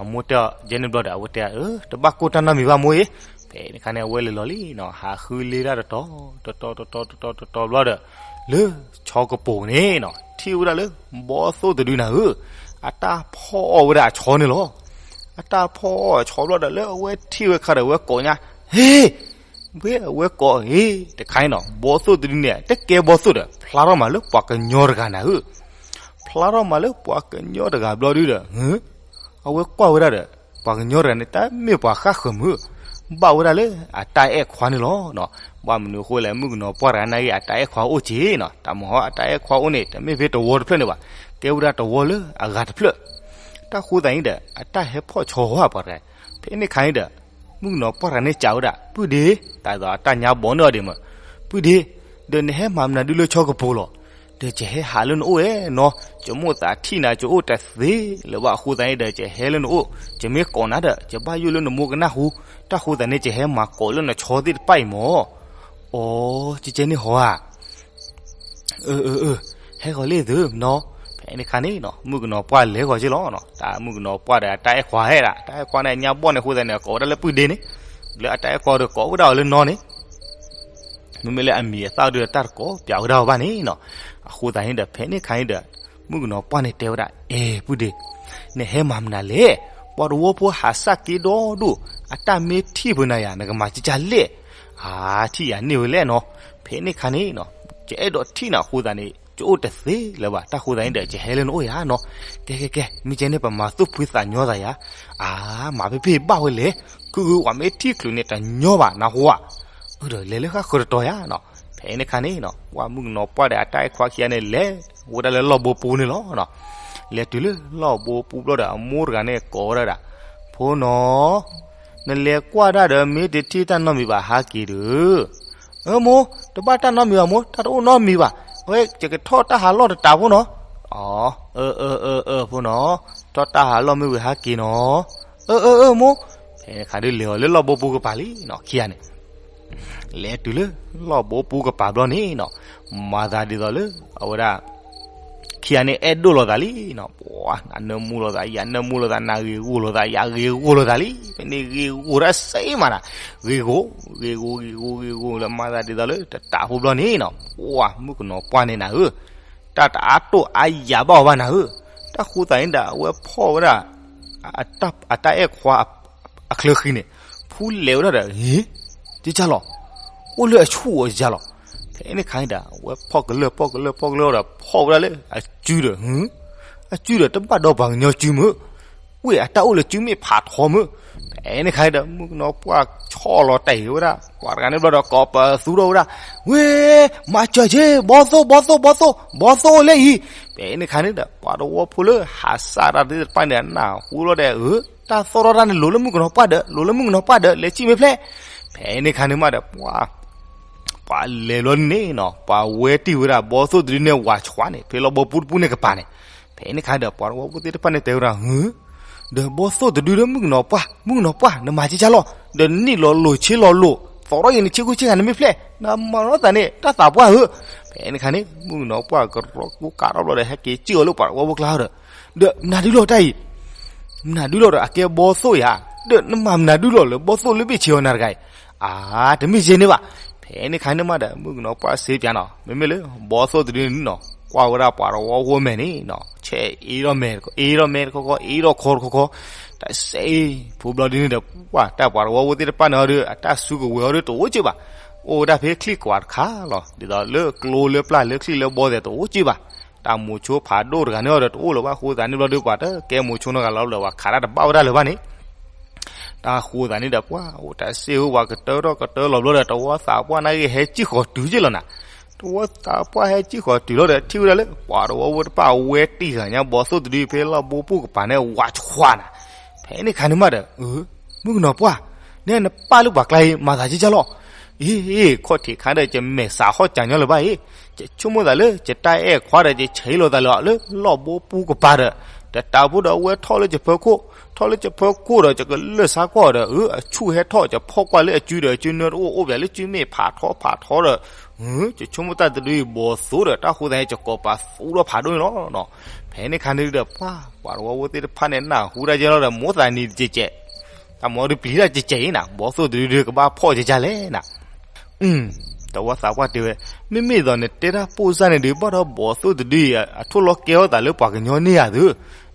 အမိၢ်တဲအီၤ ယဲန့ၣ်ဘျီဒီး အဝဲတဲ, တဘၣ်ကိၢ်တၢ်နီတမံၤဘၣ်မိၢ်အံၤ, ဖဲန့ၣ်ခါန့ၣ် အဝဲလဲၤလီၤလံနီၤ ဟးဃုလ့ဒၣ်တတီၤ, တတီၤတတီၤတတီၤတတီၤဘျီဒီး လၢဆီကပူၤန့ၣ်နီၤ ထံၣ်ဝဲဒၣ်လၢ ဘီသိၣ်တဒုန့ၣ်ဧၢ, အတၢ်ဖီၣ်အီၣ်ဝဲဒၣ်အဆီန့ၣ်လီၤ. အတၢ်ဖီၣ်အီၣ်အဆီဘျီဒီး လၢအဝဲထံၣ်ဝဲခါဒီး အဝဲကိးညါ, ဟ့, ဝဲအဝဲကိးအံၤ တခါအံၤနီၤ ဘီသိၣ်တဒုန့ၣ် တကဲဘီသိၣ်ဒီး ဖျါထီၣ်မးလၢပှၤကညီတဂၤနၤဧၢ, ဖျါထီၣ်မးလၢပှၤကညီတဂၤဘျီဒုဒီး အဝဲကွၢ်ဝဲဒၣ်ဒီး ပှၤကညီတဂၤန့ၣ် တမ့ၢ်ပှၤဃၣ်ဃၢၤမုၢ်, ဘၣ်ဝဲဒၣ်လၢအတၢ်အဲၣ်ခွါန့ၣ်လီၤ. ဘၣ်မနုၤအဃိလဲၣ် မုၣ်ကနီၤပှၢ်တဂၤန့ၣ်ဂ့ၤ အတၢ်အဲၣ်ခွါအိၣ်က့ၤနီၤ တၢ်မဟီအတၢ်အဲၣ်ခွါအိၣ်န့ၣ် တမ့ၢ်ဖဲတဝီတဖျၢၣ်န့ၣ်ဘၣ်, ကဲဝဲဒၣ်တဝီလၢအဂၤတဖျၢၣ်, တၢ်ဃိသးန့ၣ်ဒီး အတၢ်ဟဲဖီၣ်ဆီဝဲပှၤတဂၤ, ဖဲန့ၣ်ခါန့ၣ်ဒီး မုၣ်ကနီၤပှၢ်တဂၤန့ၣ်စံးဝဲဒၣ် ပုၢ်ဒ့, တၢ်သိးအတၢ်ညါဘီန့ၢ်အီၤဒံးမး, ပုၢ်ဒ့, ဒီးနဟဲမၤမနုၤဒုလၢဆီကပူၤလီၤ. ဒီးယဟဲဟးလၢနအိၣ်ဧဲနီၤ, ယမိၣ်သးထံၣ်နၤ ယအိၣ်တသ့လၢၤဘၣ်အဃိသတးန့ၣ်ဒီး ယဟဲလၢနအိၣ်, ယမ့ၢ်ကိးနၤဒီး ယဘၣ်ယိၣ်လၢနမိၢ်ကနၢ်ဟူ, တၢ်ဃိသတးန့ၣ် ယဟဲမၤကိးလၢနဆီသ့ၣ်တဖၣ်အံၤမး. အိ, ကကဲန့ၣ်ဟီဧါ အၢ, အၢ, အၢ, ဟဲဂီၤလံသုနီၤ. ဖဲန့ၣ်ခါန့ၣ်နီၤ မုၣ်ကနီၤပှၢ်လဲၤဂီၤက့ၤလီၤနီၤ. တၢ်မုၣ်ကနီၤပှၢ်ဒီးအတၢ်အဲၣ်ခွါဟဲဒၣ်, တၢ်အဲၣ်ခွါန့ၣ် ညါဘီန့ၣ်အဃိသတးန့ၣ် ကိးဝဲဒၣ်လၢပုၢ်ဒ့န့ၣ်, လၢအတၢ်အဲၣ်ခွါဒီးကိးဝဲဒၣ်အီၤလၢနီၤန့ၣ် မ့မ့ၢ်လၢအမံၤအသၣ်ဒုးတၢ်တကိးပျးဝဲဒၣ်အီၤဘၣ်န့ၣ်နီၤ. အဃိသတးန့ၣ်ဒီး ဖဲန့ၣ်ခါန့ၣ်ဒီး မုၣ်ကနီၤပှၢ်န့ၣ်တဲဝဲဒၣ် အဲ ပုၢ်ဒ့, နဟဲမၤမနုၤလဲၣ်. ပှၤတဝီဖိဟးစၢ်က့ဒီဒိၣ်, အတၢ်မ့ၢ်ထံၣ်ဖုးနၤယၤ နကမၤကကလဲၣ်. အါ ထံၣ်ယၤန့ၢ်ဝဲလဲၣ်နီၤ. ဖဲန့ၣ်ခါန့ၣ်နီၤ ယအဲၣ်ဒိးထံၣ်နၤအဃိသတးန့ၣ် ယအိၣ်တသ့လၢၤဘၣ်. တၢ်ဃိသတးန့ၣ်ဒီး ယဟဲလၢနအိၣ်ယၤနီၤ. ကဲ ကဲ ကဲ မ့ၢ်ကဲန့ၣ် ပမၤသူၣ်ဖှံသးညီသးယၤ. အါ မၤဖဲဖဲဘၣ်ဝဲလဲၣ်. ခုဂုၤဝဲမ့ၢ်ထံၣ်ချုးန့ၣ် တညီဘၣ်နၢ်ဟူဧါ. အၢ ဒီးလဲၤလၢဃၣ်ဃၢၤတတီၤယၤနီၤ. ဖဲန့ၣ်ခါန့ၣ်နီၤ ပှၢ်မုၣ်ကနီၤပှၢ်ဒီးအတၢ်အဲၣ်ခွါခံဂၤန့ၣ် လဲၤဝဲဒၣ်လၢလီၢ်ဘိပူၤန့ၣ်လီၤနီၤ. လဲၤတုၤလၢလီၢ်ဘိပူၤဘျီဒီး အမိၢ်တဂၤန့ၣ်ကိးဝဲဒၣ်ဒီး ဖိနီၤ, နလဲၤကွၢ်တၢ်ဒီး မ့ၢ်တထံၣ်တၢ်နီတမံၤဘၣ် ဟးက့ၤဒီး. အၢ မိၢ်, တဘၣ်တၢ်နီတမံၤဘၣ်မိၢ်, တၢ်တအိၣ်နီတမံၤဘၣ်. အဝဲ ယကထီၣ်တၢ်ဟးလီၢ်တတးဖိနီၤ. အၢ အၢ အၢ အၢ ဖိနီၤ, ထီၣ်တၢ်ဟးလီၢ်မ့ၢ်ဝံၤဟးက့ၤနီၤ. အၢ အၢ အၢ မိၢ်. ဖဲန့ၣ်ခါဒုးလဲၤအီၤလၢလီၢ်ဘိပူၤကပၤလံနီၤ ခံဂၤန့ၣ် လဲၤတုၤလၢလီၢ်ဘိပူၤကပၤဘျီန့ၣ်နီၤ မၤသးဒ်သိးလၢ အဝဲဒၣ် ခံဂၤန့ၣ် အဲၣ်ဒိၣ်လိာ်သးလံနီၤ. ပှၤ နနၢမူလိာ်သး ယနၢမူလိာ်သး နဂ့ၤဂိၢ်လိာ်သး ယဂ့ၤဂိၢ်လိာ်သးလံ. ဖဲန့ၣ်ဂ့ၤဂိၢ်တၢ်စဲးမးနီၤ. ဂ့ၤဂိၢ် ဂ့ၤဂိၢ် ဂ့ၤဂိၢ် ဂ့ၤဂိၢ် လၢမၤသးဒ်သိးလၢတတးဖိဘျီန့ၣ်နီၤ. ပှၤ မုၣ်ကနီၤပှၢ်န့ၣ်နၤဧၢ, တၢ်တအါတိၢ်အါယၤဘၣ်အီၤဘၣ်နၤဧၢ. တၢ်ဃိသးန့ၣ်ဒီး အဝဲဖီၣ်ဝဲဒၣ် အတၢ်အဲၣ်ခွါအချၢဃံန့ၣ် ဖူလဲၤဝဲဒၣ်ဒီး ဟ့ ကကၢ်လီၤ, အိၣ်လၢအဆူၣ်အီၤကကၢ်လီၤ. ဖဲန့ၣ်ခါန့ၣ်ဒီး အဝဲဖီၣ်ကလၢၢ် ဖီၣ်ကလၢၢ် ဖီၣ်ကလၢၢ်ဒီး ဖီၣ်ဝဲဒၣ်လၢအစုဒီး အစုဒီးတဘၣ်ဒီးပှၤကညီစုမုၢ်, ဝ့ၢ်အတၢ်အိၣ်လၢစုမ့ၢ်ဖးထီမုၢ်. ဖဲန့ၣ်ခါန့ၣ်ဒီး မုၣ်ကနီၤပှၢ်ဆီၣ်လီၤတဲာ်ဝဲဒၣ် ပှၤတဂၤန့ၣ်ဘျီဒီး ကိးပသူထီၣ်ဝဲဒၣ်, ဝ့ၢ် မၤစၢၤက့ၤ ဘီသိၣ် ဘီသိၣ် ဘီသိၣ် ဘီသိၣ်အိၣ်လၢအံၤ. ဖဲန့ၣ်ခါန့ၣ်ဒီး ပှၤသဝီဖိလၢဟးစၢ်တၢ်သ့ၣ်တဖၣ်န့ၣ် နၢ်ဟူလီၤဒီး အၢ တၢ်သီၣ်ထီၣ်တၢ်န့ၣ် လိၤလၢမုၣ်ကနီၤပှၢ်ဒီး လိၤလၢမုၣ်ကနီၤပှၢ်ဒီး လဲၤစံၣ်မ့ၢ်ဖျဲၣ်. ဖဲန့ၣ်ခါန့ၣ်မးဒီး ပှၤ ပှၤလဲၤဘျီန့ၣ်နီၤ ပှၤဝဲတံၢ်ဝဲဒၣ် ဘီသိၣ်တဒုန့ၣ် ဝၤဆှးန့ၣ် ဖဲလီၤဘီပူတပူန့ၣ်ကပၤန့ၣ်. ဖဲန့ၣ်ခါဒီး ပှၤသဝီဖိသ့ၣ်တဖၣ်န့ၣ်တဲဝဲဒၣ် ဟ့ ဒီးဘီသိၣ်တဒုဒီး မုၣ်ကနီၤပှၢ် မုၣ်ကနီၤပှၢ် နမၤကကၢ်လီၤ, ဒီးနံၣ်လီၤလိၤဆ့လီၤလိၤ သီၣ်ထီၣ်ယံၤနဆ့ကူဆ့ဂၤနမ့ၢ်ဖျဲၣ် နမၤထီၣ်သးန့ၣ် တၢ်သးပှၢ်ဧၢ. ဖဲန့ၣ်ခါန့ၣ် မုၣ်ကနီၤပှၢ်ကရီကူကးထီၣ်ဘျီဒီး ဟဲက့ၤစံၣ်အီၤလၢပှၤသဝီဖိကျါဒီး ဒီးမနုၤဒုလီၤတၢ်အံၤ, မနုၤဒုလီၤဒီး အကဲဘီသိၣ်ယၤ, ဒီးနမၤမနုၤဒုလီၤလၢဘီသိၣ်လၢဘ့ၣ်ဆ့အီၤနၤတဂၤအံၤ, အါ တမ့ၢ်ယဲန့ၣ်ဘၣ်. ဖဲန့ၣ်ခါန့ၣ်မးဒီး မုၣ်ကနီၤပှၢ်စ့ပၠးနီၤ မ့မ့ၢ်လၢ ဘီသိၣ်တဒုန့ၣ်နီၤ ကွၢ်ဝဲဒၣ်ပှၤသဝီဖိမဲာ်န့ၣ်နီၤ ဆဲးအ့ထီၣ်မဲာ် အ့ထီၣ်မဲာ်တခီခီ အ့ထီၣ်ခီတခီခီ, တၢ်စဲးဖိဘျီဒုန့ၣ်ဒီး ပှၤတၢ်ပှၤသဝီဖိသ့ၣ်တဖၣ်န့ၣ်အီၤဒီး အတၢ်စုကဝဲၤအီၤဒီးတအိၣ်က့ဘၣ်, အိၣ်ဝဲဒၣ်ဖဲချံၣ်ကွၢ်တခါလီၤ ဒ်သိးလၢကျိလၢပျၢ်လၢချံၣ်လၢဘီသဲးတအိၣ်က့ဘၣ်. တၢ်မိၤဆိဖးဒိၣ်တဂၤန့ၣ်အီၤဒီးတအိၣ်လၢၤဘၣ် အဃိသတးန့ၣ်ဘျီဒီး ပှၤတကဲမိၤဆိနီတဂၤလီၤ လၢပှၤခးတၢ်တဘၣ်ဝဲဒၣ်လၢၤဘၣ်န့ၣ် တၢ်ဃိသးန့ၣ်ဒီး ပှၤအိၣ်တၢ်စ့ၢ်ဧၢ ပှၤကတၢထီၣ်ကတၢလီၤဘျီဒီး တဝီသးပှၢ်န့ၣ်ဂ့ၤ ဟဲစံၣ်ဃီၤတုၤက့လီၤနၤ. တဝီသးပှၢ်ဟဲစံၣ်ဃီၤတုၤလီၤဒီး ထံၣ်ဝဲဒၣ်လၢ ပှၤသဝီဖိတဖၣ်အဝဲတံၢ်ဂၤညါ ဘီသိၣ်တဒုဖဲလီၢ်ဘိပူၤကပၤန့ၣ် ဝၤဆှးနၤ. ဖဲန့ၣ်ခါန့ၣ်မးဒီး မုၣ်ကနီၤပှၢ် နဲနပၢ်လၢပှၤကျါအံၤ မၤသးကကၢ်လီၤ. အ့ ခီၣ်ထံးခါဒီး ယမဲာ်စးဟီၣ်ကၠးညီလၢၤဘၣ်အံၤ, ယဆိကမိၣ်သးလၢ ယတၢ်အဲၣ်ခွါဒီး ယဆဲးလီၤသးလၢ လၢလီၢ်ဘိပူၤကပၤဒီး တတးဖိဒီး အဝဲထီၣ်လၢယဖၢခိၣ်, ထီၣ်လၢယဖၢခိၣ်ဒီး ယကလၢၢ်ဆါကွၢ်ဒီး အၢ အဆူၣ်ဟဲထီၣ် ယဖီၣ်ကွၢ်လၢအစုဒီး အစုနၢတအိၣ် အိၣ်ပၠးလၢစုမ့ၢ်ဖးထီဖးထီဒီး ယဆိကမိၣ်တၢ်တဒုအံၤဘီသိၣ်ဒီး တၢ်ဃိသတးန့ၣ် ယကိးပသူထီၣ်ဖးဒိၣ်န့ၣ်လီၤ. ဖဲန့ၣ်ခါန့ၣ်ဒီး ပှၤ ပှၤသဝီဖိသ့ၣ်တဖၣ်န့ၣ် နၢ်ဟူတၢ်ကဲလီၤဒီး မိၣ်သးနံၤတကဲးကဲး, တၢ်မၤအီၤဒုးပျံၤတၢ်ကဲးကဲးအံၤနၤ, ဘီသိၣ်တဒုဒုးကဘၣ်ဖီၣ်ကကၢ်လဲၣ်နၤ. တဝီသးပှၢ်တဲဝဲ, မ့မ့ၢ်သိးနတဲတၢ်ပိၢ်စၢ်န့ၣ်ဒုး ဘၣ်ဒီးဘီသိၣ်တဒုအံၤ အထိၣ်လီၤကဲထီၣ်သးလၢပှၤကညီန့ၢ်ဧါသု,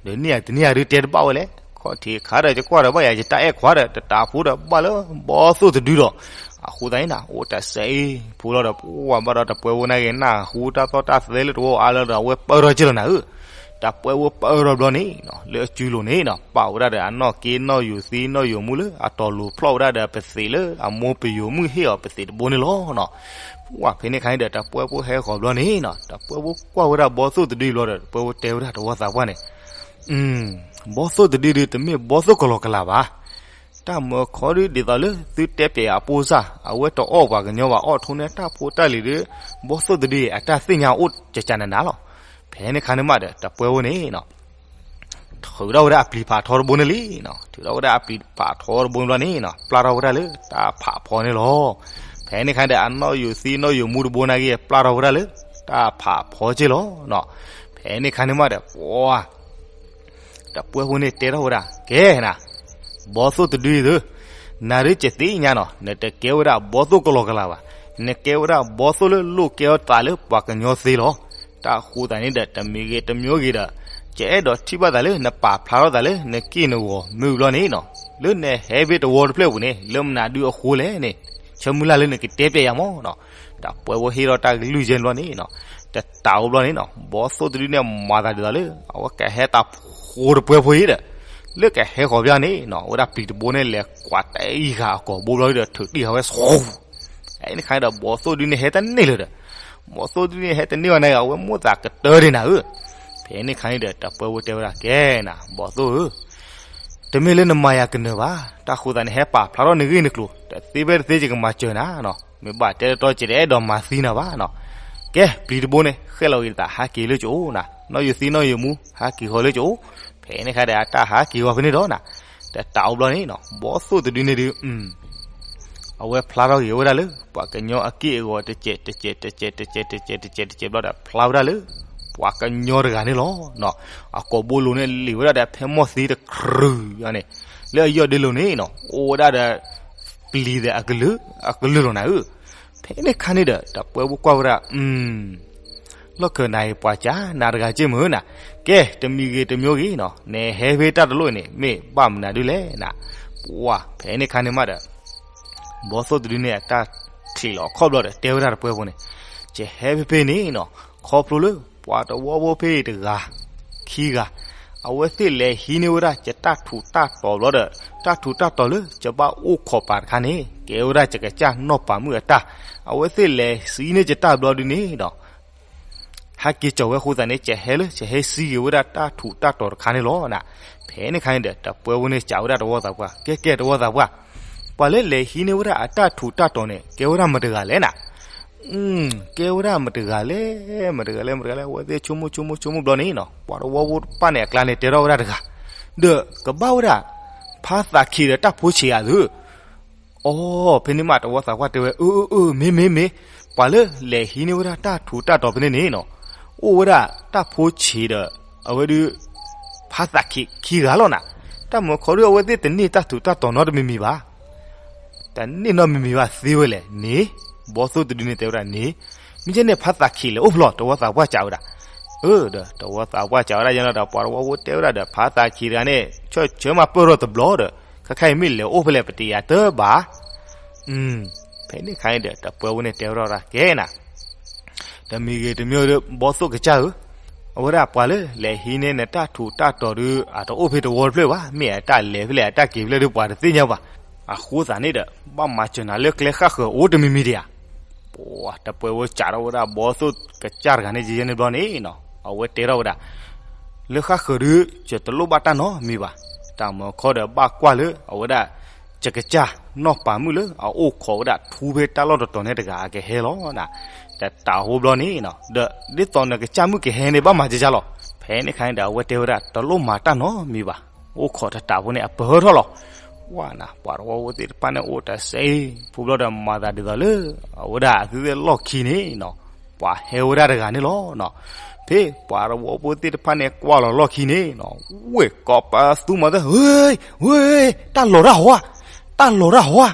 ဒီးန့ၢ်ဧါတန့ၢ်ဧါဒုးတဲတဘၣ်ဝဲလဲၣ်. ခီၣ်ထံးခါဒီး ယကွၢ်ဒီးဘၣ်ယၤ ယတၢ်အဲၣ်ခွါဒီး တတးဖိဒီးဘၣ်လၢဘီသိၣ်တဒုဒီး အဃိသတးန့ၣ်နၤ အိၣ်တၢ်စဲးအံၤဖိလီၤဒီး ပှၤဘၣ်ဒီးတပှဲၤဖိန့ၣ်ဂ့ၤ နၢ်ဟူတၢ်သီၣ်တၢ်သဲလၢတဝီအါလီၤဒီး အဝဲပၢၢ်ထီၣ်က့လီၤနၤဧၢ. တၢ်ပှဲၤဖိပၢၢ်ထီၣ်ဘျီန့ၣ် လၢအစုလိၤန့ၣ် ပာ်ဝဲဒၣ်ဒီးအနီၢ်က့နီၢ်ယိၤသံနီၢ်ယိၤမူလၢအတီၤလိၤဖျီၣ်ဝဲဒၣ်ဒီးပသံးလၢ အမိၢ်ပယိၤမုၣ်ဟ့ၣ်အီၤပသံးတဘိန့ၣ်လီၤ. ပှၤဖဲန့ၣ်ခါန့ၣ်ဒီး တၢ်ပှဲၤဖိဟဲဃီၤဘျီန့ၣ် တၢ်ပှဲၤဖိကွၢ်ဝဲဒၣ်ဘီသိၣ်တဒုဘျီဒီး တၢ်ပှဲၤဖိတဲဝဲဒၣ်တဝီသးပှၢ်န့ၣ် ဘီသိၣ်တဒုဒုး တမ့ၢ်ဘီသိၣ်ကလီကလးဘၣ်. တၢ်မၢခီဒုးဒ်သိးလၢသုတဲပျဲအပိၢ်စၢ် အဝဲတအီၣ်ပှၤကညီဘၣ် အီၣ်ထိၣ်န့ၢ်တၢ်ဖိတၢ်လံၤဒီး ဘီသိၣ်တဒုအတၢ်သ့ၣ်ညါအိၣ်ကကနၤနၤလီၤ. ဖဲန့ၣ်ခါန့ၣ်မးဒီး တၢ်ပှဲၤဖိန့ၣ် ထုးထီၣ်ဝဲဒၣ်အပျံၤဖးထီတဘိန့ၣ်လံ. ထုးထီၣ်ဝဲဒၣ်အပျံၤဖးထီတဘိန့ၣ်ဘျီန့ၣ် ပျၢ်ထီၣ်ဝဲဒၣ်လၢတၢ်ဖးဖီန့ၣ်လီၤ. ဖဲန့ၣ်ခါဒီး အနီၢ်ယိၤသံနီၢ်ယိၤမူတဘိန့ၣ်ဂ့ၤ ပျၢ်ထီၣ်ဝဲဒၣ်လၢတၢ်ဖးဖီက့လီၤ. ဖဲန့ၣ်ခါန့ၣ်မးဒီး ပှၤ တၢ်ပှဲၤဖိန့ၣ်တဲထီၣ်ဝဲဒၣ် ကဲနၤ, ဘီသိၣ်တဒုအံၤသု, နၤဒုးယသ့ၣ်ညါနီၤ နတကဲဝဲဒၣ်ဘီသိၣ်ကလီကလးဘၣ်. နကဲဝဲဒၣ်ဘီသိၣ်လၢလိၣ်ကဲထီၣ်သးလၢပှၤကညီသ့လီၤ. တၢ်ဃိသတးန့ၣ်ဒီး တမံၤဂ့ၤတမံၤဂ့ၤဒီး ယအဲၣ်ဒိးထံၣ်ဘၣ်သးလၢနပာ်ဖျါထီၣ်သးလၢနက့ၢ်နဂီၤမုၢ်ဘျီန့ၣ်နီၤ, လၢနဟဲဖဲတဝီတဖျၢၣ်ပူၤန့ၣ် လၢမနုၤဒုအဃိလဲၣ်န့ၣ်, ဆၢမုၢ်လၢ်လၢနကတဲပျဲယၤမီၢ်နီၤ. တၢ်ပှဲၤဖိဟ့ၣ်ထီၣ်တၢ်ကလုၢ်ယဲၢ်ဘျီန့ၣ်နီၤ, တတးအိၣ်ဘျီန့ၣ်နီၤ ဘီသိၣ်တဒုန့ၣ်မၤသးဒ်သိးလၢ အဝဲကဟဲတၢ်ဖိတပှဲၤဖိအံၤဒီး လၢကဟဲဃီၤဘျီန့ၣ်နီၤ အဝဲဒၣ်ပျံၤတဘိန့ၣ် လဲၤကွၢ်တၢ်အံၤဂၤအကိာ်ဘိဘျီဒီး ထုးတံၢ်ဃာ်ဝဲ အန့ၣ်ခါဒီး ဘီသိၣ်တဒုန့ၣ်ဟဲတန့ၢ်လၢၤဒီး ဘီသိၣ်တဒုန့ၣ်ဟဲတန့ၢ်ဘၣ်န့ၣ် အဝဲမိၣ်သးကတၢၢ်ဒံးနၤဧၢ. ဖဲန့ၣ်ခါန့ၣ်ဒီး တၢ်ပှဲၤဖိတဲဝဲဒၣ် ကဲနၤ ဘီသိၣ်ဧၢ, တမ့ၢ်လၢနမၤယၤကနၢၤဘၣ်, တၢ်ဃိသတးန့ၣ် ဟဲပာ်ဖျါထီၣ်နဂ့ၢ်နကျိၤ တသ့ဖဲတသ့ ယကမၤစၢၤနၤနီၤ, မ့ၢ်ဘၣ်တဲတတီ ယတအဲၣ်ဒိးမၤသံနၤဘၣ်နီၤ. ကဲ ပျံၤတဘိန့ၣ် ဃဲၣ်လီၤဂ့ၤသး ဟးက့ၤလၢကအိၣ်နၤ, နီၢ်ယိၤသံနီၢ်ယိၤမူ ဟးက့ၤဃီၤလၢကအိၣ်. ဖဲန့ၣ်ခါဒီး အတၢ်ဟးက့ၤဃီၤဖဲန့ၣ်ဒီးနၤ တတးအိၣ်ဘျီန့ၣ်နီၤ ဘီသိၣ်တဒုန့ၣ်ဒုး အဝဲဖျါထီၣ်က့ၤဝဲဒၣ်လၢ ပှၤကညီအက့ၢ်အဂီၤ တစဲးတစဲးတစဲးတစဲးတစဲးတစဲးတစဲးတစဲးဘျီဒီး ဖျါဝဲဒၣ်လၢ ပှၤကညီတဂၤန့ၣ်လီၤ. အကိာ်ဘိလိၤန့ၣ်လံာ်ဝဲဒၣ်ဒီးဖဲမီၢ်သံတကြုးအန့ၣ်, လၢအယီၢ်ဒ့လိၤန့ၣ်နီၤ အိၣ်ဝဲဒၣ်ဒီး ပျံၤသဲးအကလုာ်, အကလုာ်လီၤနၤဧၢ. ဖဲန့ၣ်ခါန့ၣ်ဒီး တပှဲၤဖိကွၢ်ဝဲဒၣ် လီၢ်ခၢၣ်နၤအံၤပှၤကၢ်နၤတဂၤက့ၢ်မုၢ်နၤ, ကဲ တမံၤဂ့ၤတမံၤဂ့ၤနီၤ နဟဲဖဲတၢ်တလိၣ်အံၤန့ၣ် မ့ၢ်ဘၣ်မနုၤဒုလဲၣ်နၤ. ပှၤဖဲန့ၣ်ခါန့ၣ်မးဒီး ဘီသိၣ်တဒုန့ၣ် အတၢ်ချံးလီၤခီၣ်ဘျီဒီး တဲဝဲဒၣ်တပှဲၤဖိန့ၣ်, ယဟဲဖဲဖဲန့ၣ်နီၤ ခီဖျိလၢ ပှၤတဝီဖိဖဲအံၤတဂၤ ခံဂၤ အဝဲသ့ၣ်လဲၤဟံးန့ၢ်ဝဲဒၣ် ယတၢ်ထူးတၢ်တီၤဘျီဒီး တၢ်ထူးတၢ်တီၤလၢ ယဘၣ်အိၣ်ခိးပာ်တခါန့ၣ် ကဲဝဲဒၣ်ယကစၢ်နီၢ်ပၤမုၣ်အတၢ်, အဝဲသ့ၣ်လဲၤဟံးန့ၢ်ယတၢ်ဘျီဒုန့ၣ်ဒီး ဟဲက့ၤကီၤဝဲအဃိသတးန့ၣ် ယဟဲလၢ ယဟဲစံးက့ၤဝဲဒၣ်တၢ်ထူးတၢ်တီၤတခါန့ၣ်လီၤ. ဖဲန့ၣ်ခါန့ၣ်ဒီး တပှဲၤဖိန့ၣ် စံးဝဲဒၣ်တဝီသးပှၢ်, ကဲကဲတဝီသးပှၢ်, ပှၤလၢလဲၤဟံးန့ၢ်ဝဲဒၣ်အတၢ်ထူးတၢ်တီၤန့ၣ် ကဲဝဲဒၣ်မတၤတဂၤလဲၣ်နၤ. ကဲဝဲဒၣ်မတၤတဂၤလဲၣ်, မတၤတဂၤလဲၣ်, မတၤတဂၤလဲၣ်, အဝဲသ့ၣ်ဆိကမိၣ်ဆိကမိၣ်ဆိကမိၣ်ဘျီန့ၣ်နီၤ ပှၤတဝီဖိတဖၣ်န့ၣ်အကျါန့ၣ် တဲထီၣ်ဝဲဒၣ်တဂၤ, ဒီးကဘၣ်ဝဲဒၣ် ဖါသးခံးဒီးတၢ်ဖိဆံးဧါသု အိ ဖဲန့ၣ်မး တဝီသးပှၢ်တဲဝဲ အၢ အၢ အၢ မ့ၢ် မ့ၢ် မ့ၢ်, ပှၤလၢလဲၤဟံးန့ၢ်ဝဲဒၣ်တၢ်ထူးတၢ်တီၤဖဲန့ၣ်န့ၣ်နီၤ အိၣ်ဝဲဒၣ်တၢ်ဖိဆံးဒီး အဝဲဒုး ဖါသးခံးခံဂၤလီၤနၤ. တၢ်မုာ်ခီဒုး အဝဲသ့ၣ်တန့ၢ်တၢ်ထူးတၢ်တီၤနီတမံၤမံၤဘၣ် တန့ၢ်နီတမံၤမံၤဘၣ်သ့ဝဲလဲၣ်န့ၣ် ဘီသိၣ်တဒုန့ၣ်တဲဝဲဒၣ်န့ၣ်, မ့ၢ်ကဲန့ၣ် ဖါသးခံးလဲၤအိၣ်ဖဲလဲၣ် တဝီသးပှၢ်စံးဝဲဒၣ်. အၢ ဒီးတဝီသးပှၢ်စံးဝဲဒၣ်ယဲလီၤဒီး ပှၤတဝီဖိတဲဝဲဒၣ်ဒီး ဖါသးခံးတဂၤန့ၣ် ဆၢဆၢမးပၢၢ်ထီၣ်တဘျီဒီး ခဲခါအံၤမ့ၢ်လဲၤအိၣ်ဖဲလဲၣ် ပတယၤတၢ်ဘၣ် ဖဲန့ၣ်ခါန့ၣ်ဒီး တပှဲၤဖိန့ၣ်တဲဝဲဒၣ်ကဲနၤ တမံၤဂ့ၤတမံၤဒီး ဘီသိၣ်ကစၢ်ဧၢ, အဝဲဒၣ်ပှၤလၢလဲၤဟံးန့ၢ်နတၢ်ထူးတၢ်တီၤဒုး အတအိၣ်ဖဲတဝီတဖျၢၣ်ဘၣ်, မ့ၢ်အတၢ်လဲၤဖဲလဲၣ် အတၢ်က့ၤဖဲလဲၣ်ဒုး ပှၤတသ့ၣ်ညါဘၣ်. အဃိသတးန့ၣ်ဒီး ဘၣ်မၤစၢၤနၤလၢကျဲဃၣ်ဃၢၤအိၣ်တမံၤမံၤဒံးဧါ. ပှၤတပှဲၤဖိစံးထီၣ်ဝဲဒၣ် ဘီသိၣ်ကစၢ်တဂၤန့ၣ်ယဲန့ၣ်ဘျီန့ၣ်နီၤ အဝဲတဲထီၣ်ဝဲဒၣ် လၢဃၣ်ဃၢၤဒုး ယတလိၣ်ဘၣ်တၢ်နီတမံၤဘၣ်. တၢ်မုာ်ခီဒီးဘၣ်ကွၢ်လၢ အဝဲဒၣ် ယကစၢ်နီၢ်ပၤမုၣ်လၢ အအိၣ်ခိးဝဲဒၣ်ထူဖဲတၢ်လီၢ်တတီၤန့ၣ်တဂၤအကဟဲလီၤနၤ. တတးဖိဘျီန့ၣ်နီၤ ဒီးဒ်သိးနကစၢ်မုၣ်ကဟဲန့ၣ် ဘၣ်မၤကကၢ်လီၤ. ဖဲန့ၣ်ခါန့ၣ်ဒီး အဝဲတဲဝဲဒၣ် တလိၣ်မၤတၢ်နီတမံၤဘၣ်. အိၣ်ခိးတတးဖိန့ၣ် အပၢၢ်ထီၣ်လီၤ. ဝါနၤ ပှၤတဝီဖိသ့ၣ်တဖၣ်န့ၣ် အိၣ်တဆဲးဖိဘျီဒီး မၤသးဒ်သိးလၢ အဝဲဒၣ်အသုသ့ၣ်လီၢ်ခံန့ၣ်နီၤ ပှၤဟဲဝဲဒၣ်တဂၤန့ၣ်လီၤနီၤ. ဖဲပှၤတဝီဖိသ့ၣ်တဖၣ်န့ၣ် ကွၢ်လီၤလီၢ်ခံန့ၣ်နီၤ ဝ့ၢ်ကိးပသူမၤသၢ ဝ့ၢ် ဝ့ၢ် တၢ်လီၤတၢ်ဟီဧါ, တၢ်လီၤတၢ်ဟီဧါ.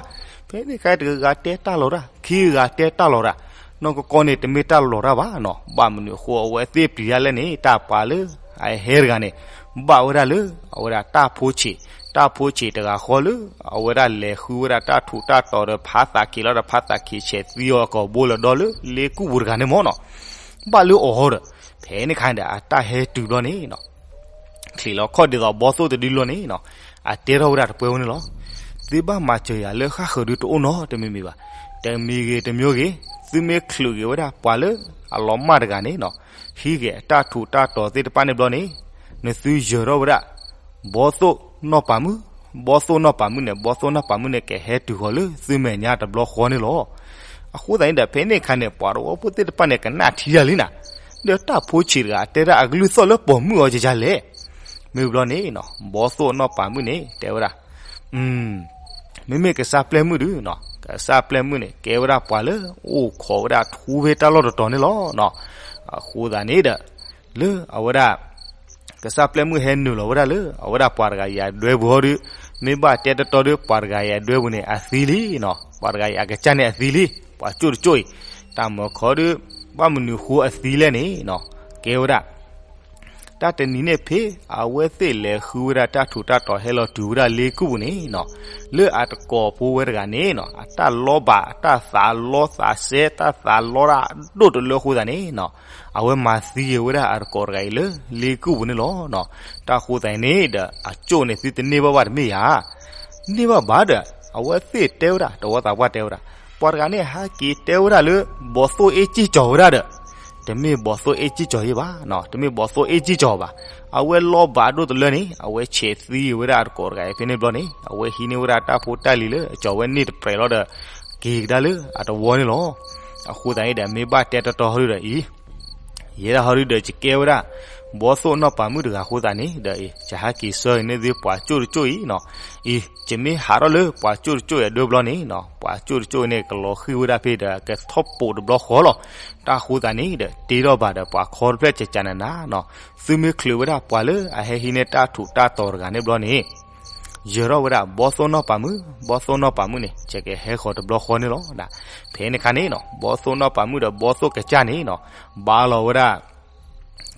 ဖဲန့ၣ်ခါတဂၤတဲတၢ်လီၤတၢ်, ခံဂၤတဲတၢ်လီၤတၢ်, နီၢ်ကီၢ်ကီၢ်န့ၣ် တမ့ၢ်တၢ်လီၤတၢ်ဘၣ်နီၤ. ဘၣ်မနုၤအဃိ အဝဲသ့ၣ်ပျံၤတၢ်လဲၣ်န့ၣ် တၢ်ပှၤလၢအဟဲတဂၤန့ၣ် ဘၣ်ဝဲဒၣ်လၢ အဝဲဒၣ်တၢ်ဖိဆံး, တၢ်ဖိဆံးတဂၤဃီလၢ အဝဲဒၣ်လဲၤဃုဝဲဒၣ်တၢ်ထူးတၢ်တီၤဒီးဖါသးခံးလီၤဒီး ဖါသးခံးဆဲးသံအီၤအကိာ်ဘိလၢဒီလၢ လ့ကူၣ်ပူၤတဂၤန့ၣ်မ့ၢ်နီၤ. ဘၣ်လၢအီၤဟီဒီး ဖဲန့ၣ်ခါန့ၣ်ဒီး အတၢ်ဟဲတုၤဘျီန့ၣ်နီၤ ချံးလီၤခီၣ်ဒ်သိးဘီသိၣ်တဒုလီၤန့ၣ်နီၤ အတဲထီၣ်ဝဲဒၣ်တပှဲၤဖိန့ၣ်လီၤ. သုဘၣ်မၤစၢၤယၤလၢဃၣ်ဃၢၤဒုးတအိၣ်နီတမံၤမံၤဘၣ်. တမံၤဂ့ၤတမံၤဂ့ၤ သုမ့ၢ်ချုးဂ့ၤဝဲဒၣ်ပှၤလၢအလီၤမၢ်တဂၤန့ၣ်နီၤ ဟံးဂ့ၤအတၢ်ထူးတၢ်တီၤသ့ၣ်တဖၣ်န့ၣ်ဘျီန့ၣ် နသုယၢၤထီၣ်ဝဲဒၣ် ဘီသိၣ်နီၢ်ပၤမုၣ်, ဘီသိၣ်နီၢ်ပၤမုၣ်န့ၣ် ဘီသိၣ်နီၢ်ပၤမုၣ်န့ၣ် ကဟဲတုၤဃီၤလၢသုမဲာ်ညါတဘျီဃီန့ၣ်လီၤ. အဃိသတးန့ၣ်ဒီး ဖဲန့ၣ်အခါန့ၣ် ပှၤတဝီဖိသ့ၣ်တဖၣ်န့ၣ် ကနၣ်ထံတၢ်လံနၤ ဒီးတၢ်ဖိဆံးတဂၤ အတဲဒၣ်အကလုၢ်သီၣ်လၢပိာ်မုၣ်အီၤယယၤလဲၣ်. မ့ၢ်ဘျီန့ၣ်နီၤ ဘီသိၣ်နီၢ်ပၤမုၣ်န့ၣ် တဲဝဲဒၣ် မ့မ့ၢ်ကစၢ်ပျဲၢ်မုၣ်ဒုးနီၤ ကစၢ်ပျဲၢ်မုၣ်န့ၣ် ကဲဝဲဒၣ်ပှၤလၢအိၣ်ခိးဝဲဒၣ်ထူဖဲတၢ်လီၢ်တတီၤန့ၣ်လီၤနီၤ. အဃိသတးန့ၣ်ဒီး လၢအဝဲဒၣ် ကစၢ်ပျဲၢ်မုၣ်ဟဲနုာ်လီၤဝဲဒၣ်လၢ အဝဲဒၣ်ပှၤတဂၤအံၤအဒွဲပူၤဟီဒုး မ့ၢ်ဘၣ်တဲတတီဒုး ပှၤတဂၤအံၤအဒွဲပူၤန့ၣ် အသံလံနီၤ. ပှၤတဂၤအံၤအကစၢ်န့ၣ်အသံလံ. ပှၤကၠိၣ်တကၠိၣ်အံၤ တၢ်မုာ်ခီဒုး ဘၣ်မနုၤဃိအသံလဲၣ်န့ၣ်နီၤ ကဲဝဲဒၣ် တၢ်တနံၤန့ၣ်ဖဲ အဝဲသ့ၣ်လဲၤဃုဝဲဒၣ်တၢ်ထူးတၢ်တီၤဟဲလီၤတုၤဝဲဒၣ်လ့ကူၣ်ပူၤန့ၣ်နီၤ လၢအတကိးဖိဝဲတဂၤန့ၣ်နီၤ အတၢ်လီဘၣ် အတၢ်သးလီသးစဲ တၢ်သးလီတၢ်ဒိၣ်တလၢအဃိသတးန့ၣ်နီၤ အဝဲမၤသံက့ၤဝဲဒၣ်အတကိးတဂၤအံၤလၢလ့ကူၣ်ပူၤန့ၣ်လီၤနီၤ. တၢ်ဃိသတးန့ၣ်ဒီး အကၠိၣ်န့ၣ် သုတန့ၢ်ဘၣ်ဘၣ်တမ့ၢ်ဧါ န့ၢ်ဘၣ်ဘၣ်ဒီး အဝဲသ့ၣ်တဲဝဲဒၣ် တဝီသးပှၢ်တဲဝဲဒၣ် ပှၤတဂၤန့ၣ် ဟဲက့ၤတဲဝဲဒၣ်လၢ ဘီသိၣ်အ့ၣ်စ့ၢ်ကီၤဝဲဒၣ်ဒီး တမ့ၢ်ဘီသိၣ်အ့ၣ်စ့ၢ်ကီၤယဲဘၣ်နီၤ တမ့ၢ်ဘီသိၣ်အ့ၣ်စ့ၢ်ကီၤဘၣ်. အဝဲလီဘၣ်အဒိၣ်တလၢန့ၣ် အဝဲဆဲးသံဝဲဒၣ်အတကိးတဂၤအံၤဖဲန့ၣ်ဘျီန့ၣ် အဝဲဟံးန့ၢ်ဝဲဒၣ်တၢ်ဖိတၢ်လံၤလၢ အကၠီၤဝဲန့ၢ်တပြဲးလီၤဒီး က့ၤကဒါလၢအတဝီန့ၣ်လီၤ. အဃိသတးန့ၣ်ဒီး မ့ၢ်ဘၣ်တဲတတီဟီဒုဒီးအံၤ ယဲဒၣ်ဟီဒုဒီး ယကဲဝဲဒၣ် ဘီသိၣ်နီၢ်ပၤမုၣ်တဂၤအဃိသတးန့ၣ်ဒီး အံၤ ယဟဲက့ၤဆှၢအံၤန့ၢ်သုပှၤကၠိၣ်တကၠိၣ်အံၤနီၤ, အံၤ ယမ့ၢ်ဟးထီၣ်လၢပှၤကၠိၣ်တကၠိၣ်အံၤအဒၢဘျီန့ၣ်နီၤ, ပှၤကၠိၣ်တကၠိၣ်အံၤန့ၣ် ကလီၤဃံၢ်ဝဲဒၣ်ဖဲဒီး ကထီၣ်ပိာ်တဘျီဃီလီၤ. တၢ်အဃိသတးန့ၣ်ဒီး တ့ထီၣ်ဘၣ်ဒီးပှၤခီတဖျၢၣ်ကကနနၤနီၤ, သုမ့ၢ်ချုးဝဲဒၣ်ပှၤလၢအဟဲဟံးန့ၢ်တၢ်ထူးတၢ်တီၤတဂၤန့ၣ်ဘျီန့ၣ် ယၢၤထီၣ်ဝဲဒၣ်ဘီသိၣ်နီၢ်ပၤမုၣ်, ဘီသိၣ်နီၢ်ပၤမုၣ်န့ၣ် ကကဟဲဃီၤတဘျီဃီန့ၣ်လီၤ. ဖဲန့ၣ်အခါန့ၣ်နီၤ ဘီသိၣ်နီၢ်ပၤမုၣ်ဒီးဘီသိၣ်ကစၢ်န့ၣ်နီၤ ဘါလီၤဝဲဒၣ်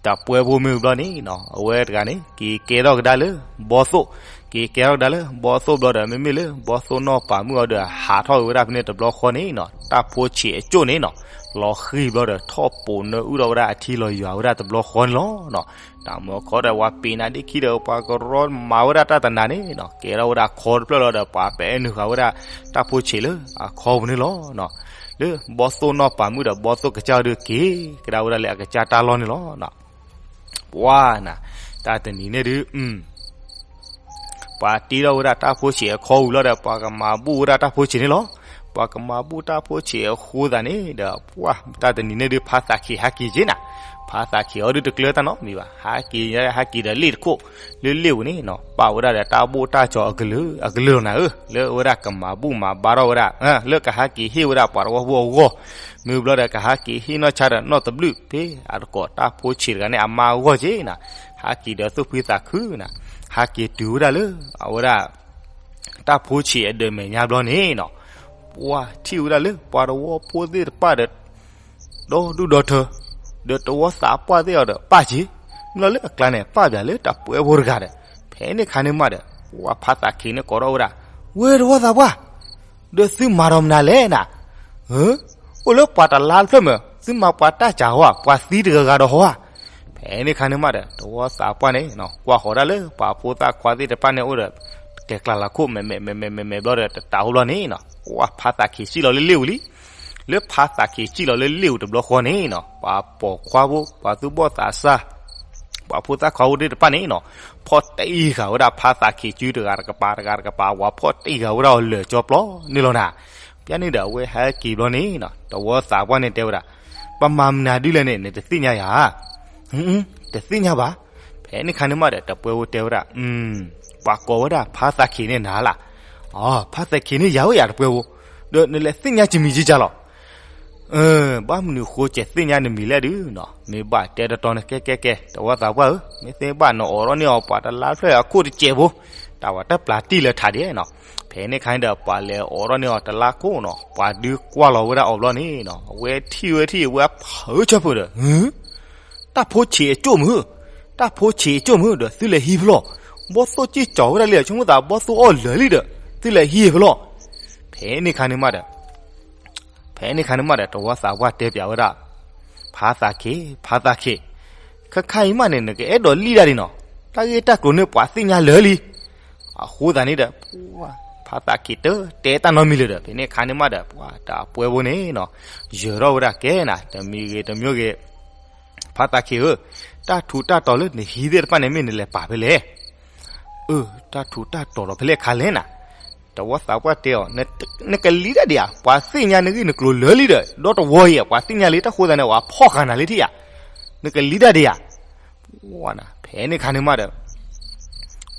တၢ်ပှဲၤဖိမ့ၢ်ဘျီန့ၣ်နီၤ အဝဲတဂၤန့ၣ် က့ၤကဲထီၣ်ကဒါလၢဘီသိၣ်, က့ၤကဲထီၣ်ကဒါလၢဘီသိၣ်ဘျီဒီး မ့မ့ၢ်လၢဘီသိၣ်နီၢ်ပၤမုၣ်အီၤဒီး ဟးထီၣ်က့ၤဝဲဒၣ်ဖဲန့ၣ်တဘျီဃီန့ၣ်နီၤ တၢ်ဖိဆံးအကၠိၣ်န့ၣ်နီၤ လီၤဃံၢ်ဘျီဒီး ထီၣ်ပိာ်နၢအုၣ်ထီၣ်ဝဲဒၣ်အထံလီၤယွၤဝဲဒၣ်တဘျီဃီန့ၣ်လီၤ. တၢ်မုၢ်ခီဒီး ပှၤပ့ၤနၤဒ့ခံဒီး ပှၤကရီမၤဝဲဒၣ်တၢ်တနၤန့ၣ်နီၤ ကဲထီၣ်ဝဲဒၣ်ခီတဖျၢၣ်လီၤဒီး ပှၤပဲာ်နုာ်ဃာ်ဝဲဒၣ်တၢ်ဖိဆံးလၢအခီပူၤန့ၣ်လီၤ. လၢဘီသိၣ်နီၢ်ပၤမုၣ်ဒီးဘီသိၣ်ကစၢ်အီၤဒီး က့ၤကဒါဝဲဒၣ်လၢအကစၢ်တၢ်လီၢ်န့ၣ်လီၤ. ပှၤနၤ တၢ်တနံၤန့ၣ်ဒုး ပှၤတ့ထီၣ်ဝဲဒၣ်တၢ်ဖိဆံးအခီဝံၤလီၤဒီး ပှၤကမၤဘူၣ်ဝဲဒၣ်တၢ်ဖိဆံးန့ၣ်လီၤ. ပှၤကမၤဘူၣ်တၢ်ဖိဆံးအဃိသတးန့ၣ်ဒီး ပှၤတၢ်တနံၤန့ၣ်ဒုး ဖါသးခ့ၤဟဲက့ၤက့ၤနၤ, ဖါသးခ့ၤအီၤဒုးတကျၢၤတၢ်နီတမံၤဘၣ်, ဟဲက့ၤ ဟဲက့ၤဒီးလ့ၣ်တခိၣ် လၢလ့ၣ်ပူၤန့ၣ်နီၤ ပာ်ဝဲဒၣ်ဒီးတၢ်ဘိၣ်တၢ်ကၠီၤအကလုာ်လီၤနၤဧၢ, လၢအဝဲဒၣ်ကမၤဘူၣ်မၤဘါထီၣ်ဝဲဒၣ် လၢကဟဲက့ၤဟ့ၣ်ဝဲဒၣ်ပှၤတဝီဖိအဂီၢ်, မ့ၢ်ဘျီဒီးကဟဲက့ၤဟ့ၣ်နီၢ်ဆါဒီးနီၢ်တဘျုး ဖဲအတကိးတၢ်ဖိဆံးတဂၤန့ၣ်အမါအဂီၢ်က့ၤနၤ, ဟဲက့ၤဒီးသူၣ်ဖှံသးခုနၤ, ဟဲက့ၤတုၤဝဲဒၣ်လၢ အဝဲဒၣ် တၢ်ဖိဆံးအဒၢးမဲာ်ညါဘျီန့ၣ်နီၤ, ပှၤထံၣ်ဝဲဒၣ်လၢပှၤတဝီဖိသ့ၣ်တဖၣ်ဒီး ဒီဒူၣ်ဒီထၢ ဒီးတဝီသးပှၢ်သ့ၣ်အီၤဒီးပၢ်က့ၤ, မ့ၢ်လီၤလၢအကျါန့ၣ် ပၢ်ဘၣ်လၢတၢ်ပှဲၤဖိတဂၤဒီး, ဖဲန့ၣ်ခါန့ၣ်မးဒီး ပှၤဖါသးခ့ၤန့ၣ်ကိးထီၣ်ဝဲဒၣ်, ဝဲတဝီသးပှၢ်, ဒီးသုမၤဒီးမနုၤလဲၣ်နၤ, အိၣ်လၢပှၤတလါတဖျၢၣ်မး သုမၤပှၤတၢ်စၢ်ဟီဧါ, ပှၤသံတဂၤဂၤဒီးဟီဧါ. ဖဲန့ၣ်ခါန့ၣ်မးဒီး တဝီသးပှၢ်န့ၣ် ကွၢ်ဃီၤဒၣ်လၢပှၤဖိသၣ်ခွါသ့ၣ်တဖၣ်န့ၣ်အိၣ်ဒီး တဲကျးလၤခိၣ်မဲာ်မဲာ်မဲာ်မဲာ်မဲာ်မဲာ်ဘျီဒီး တတးအိၣ်ဘျီန့ၣ်နီၤ, ပှၤဖါသးခ့ၤစံၣ်လီၤလၢလ့ၣ်ပူၤလံ. လၢဖါသးခ့ၤစံၣ်လီၤလၢလ့ၣ်ပူၤတဘျီဃီန့ၣ်နီၤ, ပှၤပိာ်ခွါဖိ ပှၤသူၣ်ဘီၣ်သးစၢ် ပှၤဖိသၣ်ခွါဖိသ့ၣ်တဖၣ်န့ၣ်နီၤ, ဖီၣ်တံၢ်ဃာ်ဝဲဒၣ်ဖါသးခ့ၤစုတဂၤတကပၤ တဂၤတကပၤ ဝဲဖီၣ်တံၢ်ဃာ်ဝဲဒၣ်အီၤလၢာ်ကၠီပျီန့ၣ်လီၤနၤ. ပျၢ်န့ၣ်ဒီးအဝဲဟဲက့ၤဘျီန့ၣ်နီၤ, တဝီသးပှၢ်န့ၣ်တဲဝဲဒၣ်, ပမၤမနုၤဒ်လဲၣ်န့ၣ် နတသ့ၣ်ညါယၤဧါ. တသ့ၣ်ညါဘၣ်. ဖဲန့ၣ်ခါန့ၣ်မးဒီး တပှဲၤဖိတဲဝဲဒၣ်, ပှၤကိးဝဲဒၣ်ဖါသးခ့ၤန့ၣ်နၤလၢ်. အၢ ဖါသးခ့ၤန့ၣ်ယၤဝဲယၤတပှဲၤဖိ, ဒီးနလဲၤသ့ၣ်ညါကမံၤကကၢ်လီၤ. ဘၣ်မနုၤဃိကသ့ၣ်ညါနမံၤလဲၣ်ဒုးနီၤ, မ့ၢ်ဘၣ်တဲတတီန့ၣ် ကဲကဲကဲ တဝီသးပှၢ်ဧၢ, မ့ၢ်သ့ဘၣ်နအိးထီၣ်န့ၢ်အီၤပှၤတလါဖျၢၣ်အခိၣ်တစဲးဖိ, တၢ်ဝဲတပျၢ်တံၢ်လၢထးဒဲးနီၤ. ဖဲန့ၣ်ခါန့ၣ်ဒီး ပှၤလဲၤအိးထီၣ်န့ၢ်အီၤတလါခိၣ်နီၤ, ပှၤဒုးကွၢ်လီၤဝဲဒၣ်အီၤဘျီန့ၣ်နီၤ, အဝဲထံၣ်ဝဲထံၣ် အဝဲဖုးဆၢဖုးဒီး တၢ်ဖိဆံးအကၠိၣ်မုၢ်, တၢ်ဖိဆံးအကၠိၣ်မုၢ်ဒီး သုလဲၤဟံးဖဲလဲၣ်, ဘီသိၣ်စ့ၢ်ကီးဝဲဒၣ်လံ ဆိကမိၣ်သးဘီသိၣ်အီၣ်လၢာ်လံဒီး သုလဲၤဟံးဖဲလဲၣ်. ဖဲန့ၣ်ခါန့ၣ်မးဒီး ဖဲန့ၣ်ခါန့ၣ်မးဒီး တဝီသးပှၢ်တဲပျးဝဲဒၣ်, ဖါသးခ့ၤ, ဖါသးခ့ၤ, ခဲခါအံၤမးန့ၣ် နကအဲၣ်ဒိးလံၣ်ဒၣ်ဒံးနီၤ, တၢ်ဂ့ၢ်တၢ်ကျိၤန့ၣ် ပှၤသ့ၣ်ညါလၢာ်လံ. အဃိသတးန့ၣ်ဒီး ဖါသးခ့ၤတတဲတၢ်နီတမံၤလၢၤဒီး ဖဲန့ၣ်ခါန့ၣ်မးဒီး ပှၤတၢ်ပှဲၤဖိန့ၣ်နီၤ, ယၢၤထီၣ်ဝဲဒၣ်ကဲနၤ တမံၤဂ့ၤတမံၤဂ့ၤ ဖါသးခ့ၤဧၢ, တၢ်ထူးတၢ်တီၤလၢနဟံးသ့ၣ်တဖၣ်န့ၣ် မ့ၢ်နလဲၤပာ်ဖဲလဲၣ်. အၢ တၢ်ထူးတၢ်တီၤဒီးဖဲလဲၣ်ခါလဲၣ်နၤ. တဝီသးပှၢ်တဲအီၤ, နကလံၣ်ဒၣ်ဒံးဧါ, ပှၤသ့ၣ်ညါနဂ့ၢ်နကျိၤလၢာ်လံဒီး ဒီတဝီအံၤ ပှၤသ့ၣ်ညါလံ တၢ်ဃိသတးန့ၣ် ပှၤဖီၣ်ဃာ်နၤလံထံၣ်ဧါ. နကလံၣ်ဒၣ်ဒံးဧါ. ဖဲန့ၣ်ခါန့ၣ်မးဒီး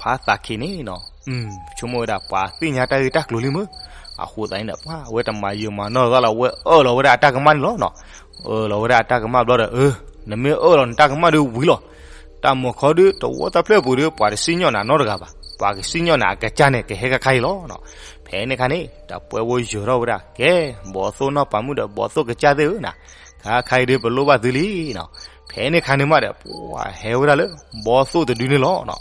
ဖါသးခ့ၤန့ၣ်နီၤ, ဆိကမိၣ်ဝဲဒၣ်ပှၤသ့ၣ်ညါတၢ်ဂ့ၢ်တၢ်ကျိၤလံမုၢ်, အဃိသတးန့ၣ်ဒီး ပှၤအဝဲတမၤယုာ်မၤနီၢ်သးလီၤ, အဝဲအၢၣ်လီၤဝဲဒၣ်အတၢ်ကမၣ်န့ၣ်လီၤနီၤ. အၢၣ်လီၤဝဲဒၣ်အတၢ်ကမၣ်ဘျီဒီး အၢ နမ့ၢ်အၢၣ်လီၤနတၢ်ကမၣ်ဒီးဝံၤလီၤ. တၢ်မုၢ်ခီဒုး တဝီတဖျၢၣ်ပူၤဒီး ပှၤတစံၣ်ညီၣ်နၤနီတဂၤဘၣ်, ပှၤကစံၣ်ညီၣ်နၤအကစၢ်န့ၣ် ကဟဲကခါအံၤလီၤနီၤ. ဖဲန့ၣ်ခါန့ၣ် တၢ်ပှဲၤဖိယၢၤထီၣ်ဝဲဒၣ် ကဲ ဘီသိၣ်နီၢ်ပၤမုၣ်ဒီးဘီသိၣ်ကစၢ်သ့ၣ်ဧၢနၤ, ခါခါအံၤဒုးပလိၣ်ဘၣ်သုလံနီၤ. ဖဲန့ၣ်ခါန့ၣ်မးဒီး ပှၤဟဲဝဲဒၣ်လၢဘီသိၣ်တဒုန့ၣ်လီၤနီၤ.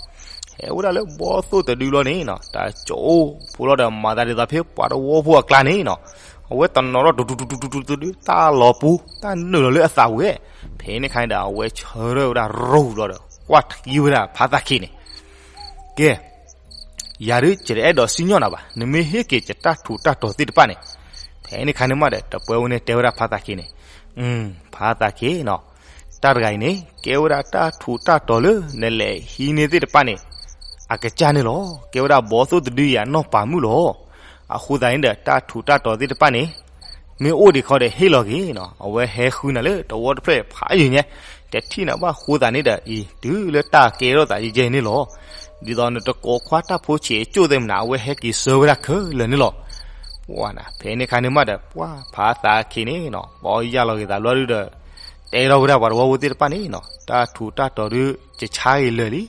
ဟဲဝဲဒၣ်လၢဘီသိၣ်တဒုလီၤန့ၣ်နီၤ, တၢ်ကၠိဖိလီၤဒီး မၤသးဒ်သိးဖဲပှၤတဝီဖိအကျါန့ၣ်နီၤ, အဝဲတနီၤထီၣ်တူတူတူတူတူတူ တၢ်လီၤပူၤ တၢ်နုာ်လီၤလၢအသးဝဲ. ဖဲန့ၣ်ခါန့ၣ်ဒီး အဝဲဆၢထၢၣ်ဝဲဒၣ်ရိၢ်ဘျီဒီး ကွၢ်ထံဝဲဒၣ်ဖါသးခ့ၤန့ၣ်, ကဲ ယၤဒုး ယတအဲၣ်ဒိးစံၣ်ညီၣ်နၤဘၣ်, နမ့ၢ်ဟ့ၣ်က့ၤယတၢ်ထူးတၢ်တီၤသ့ၣ်တဖၣ်န့ၣ်. ဖဲန့ၣ်ခါန့ၣ်မးဒီး တပှဲၤဝဲန့ၣ်တဲဝဲဒၣ်ဖါသးခ့ၤန့ၣ်, ဖါသးခ့ၤနီၤ, တၢ်တဂၤအံၤန့ၣ် ကဲဝဲဒၣ်တၢ်ထူးတၢ်တီၤလၢနလဲၤဟံးန့ၢ်သ့ၣ်တဖၣ်န့ၣ် အကစၢ်န့ၣ်လီၤ. ကဲဝဲဒၣ်ဘီသိၣ်တဒုယၤနီၢ်ပၤမုၣ်လီၤ. အဃိသတးန့ၣ်ဒီး တၢ်ထူးတၢ်တီၤသ့ၣ်တဖၣ်န့ၣ် မ့ၢ်အိၣ်ဒံးခီဒီးဟ့ၣ်လီၤက့ၤနီၤ, အဝဲဟဲဃုနၤလၢတဝီတဖျၢၣ်ဖးယံၤညါ, တထံၣ်နၤဘၣ်အဃိသတးန့ၣ်ဒီး အံၤ တုၤလၢတၢ်ကဲထီၣ်သးယဲၢ်ယဲၢ်န့ၣ်လီၤ. ဒ်သိးနတကိးခွါတၢ်ဖိဆံးအကၠိၣ်သ့ၣ်မနၤ အဝဲဟဲက့ၤဆှၢဝဲဒၣ်ခဲလၢာ်န့ၣ်လီၤ. ပှၢ်နၤ ဖဲန့ၣ်ခါန့ၣ်မးဒီး ပှၢ်ဖးသးခံန့ၣ်နီၤ ပှၤအီၣ်ယၢ်လီၤက့ၤသးဘျီဒုဒီး တဲထီၣ်ဝဲဒၣ်ပှၤတဝီဖိသ့ၣ်တဖၣ်န့ၣ်နီၤ တၢ်ထူးတၢ်တီၤဒု ကဆါက့ၤလၢာ်လံ.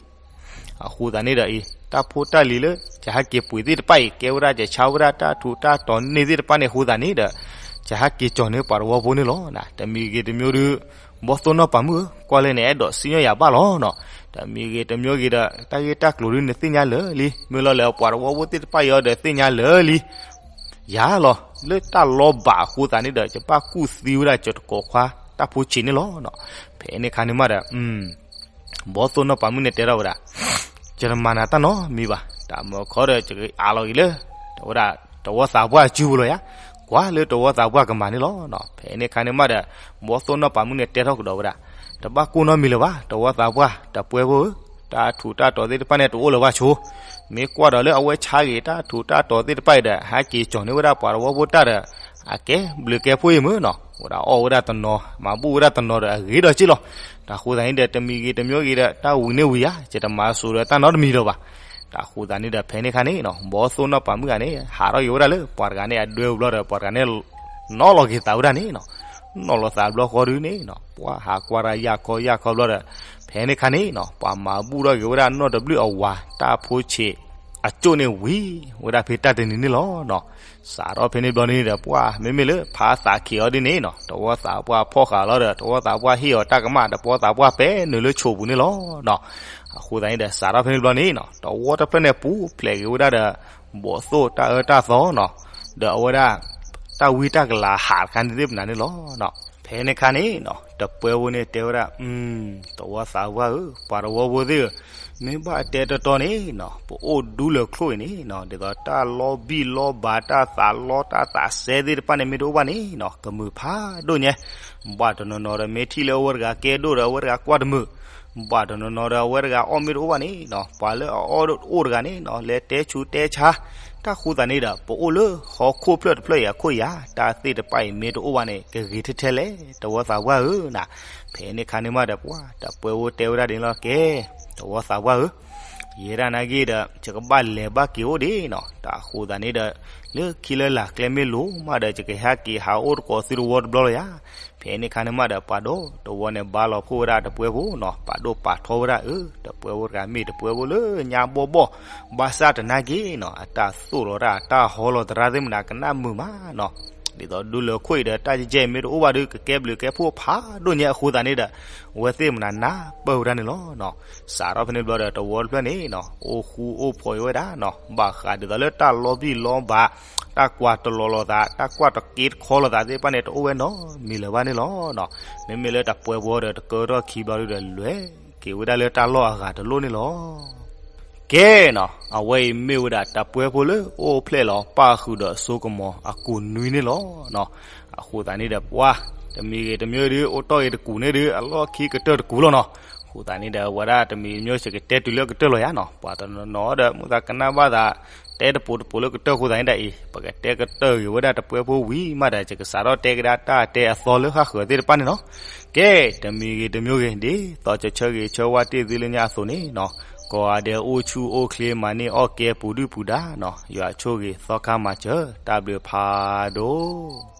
အဃိသတးန့ၣ်ဒီးအံၤ တၢ်ဖိတၢ်လံၤလၢ ယဟဲက့ၤပှ့ၤသ့ၣ်တဖၣ်အံၤ ကဲဝဲဒၣ်ယဆါဝဲဒၣ်တၢ်ထူးတၢ်တီၤန့ၢ်သ့ၣ်တဖၣ်န့ၣ်အဃိသတးန့ၣ်ဒီး ယဟဲက့ၤကၠီၤန့ၢ်ပှၤတဝီဖိန့ၣ်လီၤ. တမံၤဂ့ၤတမံၤဒု ဘီသိၣ်နီၢ်ပၤမုၣ်ဧၢ, ကွၢ်လၢနအဲၣ်ဒိးစံၣ်ညီၣ်ယၤဘၣ်လီၤနီၤ. တမံၤဂ့ၤတမံၤဂ့ၤဒီး တၢ်ဂ့ၢ်တၢ်ကျိၤဒုန့ၣ်သ့ၣ်ညါလၢာ်လံ, မ့ၢ်လီၤလၢပှၤတဝီဖိသ့ၣ်တဖၣ်အံၤအီၤဒီးသ့ၣ်ညါလၢာ်လံ ယၤလီၤ လၢတၢ်လီၤဘၣ်အဃိသတးန့ၣ်ဒီး ယဘၣ်ကူၣ်သံဝဲဒၣ်ယတကိးခွါတၢ်ဖိဆံးန့ၣ်လီၤ. ဖဲန့ၣ်ခါန့ၣ်မးဒီး ဘီသိၣ်နီၢ်ပၤမုၣ်န့ၣ်တဲထီၣ်ဝဲဒၣ်, ယတမၤနၤတၢ်နီတမံၤဘၣ်, တၢ်မၢခီဒီး ယကအးလီၤက့ၤလၢ ဝဲဒၣ် တဝီသးပှၢ်အစုပူၤလီၤယၤ, ကွၢ်လၢတဝီသးပှၢ်ကမၤန့ၣ်လီၤ. ဖဲန့ၣ်ခါန့ၣ်မးဒီး ဘီသိၣ်နီၢ်ပၤမုၣ်န့ၣ်တဲထီၣ်ကဒီးဝဲဒၣ်, တဘၣ်ကိၢ်နီတမံၤလၢၤဘၣ် တဝီသးပှၢ် တပှဲၤဖိဧၢ, တၢ်ထူးတၢ်တီၤသ့ၣ်တဖၣ်န့ၣ်တအိၣ်လၢၤဘၣ်ဆိ, မ့ၢ်ကွၢ်ဒီးလၢအဝဲဆါက့ၤတၢ်ထူးတၢ်တီၤသ့ၣ်တဖၣ်အံၤဒီး ဟဲက့ၤကၠီၤန့ၢ်ဝဲဒၣ်ပှၤတဝီဖိတၢ်ဒီး အကဲဘျုးကဲဖှိၣ်အံၤမ့ၢ်နီၤ, ဝဲဒၣ်အီၣ်ဝဲဒၣ်တနီၤ မၤဘူၣ်ဝဲဒၣ်တနီၤဒီးအဂ့ၤဒီးက့လီၤ. တၢ်ဃိသတးန့ၣ်ဒီး တမံၤဂ့ၤတမံၤဂ့ၤဒီး တၢ်ဝံၤန့ၢ်ဝံၤယၤ ယတမၤစိၤဒီးတၢ်နီတမံၤလၢၤဘၣ်. တၢ်ဃိသတးန့ၣ်ဒီး ဖဲန့ၣ်ခါန့ၣ်နီၤ ဘီသိၣ်နီၢ်ပၤမုၣ်ဂၤန့ၣ် ဟးထီၣ်က့ၤဝဲဒၣ်လၢပှၤတဂၤန့ၣ်အဒွဲအူၤဘျီဒီး ပှၤတဂၤန့ၣ် နီၣ်လီၤက့ၤသးဝဲဒၣ်န့ၣ်နီၤ, နီၣ်လီၤသးဘျီဃီဒုန့ၣ်နီၤ ပှၤဟးကွၢ်တၢ်ယၢ်ခီယၢ်ခီဘျီဒီး ဖဲန့ၣ်ခါန့ၣ်နီၤ ပှၤမၤဘူၣ်ထီၣ်က့ၤဝဲဒၣ်နီၢ်တဘျုးအဝၤ တၢ်ဖိဆံးအကၠိၣ်န့ၣ်ဝံၤဝဲဒၣ်ဖဲတၢ်တနံၤန့ၣ်လီၤနီၤ. စးထီၣ်ဖဲန့ၣ်ဘျီန့ၣ်ဒီး ပှၢ်မ့မ့ၢ်လၢဖးသးခံးအီၤဒ်န့ၣ်နီၤ တဝီသးပှၢ်ဖီၣ်ဃာ်လီၤဒီး တဝီသးပှၢ်ဟ့ၣ်အီၤတၢ်ကမၣ် တဝီသးပှၢ်ပဲနုာ်လၢဆိးပူၤန့ၣ်လီၤနီၤ. အဃိသတးန့ၣ်ဒီး စးထီၣ်ဖဲန့ၣ်ဘျီန့ၣ်နီၤ တဝီတဖျၢၣ်န့ၣ်ပူၤဖျဲးက့ၤဝဲဒၣ်ဒီး ဘီသိၣ်တၢ်အၢတၢ်သီနီၤ, ဒီးအဝဲဒၣ် တၢ်ဝံတၢ်ကလၤဟးတခါန့ၣ်သ့ၣ်မနၤန့ၣ်လီၤနီၤ. ဖဲန့ၣ်ခါန့ၣ်နီၤ တပှဲၤဖိန့ၣ်တဲဝဲဒၣ်, တဝီသးပှၢ်ဧၢ, ပှၤတဝီဖိသ့ၣ်ဧၢ, မ့ၢ်ဘၣ်တဲတီတီန့ၣ်နီၤ ပအိၣ်ဒူလၢာ်ချိၣ်အံၤန့ၣ်နီၤ ဒ်သိးတၢ်လီၤဘံၣ်လီၤဘၣ် တၢ်သးလီတၢ်သးစဲသ့ၣ်တဖၣ်န့ၣ် မ့ၢ်တအိၣ်ဘၣ်န့ၣ်နီၤ ကမုာ်ဖးဒိၣ်ညါ, ဘၣ်တနီၤနီၤဒီး မ့ၢ်ထံၣ်လၢအဝဲတဂၤကဲဒိၣ်ဒီး အဝဲတဂၤကွၢ်တမုာ်, ဘၣ်တနီၤနီၤဒီး အဝဲတဂၤအီၣ်မ့ၢ်တအိၣ်ဘၣ်န့ၣ်နီၤ ပှၤလၢအအီၣ်အိၣ်တဂၤန့ၣ်နီၤ လဲၤတဲဆူးတဲဆါ, တၢ်ဃိသတးန့ၣ်ဒီး ပအိၣ်လၢဟီၣ်ခိၣ်ဖျၢၣ်တဖျၢၣ်အံၤအခိၣ်ယၤ တၢ်သ့ၣ်တဖၣ်အံၤမ့ၢ်တအိၣ်ဘၣ်န့ၣ် ကဂ့ၤထဲထဲလဲၣ် တဝီသးပှၢ်ဧၢနီၤ. ဖဲန့ၣ်ခါန့ၣ်မးဒီး ပှၢ်တပှဲၤဖိတဲဝဲဒၣ်ဒ်န့ၣ်လီၤ ကဲ တဝီသးပှၢ်ဧၢ, ယဲဒၣ်နာ်က့ဒီး ယကဘၣ်လဲၤဘၣ်က့ၤအိၣ်ဒံးနီၤ တၢ်ဃိသတးန့ၣ်ဒီး လၢခံလၢလာ်ကျဲမ့ၢ်လိၤမးဒီး ယကဟဲက့ၤဟးအိၣ်တကိးသုတဝီတဘျီလီၤယၤ. ဖဲန့ၣ်ခါန့ၣ်မးဒီး ပှၤဒီတဝီန့ၣ် ဘါလီၤဖှိၣ်ဝဲဒၣ်တပှဲၤဖိနီၤ ပာ်ဒိၣ်ပာ်ထီဝဲဒၣ်အၢ တပှဲၤဖိတဂၤမ့ၢ်တပှဲၤဖိလၢညါဘီၣ်ဘီၣ် ဘၣ်ဆၣ်တနာ်က့နီၤ အတၢ်သိၣ်လီၤတၢ် အတၢ်ဟီလီၤသရၣ်သ့ၣ်မနၤ ကနၣ်မုာ်မးနီၤ, ဒ်သိးဒူလၢာ်ခိၣ်အံၤဒီး တၢ်ယဲၢ်မ့ၢ်တအိၣ်ဘၣ်ဒီး ကကဲဘျုးကဲဖှိၣ်ဖးဒိၣ်ညါအဃိသတးန့ၣ်ဒီး အဝဲသ့ၣ်မနၤနၢ်ပၢၢ်ဝဲဒၣ်န့ၣ်လီၤနီၤ. စးထီၣ်ဖဲန့ၣ်ဘျီဒီး တဝီတဖျၢၣ်န့ၣ်နီၤ အိၣ်ဃူအိၣ်ဖိးအီၤဝဲဒၣ်နီၤ ဘၣ်ဃးဒ်သိးလၢတၢ်လီၤဘံၣ်လီၤဘၣ် တၢ်ကွၢ်တလီၤလိာ်သး တၢ်ကွၢ်တက့တခီလိာ်သးသ့ၣ်တဖၣ်န့ၣ် တအိၣ်ဝဲနီတမံၤလၢၤဘၣ်န့ၣ်လီၤနီၤ. မ့မ့ၢ်လၢတပှဲၤဖိဒီး တကၢထီၣ်ခံဘျီဒုဒီး လဲၤက့ၤဝဲဒၣ်လၢတၢ်လီၢ်အဂၤတလိၣ်န့ၣ်လီၤ. ကဲနီၤ အဝဲအံၤမ့ၢ်ဝဲဒၣ်တပှဲၤဖိလၢအိၣ်ဖျဲၣ်လီၤပၢ်ဃုာ်ဒီးစိကမီၤအကူးနွံန့ၣ်လီၤနီၤ. အဃိသတးန့ၣ်ဒီး ပှၢ်တမံၤဂ့ၤတမံၤဒု အိၣ်တီၢ်ဂ့ၤတကူးန့ၣ်ဒု အလီၢ်ခံကတၢၢ်တကူးလီၤနီၤ. အဃိသတးန့ၣ်ဒီး အဝဲဒၣ်တမံၤမ့ၢ် ယကတဲတုၤလၢကတၢၢ်လီၤယၤနီၤ. ပှၤတနီၤနီၤဒီး မုၢ်သးကနၣ်ဘၣ်သး တဲတပိၤတပိၤလၢကတၢၢ်အဃိသတးန့ၣ်ဒီးအံၤ ပကတဲကတၢၢ်ဂ့ၤဝဲဒၣ်တပှဲၤဖိဝံၤမးဒီး ယကစးထီၣ်တဲကဒါတၢ်တဲအသီလၢဃၣ်ဃၢၤသ့ၣ်တဖၣ်န့ၣ်နီၤ. ကဲ တမံၤဂ့ၤတမံၤဂ့ၤ ဒ်သိးယဆၢဂ့ၤဆၢဝါတ့ၢ်သုလၢညါအသိးန့ၣ်နီၤ, ကိးဂၤဒဲးအိၣ်ဆူၣ်အိၣ်ချ့မၤန့ၢ်အီၣ်ကဲပူၤဒုၣ်ပူၤဒါနီၤ, ယွၤဆိၣ်ဂ့ၤသီခါမၤစၢၤ တၢ်ဘျုးဖးဒိၣ်